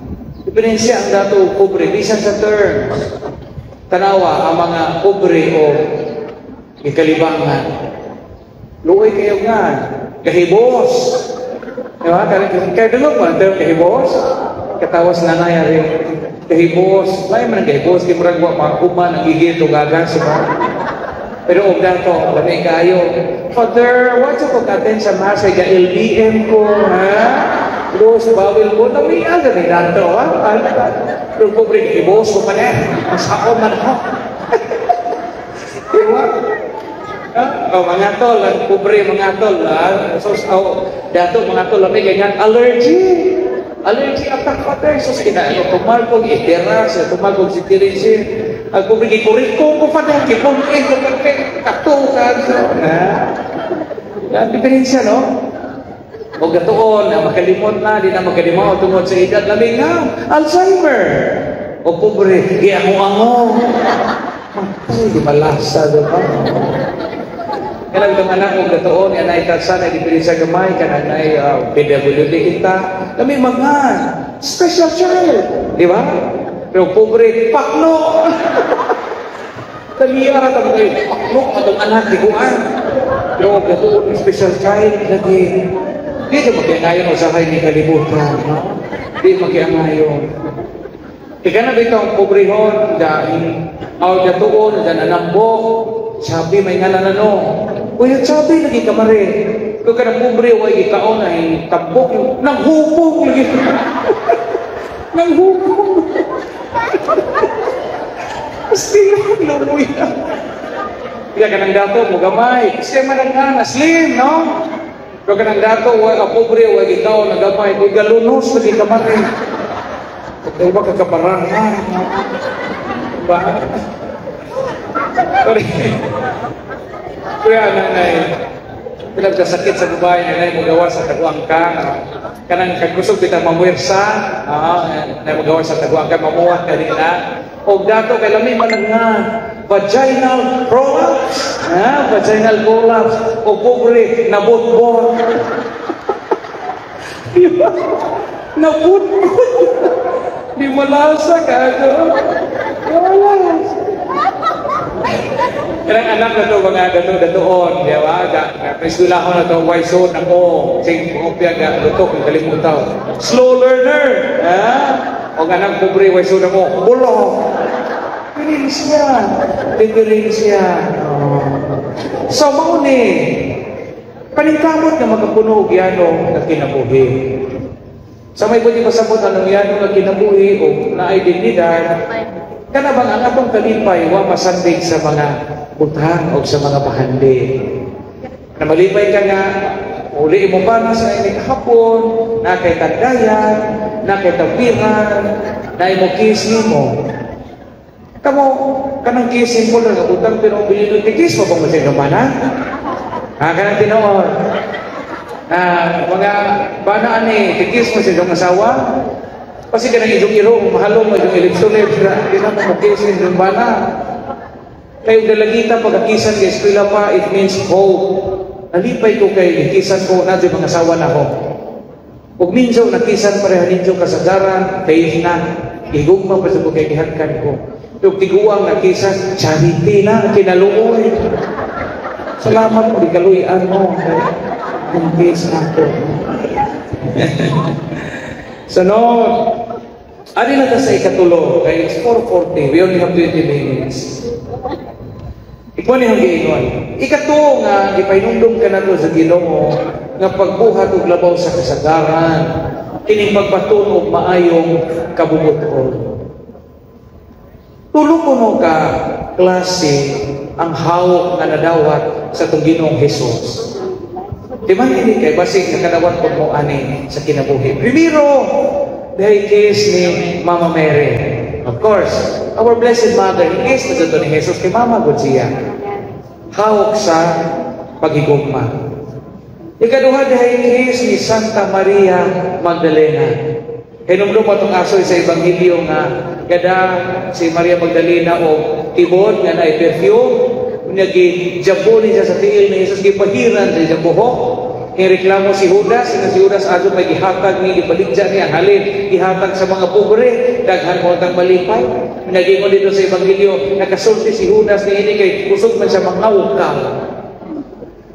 Diferensya ang dato ug pobre bisan sa terms. Tanawa ang mga pobre o gikalibangan. Luoy kayo nga, kahibos. Di ba? Kaya dungog mo ang term kahibos. Katawas na nanay rin. Kahibos. Lain man ang kahibos. Di murag wa mahuman ang gigil tugagan. Diba? Pero og dato, lami kayo. "Father, what ko ka-attend sa mass kay ga-LBM ko, ha? Los bawil ko, namiya gani dato, ha?" Pero pobre, kahibos ko pa na. Masaon man ako. Diba? Oh, mga tol, ang pobre mga tol, ah. So, oh, dato mga tol, lami ganyan, allergy. Allergy attack, Father. So, kina, ano, tumalpog, itira, sa tumalpog si Tirisin. Ang pobre, gikuriko ko, Father, kipungin ko, kato ka. So, ah. Yan, diferensya, no? O gatuon, na makalimot na, di na makalimot tungod sa edad, lami nga, Alzheimer. O pobre, giango-ango. Matay, di malasa, di ba? Kaya itong anak ko gatuon, yan ay katsa na diferensya gamay, kanang ay PWD kita, kami mga special child, di ba? Pero pobre, pakno! Taliya ra tamo kay pakno atong anak di kuan. Pero gatuon special child lagi. Di ito magiangayon usahay ni kalibutan, no? Di magiangayon. Ika na ba itong pobrehon, dahil aw gatuon, dan anambok, sabi may ngalan ano. Kuya, sabi lagi kamari. Kung kanang pobre, way gikaon ay tambok, nanghupong lagi. Nanghupong. Still, lumoy na. Kaya kanang dato, mo gamay. Siya man ang slim, no? Kung kanang dato, way a pobre, way gikaon na gamay. Kung galunos lagi kamari. Kung ba kakabarangan? Ba? Sorry. Kuya, nanay, pinagkasakit sa babae, nanay, mo sa taguang ka. Kanang kagusog kita mamuwersa, nanay mo sa taguang ka, mamuhat ka din na. O dato, kay lami man nga, vaginal prolapse. Ah, vaginal prolapse. O pobre, nabotbot. Di ba? Nabotbot. Di malasa ka, ano? Wala. Kanang anak na to, mga dato datoon, di ba? Ga, ko na to, why so na mo, sing kopya ga, lutok, kalimutaw. Slow learner, ha? O anak pobre, why so na mo, bulok. Diferensya. Diferensya. Oh. So, mao ni, paningkamot nga makapuno og yano nga kinabuhi. Sa may pwede pasabot anong yano nga kinabuhi o naay dignidad, kana bang ang atong kalipay wa masandig sa mga butang o sa mga bahandi. Na malipay ka nga, uli mo pa na sa inig hapon, na kay tandayan, na kay tapiran, na imo kiss nimo. Kamo, kanang kissing mo lang, utang pero bilidon, kiss mo ba mo sa inyong bana? Ha, kanang tinuod. Ah, mga bana ani, kiss mo sa inyong asawa? Kasi kanang iyong irong, mahalong mo iyong ilip-sulip, di na mo kiss inyong bana. Kay dalagita pagkakisan kay eskwela pa, it means hope. Nalipay ko kay kisan ko na mga asawa na ko. Ug minso nakisan pareha ninyo kasagaran, faith na, igugma pa sa kay gihagkan ko. Ug tiguang nakisan, charity na, kinaluoy. Salamat mo, ikaluyan mo. Ang case na ko. So no, ari na ta sa ikatulo, kay it's 4:40, we only have 20 minutes. Ikaw ni ang giingon. Ikatuo nga gipahinumdum ka nato sa Ginoo nga pagbuhat og labaw sa kasagaran, kining pagbaton og maayong kabubut-on. Tulo kuno ka klase ang hawak nga nadawat sa atong Ginoong Hesus. Di man ini kay basig nakadawat pud mo ani sa kinabuhi. Primero, dahil kiss ni Mama Mary. Of course, our Blessed Mother, kiss na ni Jesus kay Mama gud siya. Hawak sa paghigugma. Ikaduha, dahil kiss ni Santa Maria Magdalena. Hinumdum atong asoy sa Ebanghelyo nga gada si Maria Magdalena og tibod nga naay perfume, nagijabo ni siya sa tiil ni Jesus, gipahiran sa iyang buhok. Reklamo si Judas, nga si Judas adto may gihatag ni gibaligya niya ang halin, gihatag sa mga pobre, daghan mo tang malipay. Nagingon dito sa Ebanghelyo, nakasulti si Judas niini kay kusog man siya mangawkaw.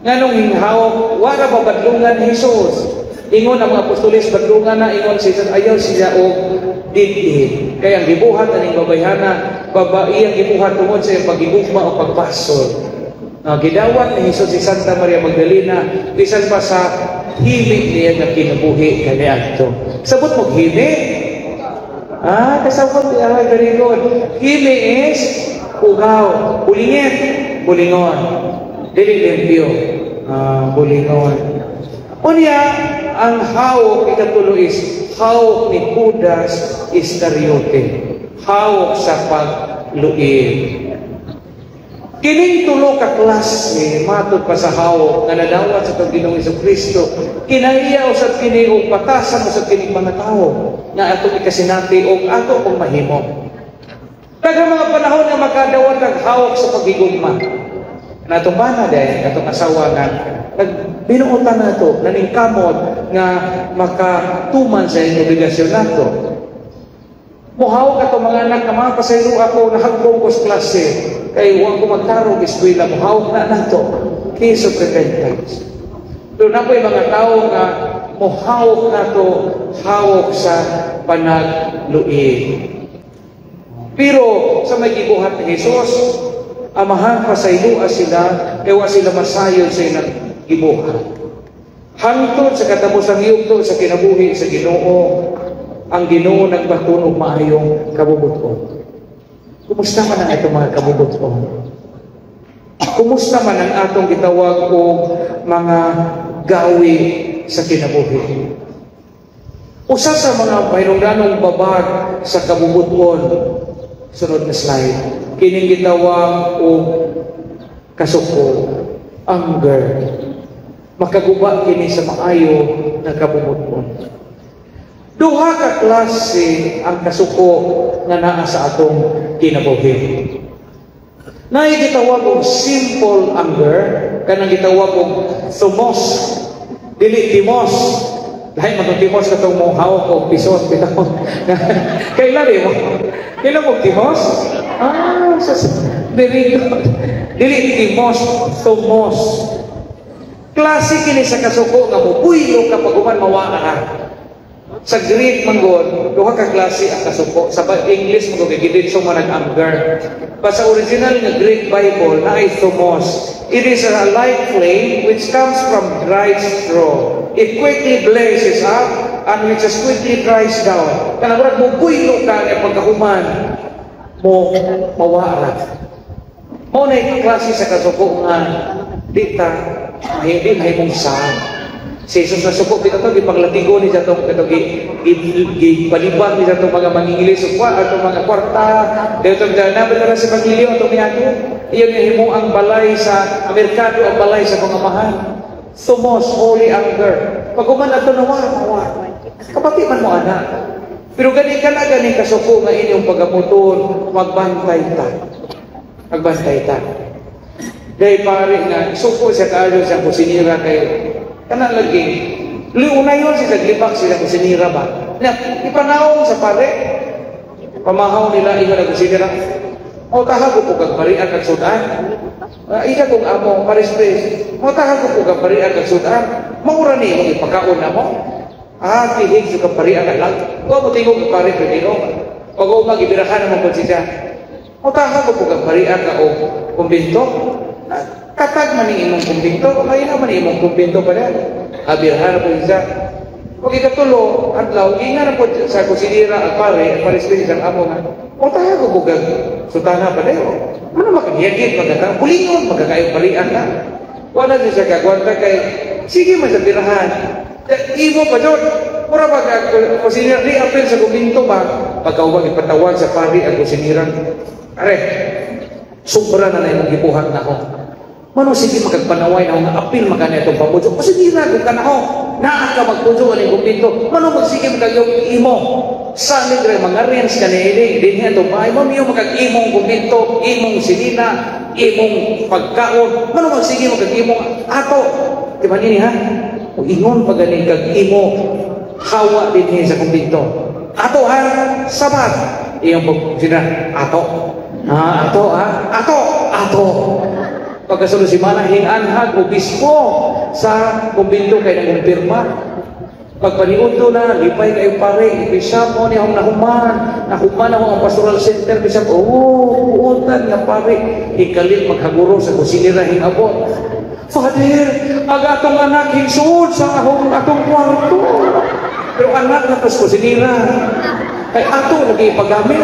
Nganong hinghawak, wala ba badlungan ni Jesus? Ingon ang mga apostoles, badlungan na, ingon si Jesus, ayaw siya og didin. Kaya ang gibuhat aning babayhana, babae ang gibuhat tungod sa iyang pagigugma o pagbasol. Gidawat ni Jesus si Santa Maria Magdalena bisan pa sa himig niya nga kinabuhi kaniadto. Sabot mo himi? Ah, kasabot, ah, very good. Himi is ugaw, bulingit, bulingon. Dili limpyo, ah, bulingon. Unya, ang hawak ikatulo is hawak ni Judas Iscariote. Hawak sa pagluib. Kining tulo ka klase matod pa sa hawak nga nadawat sa atong Ginoong Kristo. Kinaiya usab kini og batasan usab kini mga tawo nga atong ikasinati og ato pong mahimo. Daghang mga panahon nga makadawat ang hawak sa paghigugma. Natong bana dahil atong asawa nga nagbinuotan nato, naningkamot nga makatuman sa inyong obligasyon nato. Muhawak ato mga anak nga mga pasaylo ako, nahagbong ko sa klase, kay huwag ko magtarong eskwela, muhawak na nato. Case of repentance. Pero na po'y mga tao nga muhawak nato, hawak sa panagluib. Pero sa may gibuhat ni Jesus, Amahan, pasayloa sila. Kay wa sila masayod sa ilang gibuhat. Hangtod sa katapusang yugto sa kinabuhi sa Ginoo, ang Ginoo nagbaton og maayong kabubut-on. Kumusta man ang itong mga kabubut-on? Kumusta man ang atong gitawag og mga gawi sa kinabuhi? Usa sa mga pahinungdanong babag sa kabubut-on, sunod na slide, kining gitawag og kasuko, anger. Makaguba kini sa maayo nga kabubut-on. Duha ka klase ang kasuko nga naa sa atong kinabuhi. Naay gitawag og simple anger, kanang gitawag og thumos, dili timos. Lahi man tong timos, katong mo hawak og pisos bitaw. Kailan mo? Kailan mo timos? Ah, sa very good. Dili timos, thumos. Klase kini sa kasuko nga mubuylo ka pag human mawaa ka. Sa Greek manggod, duha ka klase ang kasuko. Sa English manggod kay giditso man ang anger. Pa sa original nga Greek Bible naay thumos. It is a light flame which comes from dried straw. It quickly blazes up and which as quickly dries down. Kanang murag mo buylo ka nga pagkahuman mo mawara. Mao na klase sa kasuko nga di ta hindi mahimong sad. Si Jesus nasuko bitaw to, gipanglatigo ni sa atong katong gipalibag ni sa atong mga mangingilis ug kwa atong mga kwarta. Dito na ba sa Ebanghelyo atong miagi? Iyang himo ang balay sa merkado, ang balay sa pangamahan. Thumos, holy anger. Pag human ato nawa, mawa. Kabati man mo ana. Pero gani ka na gani kasuko nga inyong pagamuton, magbantay ta. Magbantay ta. Dahil pare nga, suko siya kaayo siyang kusinira kay kana lagi. Liunayon siya naglibak sila kusinira ba? Na, ipanaong sa pare. Pamahaw nila ingon ang kusinira. O tahago po kag parian kag sudan. Ika kong amo, pares pres. O tahago po kag parian kag sudan. Maura ni imong ipakaon na mo. Ah, tihig sa kag parian kag lang. Wa mo tingog kag pare pero pag uma gibirahan naman po siya. O tahago po kag parian ka o kumbinto. Katag man ni imong kumbinto, kaya naman ni imong kumbinto pa yan. Abirhan na po siya. Pag ikatulo, adlaw, inga na po sa kusinira ang pare, ang pare ang amo nga, o tahago po kag sutana pa dayo. Ano makagiyagit, magkaka, bulingon, magkakayo parian na. Wala siya kagwanta kay, sige man sa birahan. Imo pa doon. Mura ba kusinira, di apel sa kumbinto ba? Pagkaubang ipatawag sa pari ang kusinira. Are, sobra na na imong gibuhat na ko. Mano sige magpanaway na nga apil magani itong pamudyo. Kusinira kung kanako, naa ka magpudyo aning kumbinto. Mano magsige magkagiyong imo. Salig rin mga rents ka ni ini, din itong bahay. Mano yung magkag-imong kumbinto, imong sinina, imong pagkaon. Mano magsige magkag-imong ato. Di ba nini ha? O ingon pa gani kag imo hawa dinhi sa kumbinto. Ato ha, sabat. Iyong pag sina, ato. Ha, ato ha, ato, ato. Pagkasunod si Mana hinanhag obispo sa kumbinto kay nangumpirma. Pagpaniudto na, lipay kayo pare, bishop mo ni akong nahuman, nahuman ako ang pastoral center, bishop, oh, buotan nga pare, ikalit maghaguro sa kusinira hingabot. Father, ang atong anak hingsuod sa akong atong kwarto. Pero anak na tas kusinira. Kay ato lagi ipagamit.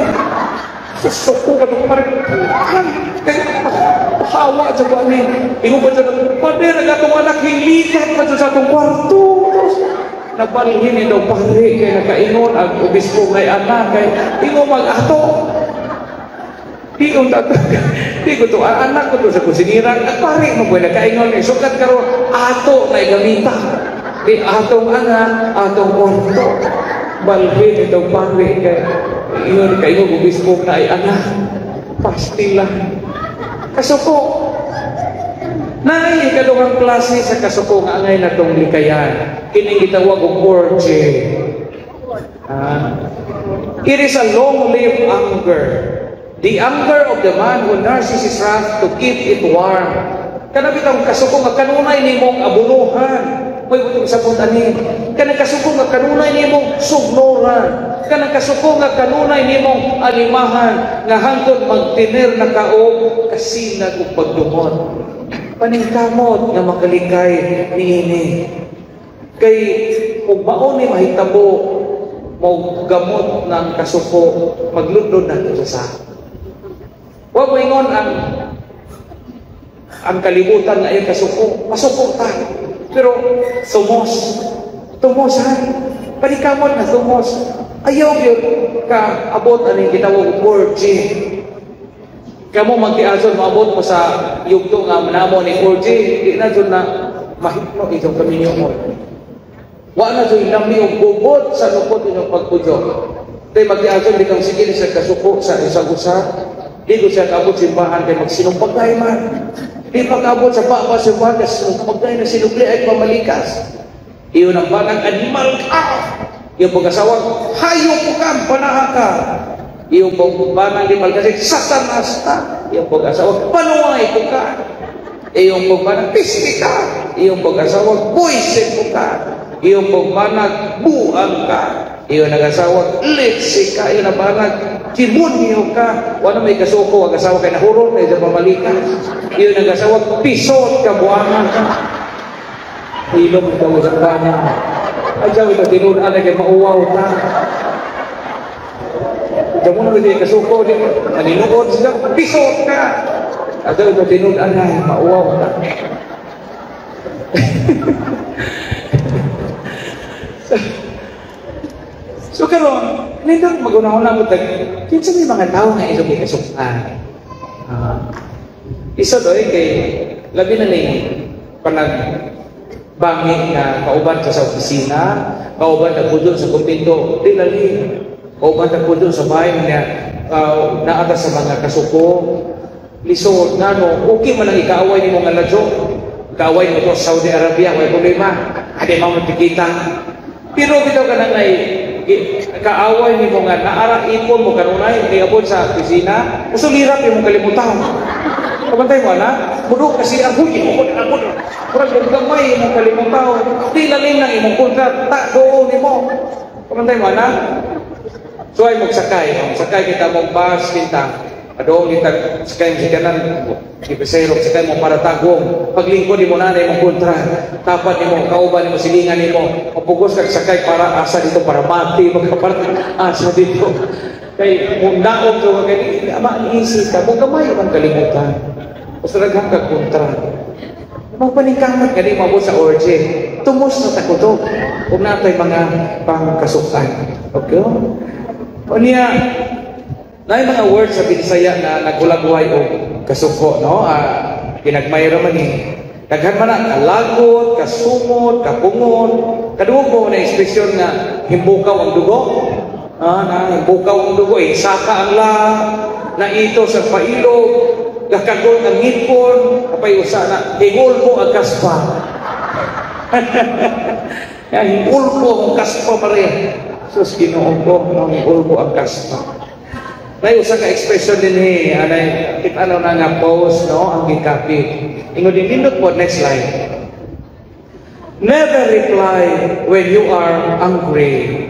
Susuko ka itong pare. Kay hawa sa ko ani. Ingon pa siya, Father, ang atong anak hinglikat pa sa atong kwarto. Nagbalhin ni daw pare kay nakaingon ang obispo kay anak kay ingon mag-ato. Di ko tato. Di ko to anak ko to sa kusinira. At pare mo boy nakaingon ni sukat karon ato na gamita. Di atong anak, atong kwarto. Balhin ni daw pare kay ingon kay ingon obispo na ay anak. Pastila. Kasuko. Naay ikaduhang klase sa kasuko nga angay natong likayan. Kining gitawag og orge. It is a long-lived anger. The anger of the man who nurses his wrath to keep it warm. Kana bitawng kasuko nga kanunay nimong abunuhan. May butong sabot ani. Kanang kasuko nga kanunay nimong sugnoran. Kanang kasuko nga kanunay nimong alimahan nga hangtod magtiner na ka og kasinag ug pagdumot. Paningkamot nga makalikay niini. Kay kung mao ni mahitabo, mo gamot ng kasuko, magludlod na ito sa. Wa mo ingon ang kalibutan nga ay kasuko, masuko ta. Pero thumos, thumos ha. Paningkamot na thumos. Ayaw gyud ka abot aning gitawag 4G. Kamo magtiason maabot mo sa yugto nga namo ni 4G, di na jud na mahitno itong kaminyo mo. Wa na jud lami og bubot sa lupot inyong pagpudyo. Day magtiason di kang sige sa kasuko sa isang usa. Di ko siya kaabot simbahan kay magsinumpagay man. Di pa kaabot sa baba simbahan kay sinumpagay na sinubli ay pamalikas. Iyon ang banag animal ka. Iyong pag-asawa, hayop ka, panaha ka. Iyong pagbanang di malkasig, satanas ta. Iyong pag-asawa, panuay ko ka. Iyong pagbanang, pisti ka. Iyong pag-asawa, buisit ko ka. Iyong pagbanag, buang ka. Iyong nag-asawa, litsi ka. Iyong nabanag, demonyo ka. Wala may kasuko, ang asawa kay nahurot, na iyong pamalikas. Iyong nag-asawa, pisot ka, buangan ka. Ilong ikaw sa banang. Ay, diyan ito, tinunan na kay mauwaw ta. Diyan mo na ito kasuko, di naninuod sila, pisot ka. At ito, tinunan na, mauwaw ta. So karon, nindot magunahon mo tag kinsa may mga tawo nga isog kasukan. Isa doy kay labi na ning panag bangi nga kauban ka sa opisina, kauban ka pudon sa kumbento, di lali. Kauban ka pudon sa bahay niya, naata sa mga kasuko. Lisod ngano, okay man ang ikaaway nimo nga ladyo. Ikaaway mo to sa Saudi Arabia, way problema. Adi man magkikita. Pero bitaw ka nang ay kaaway nimo nga naara ipon mo kanunay niabot sa opisina, usulirap imong kalimutan. Kabantay mo ana, mudo kasi ang huy mo ako. Murag gamay imong kalimutan. Di lalim nang imong kontra, ta doon nimo. Kabantay mo ana. So ay magsakay, magsakay kita mong bus kita. Adong kita sakay mo sa kanan, ipasero sakay mo para tagong. Paglingkod nimo na imong kontra, tapat nimo, kauban nimo, silingan nimo. Mapugos kag sakay para asa dito para mati, magkapara asa dito. Kay kung naog to kay ama easy ka, mo gamay imong kalimutan. Basta daghang kag kontra. Magpaningkamot ka di maabot sa orgy. Tumos na takuto. Ug natay mga pangkasukan. Okay? O niya, na yung mga words sa Binisaya na nagulagway o kasuko, no? Ginagmay ra man eh. Daghan man na, kalagot, kasumot, kapungon, kadugo mo na ekspresyon nga himbukaw ang dugo. Na himbukaw ang dugo, eh, saka ang la, naito sa pailog, gakagol ang ngipon, kapay usa na, hingulbo ang kaspa. Hingulbo ang kaspa pa rin. Sus, Ginoo ko, hingulbo ang kaspa. Nay usa ka expression din ni anay kita na nga post no ang gikapi. Ingon din nindot po, next slide. Never reply when you are angry.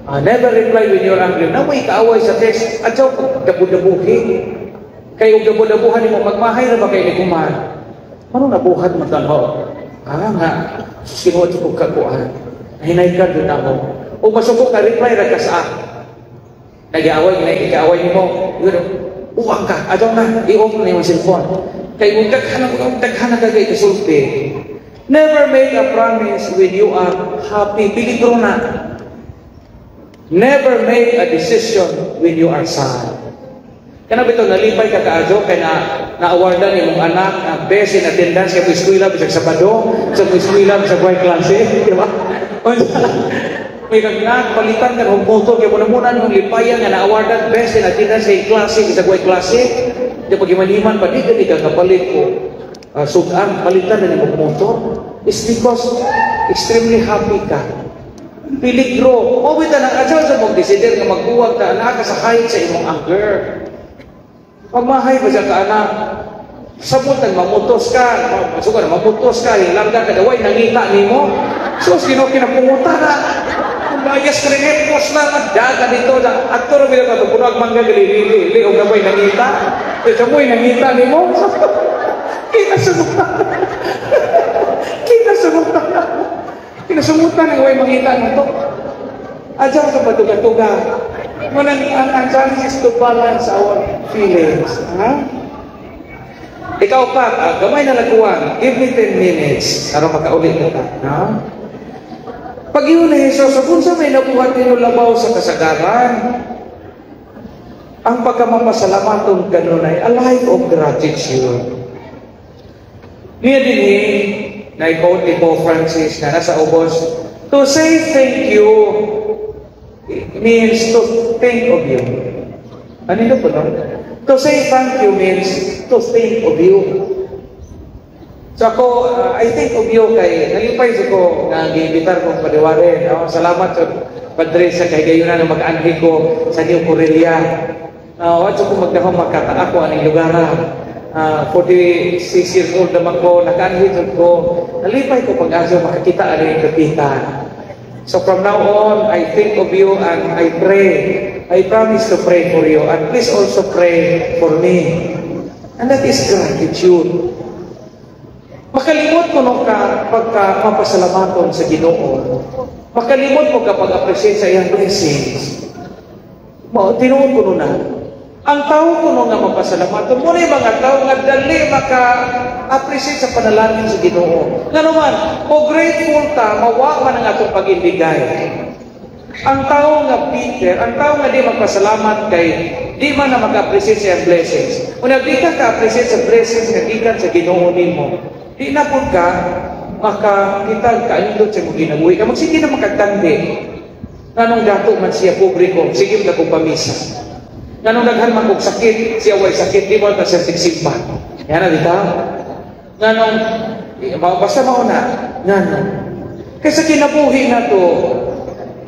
Never reply when you are angry. Na may kaaway sa text adyaw dabu-dabuhi. Kay og dabu-dabuhan nimo magmahay ra ba kay ni kuman? Mano nabuhat man tanho? Nga sinuot ko kakuan. Hinay ka dun ako. O masuko ka reply ra ka sa nag-aaway, ikaaway nimo, yun, uwang ka, adyaw na, i-off na yung cellphone. Kay kung daghan na kagay kasulti. Never make a promise when you are happy. Peligro na. Never make a decision when you are sad. Kana bitaw nalipay ka kaadyo kay na na-awardan imong anak na best in attendance kay eskwela bisag Sabado, sa eskwela bisag way klase, di ba? May kagnak, palitan ka ng motor, kaya muna-muna nung lipayan nga na-awardan best in attendance kay klase, bisag way klase. Di pag imaniman pa, di ka di ka kapalit ko. Sudan, palitan na nimong motor. It's because extremely happy ka. Peligro. O bita nang adyaw sa mong desider nga magbuwag ka, anak ka sa kahit sa imong anger. Pagmahay ba siya ka, anak? Sabot nang mamutos ka, masuka na mamutos ka, hilangga ka, daway, nangita nimo. Sus, Ginoo kinapunguta na. Layas ka rin, epos na, daga dito, ato rin bilang ito, puno ang mangga, galilili, o gamay nangita. Kaya mo, nangita nimo. Kinasumutan. Kinasumutan. Kinasumutan ang way mangita na to. Adyan ka patuga-tuga. Munang ang challenge is to balance our feelings. Ha? Ikaw pa, gamay na laguan. Give me 10 minutes aron makauli na ta. Ha? Pag-ingon ni Jesus, kung unsa may nabuhat ninyo labaw sa kasagaran, ang pagkamapasalamaton kanunay, a life of gratitude. Niya din na i-quote ni Pope Francis na nasa ubos, "To say thank you means to think of you." Ano yun po, no? To say thank you means to think of you. So ako, I think of you kay nalipay sa ko nga giimbitar kong padiwarin. No? Salamat sa Padre sa kahigayunan nga mag-anhi ko sa New Corella. Wa ko magdahom makata ako aning lugar. 46 years old naman ko, nakaanhi jud ko. Nalipay ko pag-aso makakita ani kapitan. So from now on, I think of you and I pray. I promise to pray for you, and please also pray for me. And that is gratitude. Makalimot mo nung ka pagka mapasalamaton sa Ginoo. Makalimot mo ka pag-appreciate sa iyang blessings. Mao tinuod ko na. Ang tao kuno nga mapasalamaton mo na yung mga tao nga dali maka-appreciate sa panalangin sa Ginoo. Nga naman, o grateful ta, mawa man ang atong pag-indigay. Ang tao nga bitter, ang tao nga di magpasalamat kay di man na maka-appreciate sa iyang blessings. Una di ka ka-appreciate sa blessings nga gikan sa Ginoo nimo, di na pud ka makakita kaindot sa imong kinabuhi. Ka magsige na makagtandi. Nganong dato man siya, pobre ko, sige mo kong pamisa. Nganong daghan man kog sakit, siya way sakit, di mo ta siya sigsimba. Yan na, di ba? Nganong, basta mao na, nganong. Kaysa kinabuhi na to,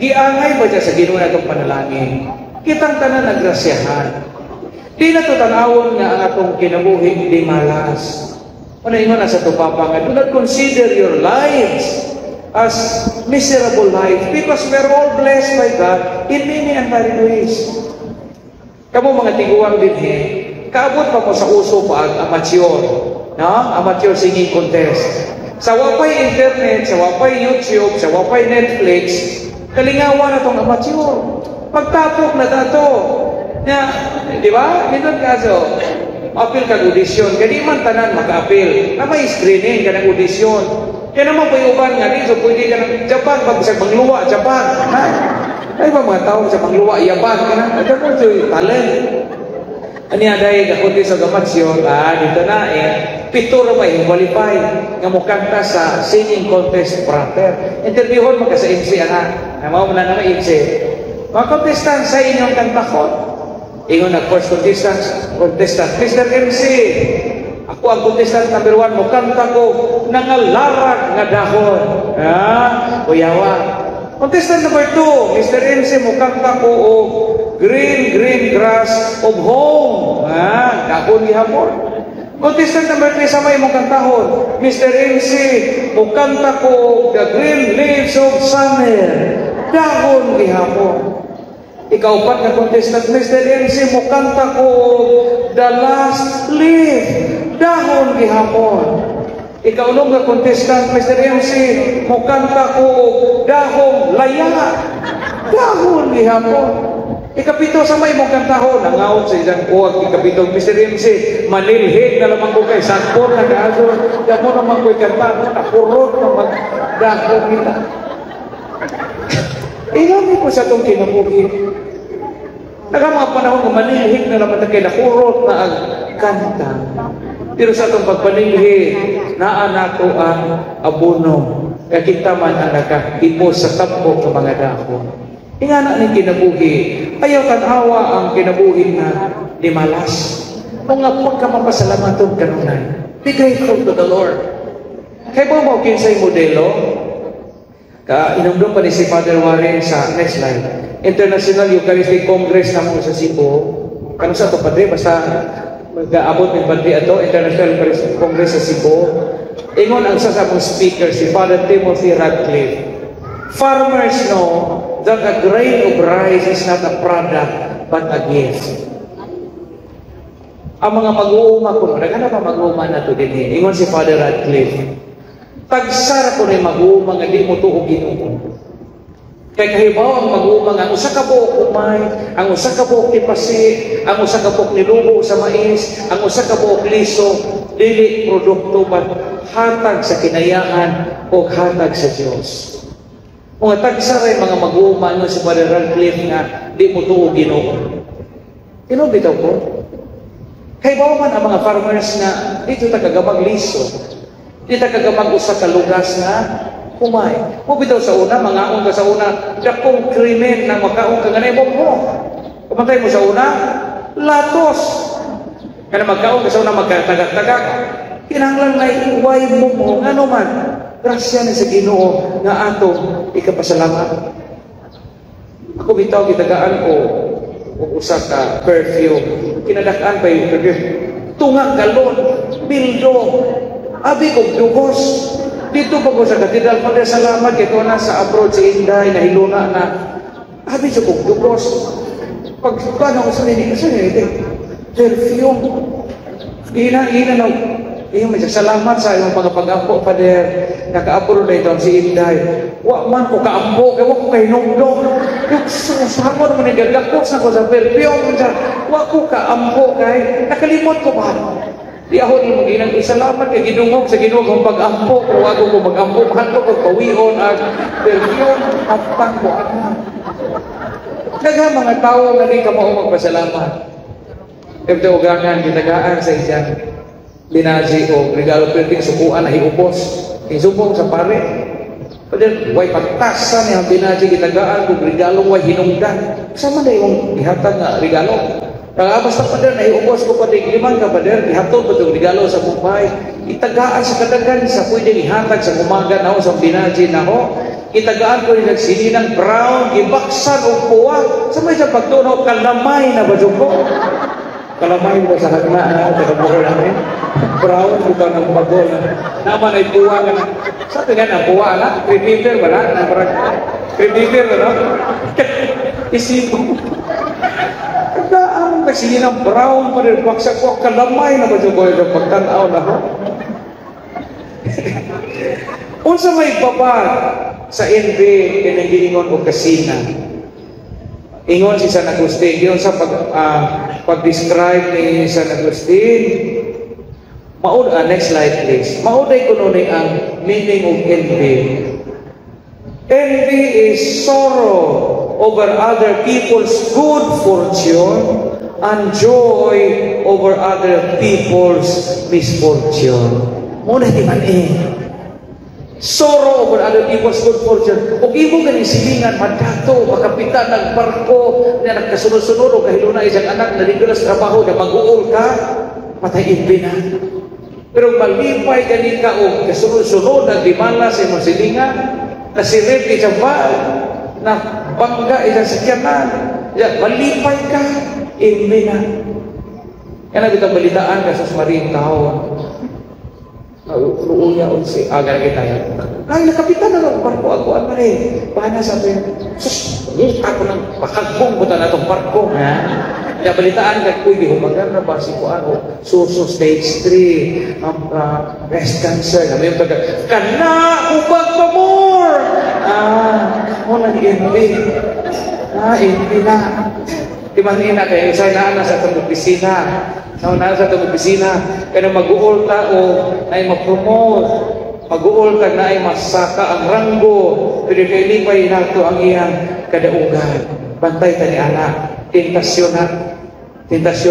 giangay ba siya sa Ginoo na itong panalangin? Kitang tanan nagrasyahan. Di na to tanawon nga ang atong kinabuhi di malas. Ano ingon na sa to Papa nga, do not consider your lives as miserable life because we're all blessed by God in many and varied ways. Kamo mga tiguang dinhi, kaabot pa mo sa uso pa ang amateur, no? Amateur singing contest. Sa wapay internet, sa wapay YouTube, sa wapay Netflix, kalingawa na tong amateur. Pagtapok na tato. Ya, di ba? Minsan kaso, apil kag audition, kaya di man tanan maka-apil. Na may screening ka ng audition. Kaya naman pa uban nga di, so pwede ka ng Japan, pag sa mangluwa, Japan. Ha? Ay ba mga tao sa mangluwa, Japan. Kana, ada mo talent. Ani aday kakunti sa amateur, dito na eh, pito ra ba yung qualify nga mokanta sa singing contest proper. Interviewon mo ka sa MC ana. Na mao na na MC. Mga contestant, sa inyong kantakon. Ingon na first contestant, "Mr. MC, ako ang contestant number 1, mo kanta ko nangalarag nga dahon." Ah, kuyawa. Contestant number 2, "Mr. MC, mo kanta ko og Green Green Grass of Home." Ah, dahon gihapon. Contestant number 3, sa may mong kantahon, "Mr. MC, mo kanta ko og The Green Leaves of Summer." Dahon gihapon. Ikaupat nga contestant, "Mr. MC, mo kanta ko og The Last Leaf." Dahon gihapon. Ikaulong nga contestant, "Mr. MC, mo kanta ko og Dahong Laya." Dahon gihapon. Ikapito, sa may mong kantahon, nangaon sa isang kuwag ikapito, "Mr. MC, manilhig na lamang ko kay sakpor na kaaso, damo naman ko'y kanta, no, nakurot na magdahon kita." Ilami po sa itong kinabuhi. Naga mga panahon nga manilhig na naman kay nakurot na ang kanta. Pero sa atong pagpanilhi, naa nato ang abono. Kaya kita man ang nakahipos sa tabok ng mga dahon. Ingana ning kinabuhi, ayaw tanawa ang kinabuhi na di malas. O nga pagkamapasalamaton kanunay. Be grateful to the Lord. Kay mo mo kinsay modelo, ka inumdum pa ni si Father Warren sa next slide. International Eucharistic Congress na mo sa Cebu. Kano sa to, Padre? Basta mag-aabot ng Padre ato, International Eucharistic Congress sa Cebu. Ingon ang sa among speaker, si Father Timothy Radcliffe, "Farmers know that a grain of rice is not a product but a gift." Ang mga mag-uuma kuno, daghan na pa mag-uuma na to dinhi. Ingon si Father Radcliffe, tagsara kuno yung mag-uuma nga di mo tuo Ginoo. Kay kahibaw ang mag-uuma nga ang usa ka buok umay, ang usa ka buok tipasi, ang usa ka buok nilubo sa mais, ang usa ka buok liso, dili produkto but hatag sa kinayaan o hatag sa Dios. Mga tagsaray mga mag-uuma nga si Father Radcliffe nga di mo tuo Ginoo. Tinuod bitaw ko. Kay man ang mga farmers nga dito ta kagamag liso. Di ta kagamag usa ka lugas nga humay. Mo bitaw sa una, mangaon ka sa una, dakong krimen na makaon ka ganay mo mo. Kumantay mo sa una, latos. Kana magkaon ka sa una, magkatagak-tagak. Kinahanglan nga iway mo mo, ngano man. Grasya ni sa Ginoo nga atong ikapasalamat. Ako bitaw gitagaan ko og usa ka perfume. Kinadak-an pa yung perfume. Tunga galon, bildo, abi og dugos. Dito pa ko sa katedral, Father, salamat kay ko na sa abroad si Inday, nahiluna na. Abi sa kog dugos. Pag paano ko sa nini, perfume. Ina, ina na, iyo may salamat sa imong pagpag-ampo, Father. Naka-abroad na ito si Inday. Wa man ko kaampo, kay wa ko kahinumdom. Sa mo naman nagagakos na ko sa perfume. Wa ko kaampo kay nakalimot ko ba? Di ako ni maginang salamat kay gidungog sa Ginoo kong pag-ampo. Kung ako ko mag-ampo, mahadlok ko pawion ang perfume, ampang ko ana. Daghan mga tao nga di ka mao magpasalamat. Ito ugangan gitagaan sa iyang binaji o regalo perting sukuan na hiubos. Isubong sa pare. But way pagtasa niya ang binaji gitagaan kung regalo way hinungdan. Sama na yung ihatag nga regalo. Kaya basta, Pader, nahiubos ko pa din, limang ka, Pader, ihatod pa itong regalo sa Mumbai. Itagaan sa kadagan sa pwede ihatag sa umaga na sa binaji na ho. Itagaan ko rin sininang brown, gibaksan og puwa. Sa may sa pagtuno, kalamay na ba ko? Kalamay ba sa hagna na, taga namin? Brown, bukan ng bagol. Naman ay puwa ka na. Sa tingnan ang puwa na, cream ba na? Parang cream paper, no? Isipin mo. Kagaan kasi ng brown pa rin, baksak ko, kalamay na ba ko yung pagtanaw na ho? Unsa may babag sa envy kining giingon og kasina? Ingon si San Agustin, yun sa pag-describe ni San Agustin, mao next slide, please. Mauday kuno ni ang meaning of envy. Envy is sorrow over other people's good fortune and joy over other people's misfortune. Muna di man eh. Sorrow over other people's good fortune. Ug imo ganing silingan madato, makapitan ng barko, na nagkasunod-sunod o kahiluna isang anak na dito sa trabaho na mag-uol ka, patay envy na. Pero malipay gani ka og kasunod-sunod na dimala sa imong silingan, nasirip isang ba, na bangga isang sakyanan, ya, malipay ka, envy na. Kaya na bitang balitaan ka sa Maring taon. Luuya si aga kita ya. Ay, nakapitan na lang barko ako ano eh. Paano sabi, sus, ako nang pakagbong ko na itong barko. Ha? Kaya balitaan ka, uy, di humagar na ba si Kuan, suso stage 3, breast cancer, na may taga, kana, ubag pa more! Ah, mo na envy. Ah, envy na. Di man ina kay isa na na sa atong opisina. Sa na sa atong opisina, kaya mag-uol ta o ay ma-promote, mag-uol ka na ay masaka ang ranggo, pero kay lipay nato ang iyang kadaugan. Bantay ta ni anak, tentasyon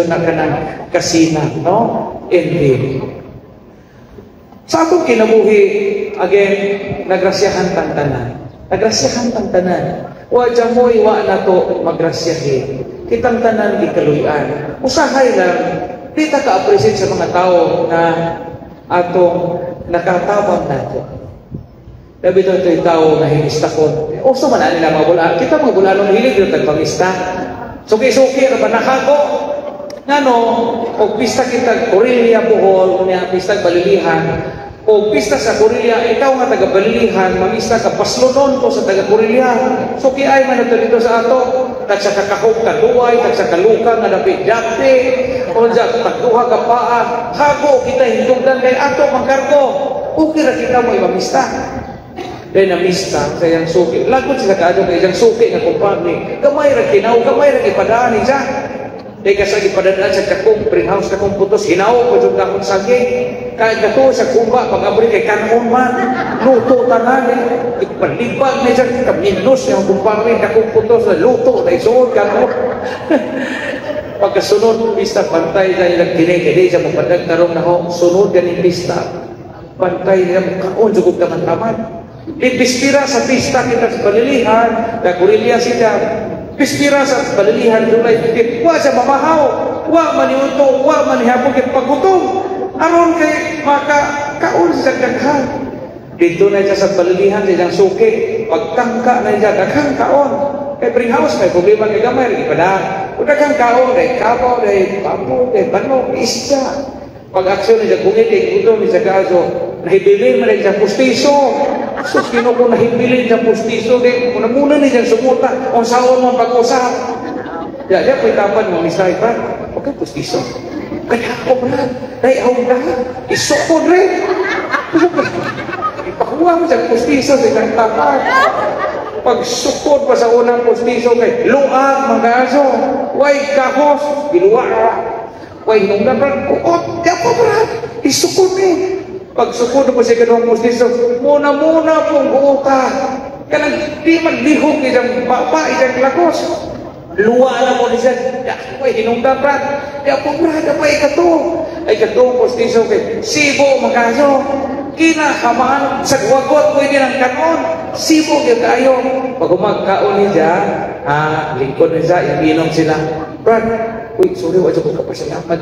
na kanang kasina, no? Envy. Sa atong kinabuhi, again, nagrasyahan tang tanan. Nagrasyahan tang tanan. Wa mo wa na to magrasyahin. Kitang tanan gikaluy-an. Usahay lang, di ta ka-appreciate sa mga tao na atong nakatabang nato. Labi ito ito'y tao nga hingistakon. Uso man na nila mga bula. Kita mga bulano hilig dito tagpangista. Suki-suki, ra ba nakako? Ngano, og pista kita Korelia Bohol, unya pista Balilihan, o pista sa Korea, ikaw nga taga Balilihan, mangista ka paslonon ko sa taga Korea. Suki ay man ito dito sa ato. Tagsa kakahog kaduay, tagsa kaluka nga dapi-dapi, unsa tagduha ka paa, hago kita hintugdan kay ato mangkargo. Okay ra kita mo imamista. Dahil namista sa iyang suki. Lagot sila kaadyo kay iyang suki nga kumpare. Gamay ra kinaw, gamay ra ipadaan siya. Dahil kasi ipadaan sa kakong greenhouse, kakong putos, hinaw ko yung dakong saging. Kahit kato sa kumba, pag-abri kay kanon man, luto tanan eh. Ipalibag na siya, kaminus yung kumpare, kakong putos, luto, na isuod kanon. Pagkasunod, pista, pantay na ilang kini, kaya di siya mapadag tarong na ho, sunod ganing pista. Pantay nila mo kaon, jugog taman-taman. Di bispira sa pista kita sa Balilihan, na Korelia sila, bispira sa Balilihan, July 15, wa siya mamahaw, wa maniuto, wa manihapon kay pagutom. Aron kay maka kaon sa daghan. Dito na siya sa Balilihan, sa iyang suki, pagtangka na siya, daghang kaon. Kay Bring House, may problema kay gamay, di pa na. O daghang kaon, day kabaw, day pamo, day banok, isda. Pag aksyon niya, gungiti, gutom niya kaso, nahibilin man siya pustiso. So, kino ko nahibilin siya pustiso, di, muna muna niya sumuta, o saon mo pag-usap. Ya, ya, pwede mo, misay pa, huwag kang pustiso. Kaya ako, brad, day, aw na, isukod rin. Ipakuha mo siya pustiso sa isang tapat. Pagsukod pa sa unang pustiso kay luag mga aso, way kahos, giluwa. Way hinungdan brad, kuot, di ako brad, isukod eh. Pagsukod pa sa ikaduhang pustiso, muna-muna pong buota. Kanang di man lihok isang baba, isang lakos. Luwa na mo ni siya, way hinungdan brad, di ako brad, apa ikato. Ay ikato pustiso kay sibo mga aso. Kinakamaan sa wagot pwede ng kanon. Sibo gyud kayo. Pag umagkaon niya, lingkod niya, inom sila. Brad, uy, sorry, wala ko kapasalamat.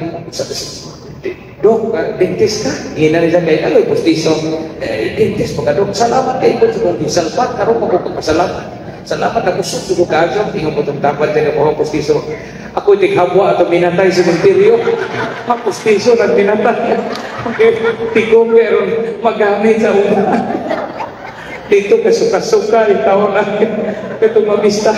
Dok, dentist ka? Ngina niya kay aloy pustiso. Eh, dentist pa ka, dok. Salamat kay ko sa kong gisalpat. Karon pa ko pagpasalamat. Salamat na kusog sa ko kaadyo. Ingon po itong dapat kay ko pustiso. Ako tighabwa ato minatay sa sementeryo. Ha, pustiso nang minatay. Tigom pero magamit sa una. Dito ka suka-suka, itaw na. Katong mamista.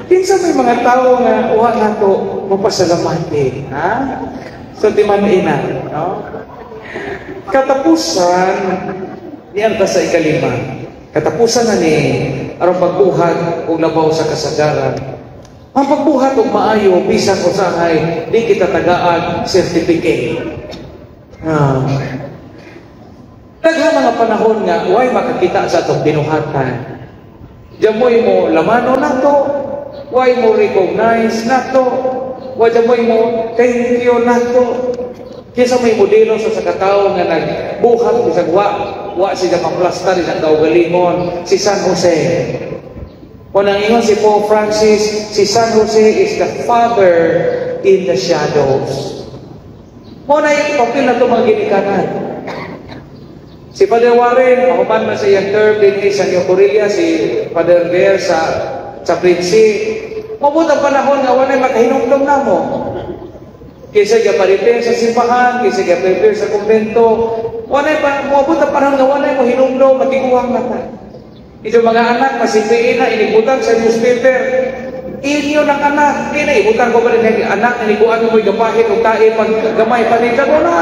Kinsa may mga tao nga wa nato mapasalamati, ha? So timan-ina, no? Katapusan niyan ta sa ikalima. Katapusan na ni aron pagbuhat og labaw sa kasagaran. Ang pagbuhat og maayo bisan usahay di kita tagaan certificate. Ah. Daghan mga panahon nga way makakita sa atong binuhatan. Jamoy mo lamano nato, way mo recognize nato, way jamoy mo thank you nato. Kisa may modelo sa katawo nga nagbuhat bisag wa siya maplastar isang kaugalingon, si San Jose. O nang ingon si Pope Francis, si San Jose is the father in the shadows. Mo na yung papel na ito mga ginikanan. Si Father Warren, mahuman man sa iyang term din sa New Corelia, si Father Bear sa Prince. Mabot ang panahon nga walay makahinumdum namo. Kaysa ga-prepare sa simbahan, kaysa ga-prepare sa kumbento, walay pa moabot ang panahon nga walay mo hinumdum, matiguang na ta. Ito mga anak, masipiin na, inibutang sa newspaper. Inyo ng anak, di na ibutang ko ba rin anak, niliguan mo mo'y gapahit o tae, pag gamay pa rin, na.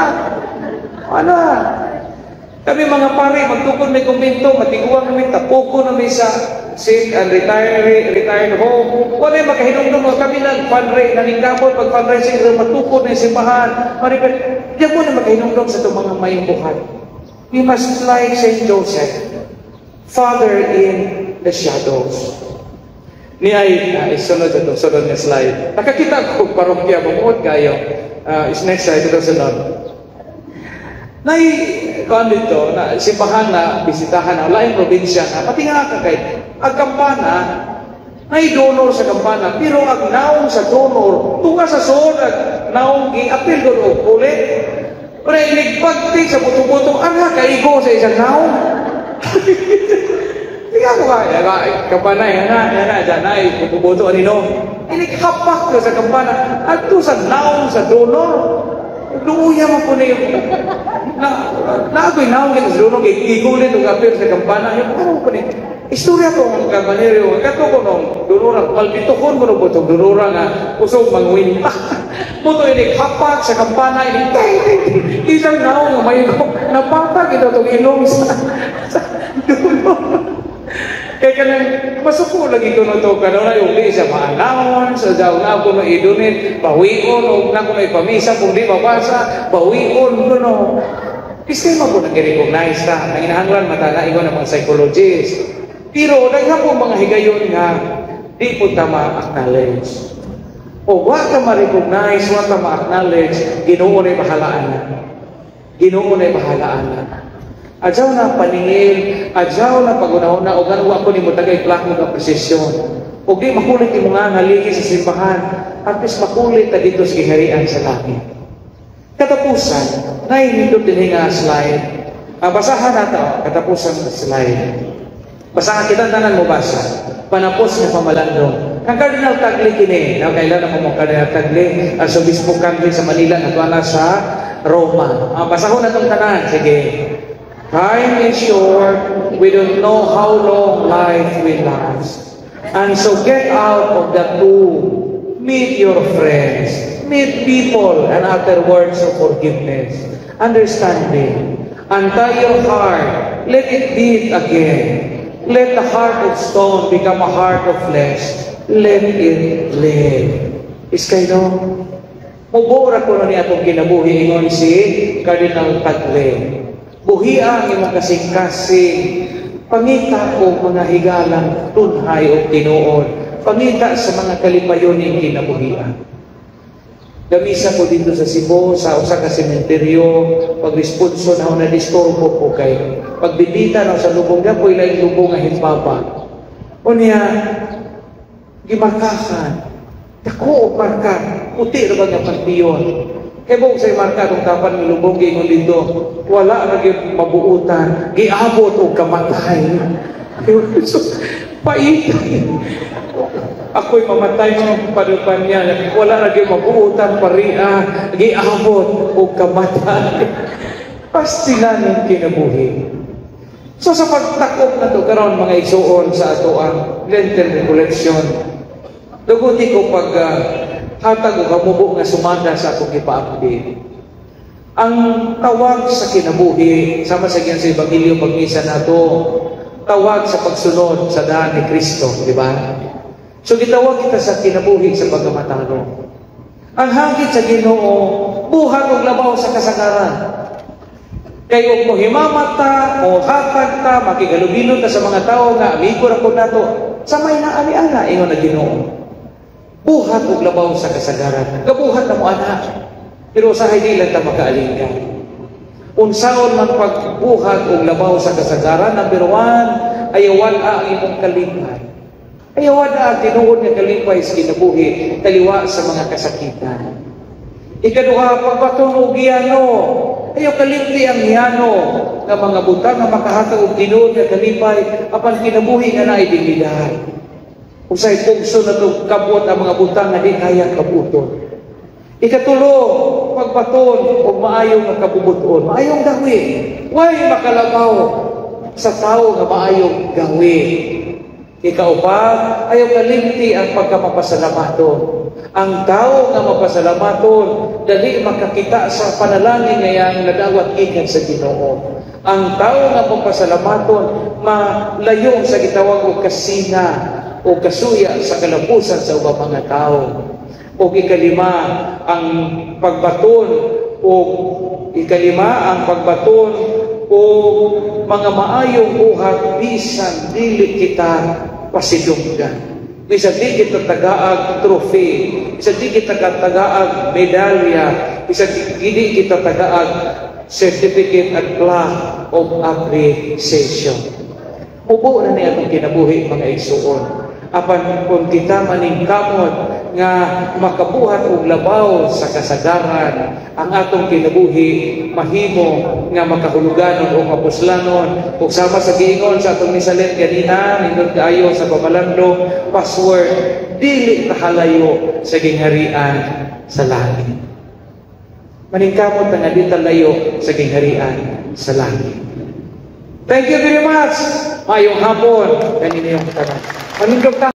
Ano? Kami mga pare, magtukod may kumbento, matiguang kami, tapuko na may sa sick and retired home. Walay makahinumdum mo kami nag fundraise, naningkamot pag fundraising, matukod na yung simbahan. Maripet, di mo na makahinumdum sa itong mga mayong buhat. We must like Saint Joseph, father in the shadows. Ni ay, isunod ito, sunod nga slide. Nakakita ko parokya, bumuot kayo. Is next slide, ito sunod. Nay, kuan dito, na simbahan na bisitahan na, laing probinsya na, pati nga ka kay, ang kampana, nay donor sa kampana, pero ang naong sa donor, tunga sa suod, ang naong gi-apil doon og kulit. Pero inigpagti sa buto-buto, ana, kaigo sa isang naong. Tingnan ko ka, kampana, yan na, yan na, dyan na, buto-buto, anino. Inighapak ka sa kampana, at sa naong sa donor. Luuya mo po na yung na naagoy naong kita sa dunong gigulit og apir sa kampana. Yung ano po ni istorya ko ang kampanero, kato ko nung dunura, palpituhon ko nung butong dunura nga usog mangwinta. Muto ini hapak sa kampana ini ting ting ting. Isang naong nga may napatag ito tong ilong sa dulo. Kaya kanang masuko lagi ko no to kano na yung di siya ma-announce sa daw na ako no i-donate, bawion o na ko no ipamisa kung di mabasa, bawion ko no. Sistema po nang i-recognize ta, ang inahanglan mata na ingon ang mga psychologist. Pero daghan po mga higayon nga di po ta ma-acknowledge. O wa ka ma-recognize, wa ka ma-acknowledge, Ginoo na'y bahalaan na. Ginoo na'y bahalaan na. Adyaw na paningil, adyaw na pagunahon na, o ganun ko ni mo tagay plako nga presisyon. O di makulit imo nga ngaligi sa simbahan, at least makulit ta dito sa giharian sa langit. Katapusan, nainindot din nga slide. Basahan nato, katapusan sa slide. Basahan kita tanan mo basa. Panapos nga pamalandong. Kang Cardinal Tagle kini, na kailan na mo Cardinal Tagle, Arsobispo Tagle sa Manila, natuwa sa Roma. Basahon na tong tanan. Sige. Time is short. We don't know how long life will last. And so get out of the tomb. Meet your friends. Meet people and utter words of forgiveness. Understanding. Untie your heart. Let it beat again. Let the heart of stone become a heart of flesh. Let it live. Iskay no? Mubuo ra kuno ni atong kinabuhi, ingon si Cardinal Tagle. Buhia ang imong kasing-kasing. Pangita og mga higalang tunhay o tinuod. Pangita sa mga kalipayon ning kinabuhian. Gamisa ko dito sa Cebu, sa usa ka sementeryo, pag-responso na ako na disturbo ko kay pagbibita na sa lubong, po ilaing lubong nga himbaba. O niya, gimarkahan. Dako og marka, puti ra ba nga pantiyon. Kay buok sa marka kung tapan ng lubong giingon dito, wala ra gyud mabuutan, giabot og kamatay. So, pait. Ako'y mamatay mga padupan niya. Wala ra gyud mabuutan paria, giabot og kamatay. Pastilan ng kinabuhi. So sa pagtakop na to karon, mga igsuon, sa ato ang Lenten recollection. Duguti ko pag hatag og kamubo nga sumada sa akong gipaapdi. Ang tawag sa kinabuhi, sama sa giyan sa Ebanghelyo pagmisa nato, tawag sa pagsunod sa daan ni Kristo, di ba? So gitawag kita sa kinabuhi sa pagkamatarong. Ang hangit sa Ginoo, buhat og labaw sa kasagaran. Kay og mohimamat ta, mohatag ta, makigalubilo ta sa mga tao nga amigo ra pud nato, samay na ani ana ingon na Ginoo. Buhat og labaw sa kasagaran. Gabuhat na mo ana. Pero usahay di lang ta makaalinggan. Unsaon man pagbuhat og labaw sa kasagaran, number one, ayawan ang imong kalipay. Ayawan ang tinuod nga kalipay sa kinabuhi, taliwa sa mga kasakitan. Ikaduha, pagbaton og giyano. Ayaw kalimti ang giyano nga mga butang nga makahatag og tinuod nga kalipay apan kinabuhi nga naay dignidad. Usay pugso na itong kabot ang mga butang nga di kaya kabuton. Ikatulo, pagbaton og maayo nga kabubuton, maayong gawi. Way makalabaw sa tao nga maayong gawi. Ikaupat, ayaw kalimti ang pagkamapasalamaton. Ang tao nga mapasalamaton, dali makakita sa panalangin nga iyang nadawat gikan sa Ginoo. Ang tao nga mapasalamaton, malayo sa gitawag og kasina o kasuya sa kalabusan sa ubang mga tao. O ikalima, ang pagbaton o ikalima ang pagbaton o mga maayong buhat bisan dili kita pasidunggan. Bisan di kita tagaag trophy, bisan di kita tagaag medalya, bisan di kita tagaag certificate and plaque of appreciation. Mubo na ni atong kinabuhi, mga igsuon. Apan kung kita maningkamot nga makabuhat og labaw sa kasagaran, ang atong kinabuhi mahimo nga makahuluganon o mapuslanon. Ug sama sa giingon sa atong Misa Lent ganina, nindot kaayo sa pamalandong password, dili kahalayo sa gingharian sa langit. Maningkamot nga di ta layo sa gingharian sa langit. Thank you very much. Maayong hapon kaninyong tanan. Manindog ta.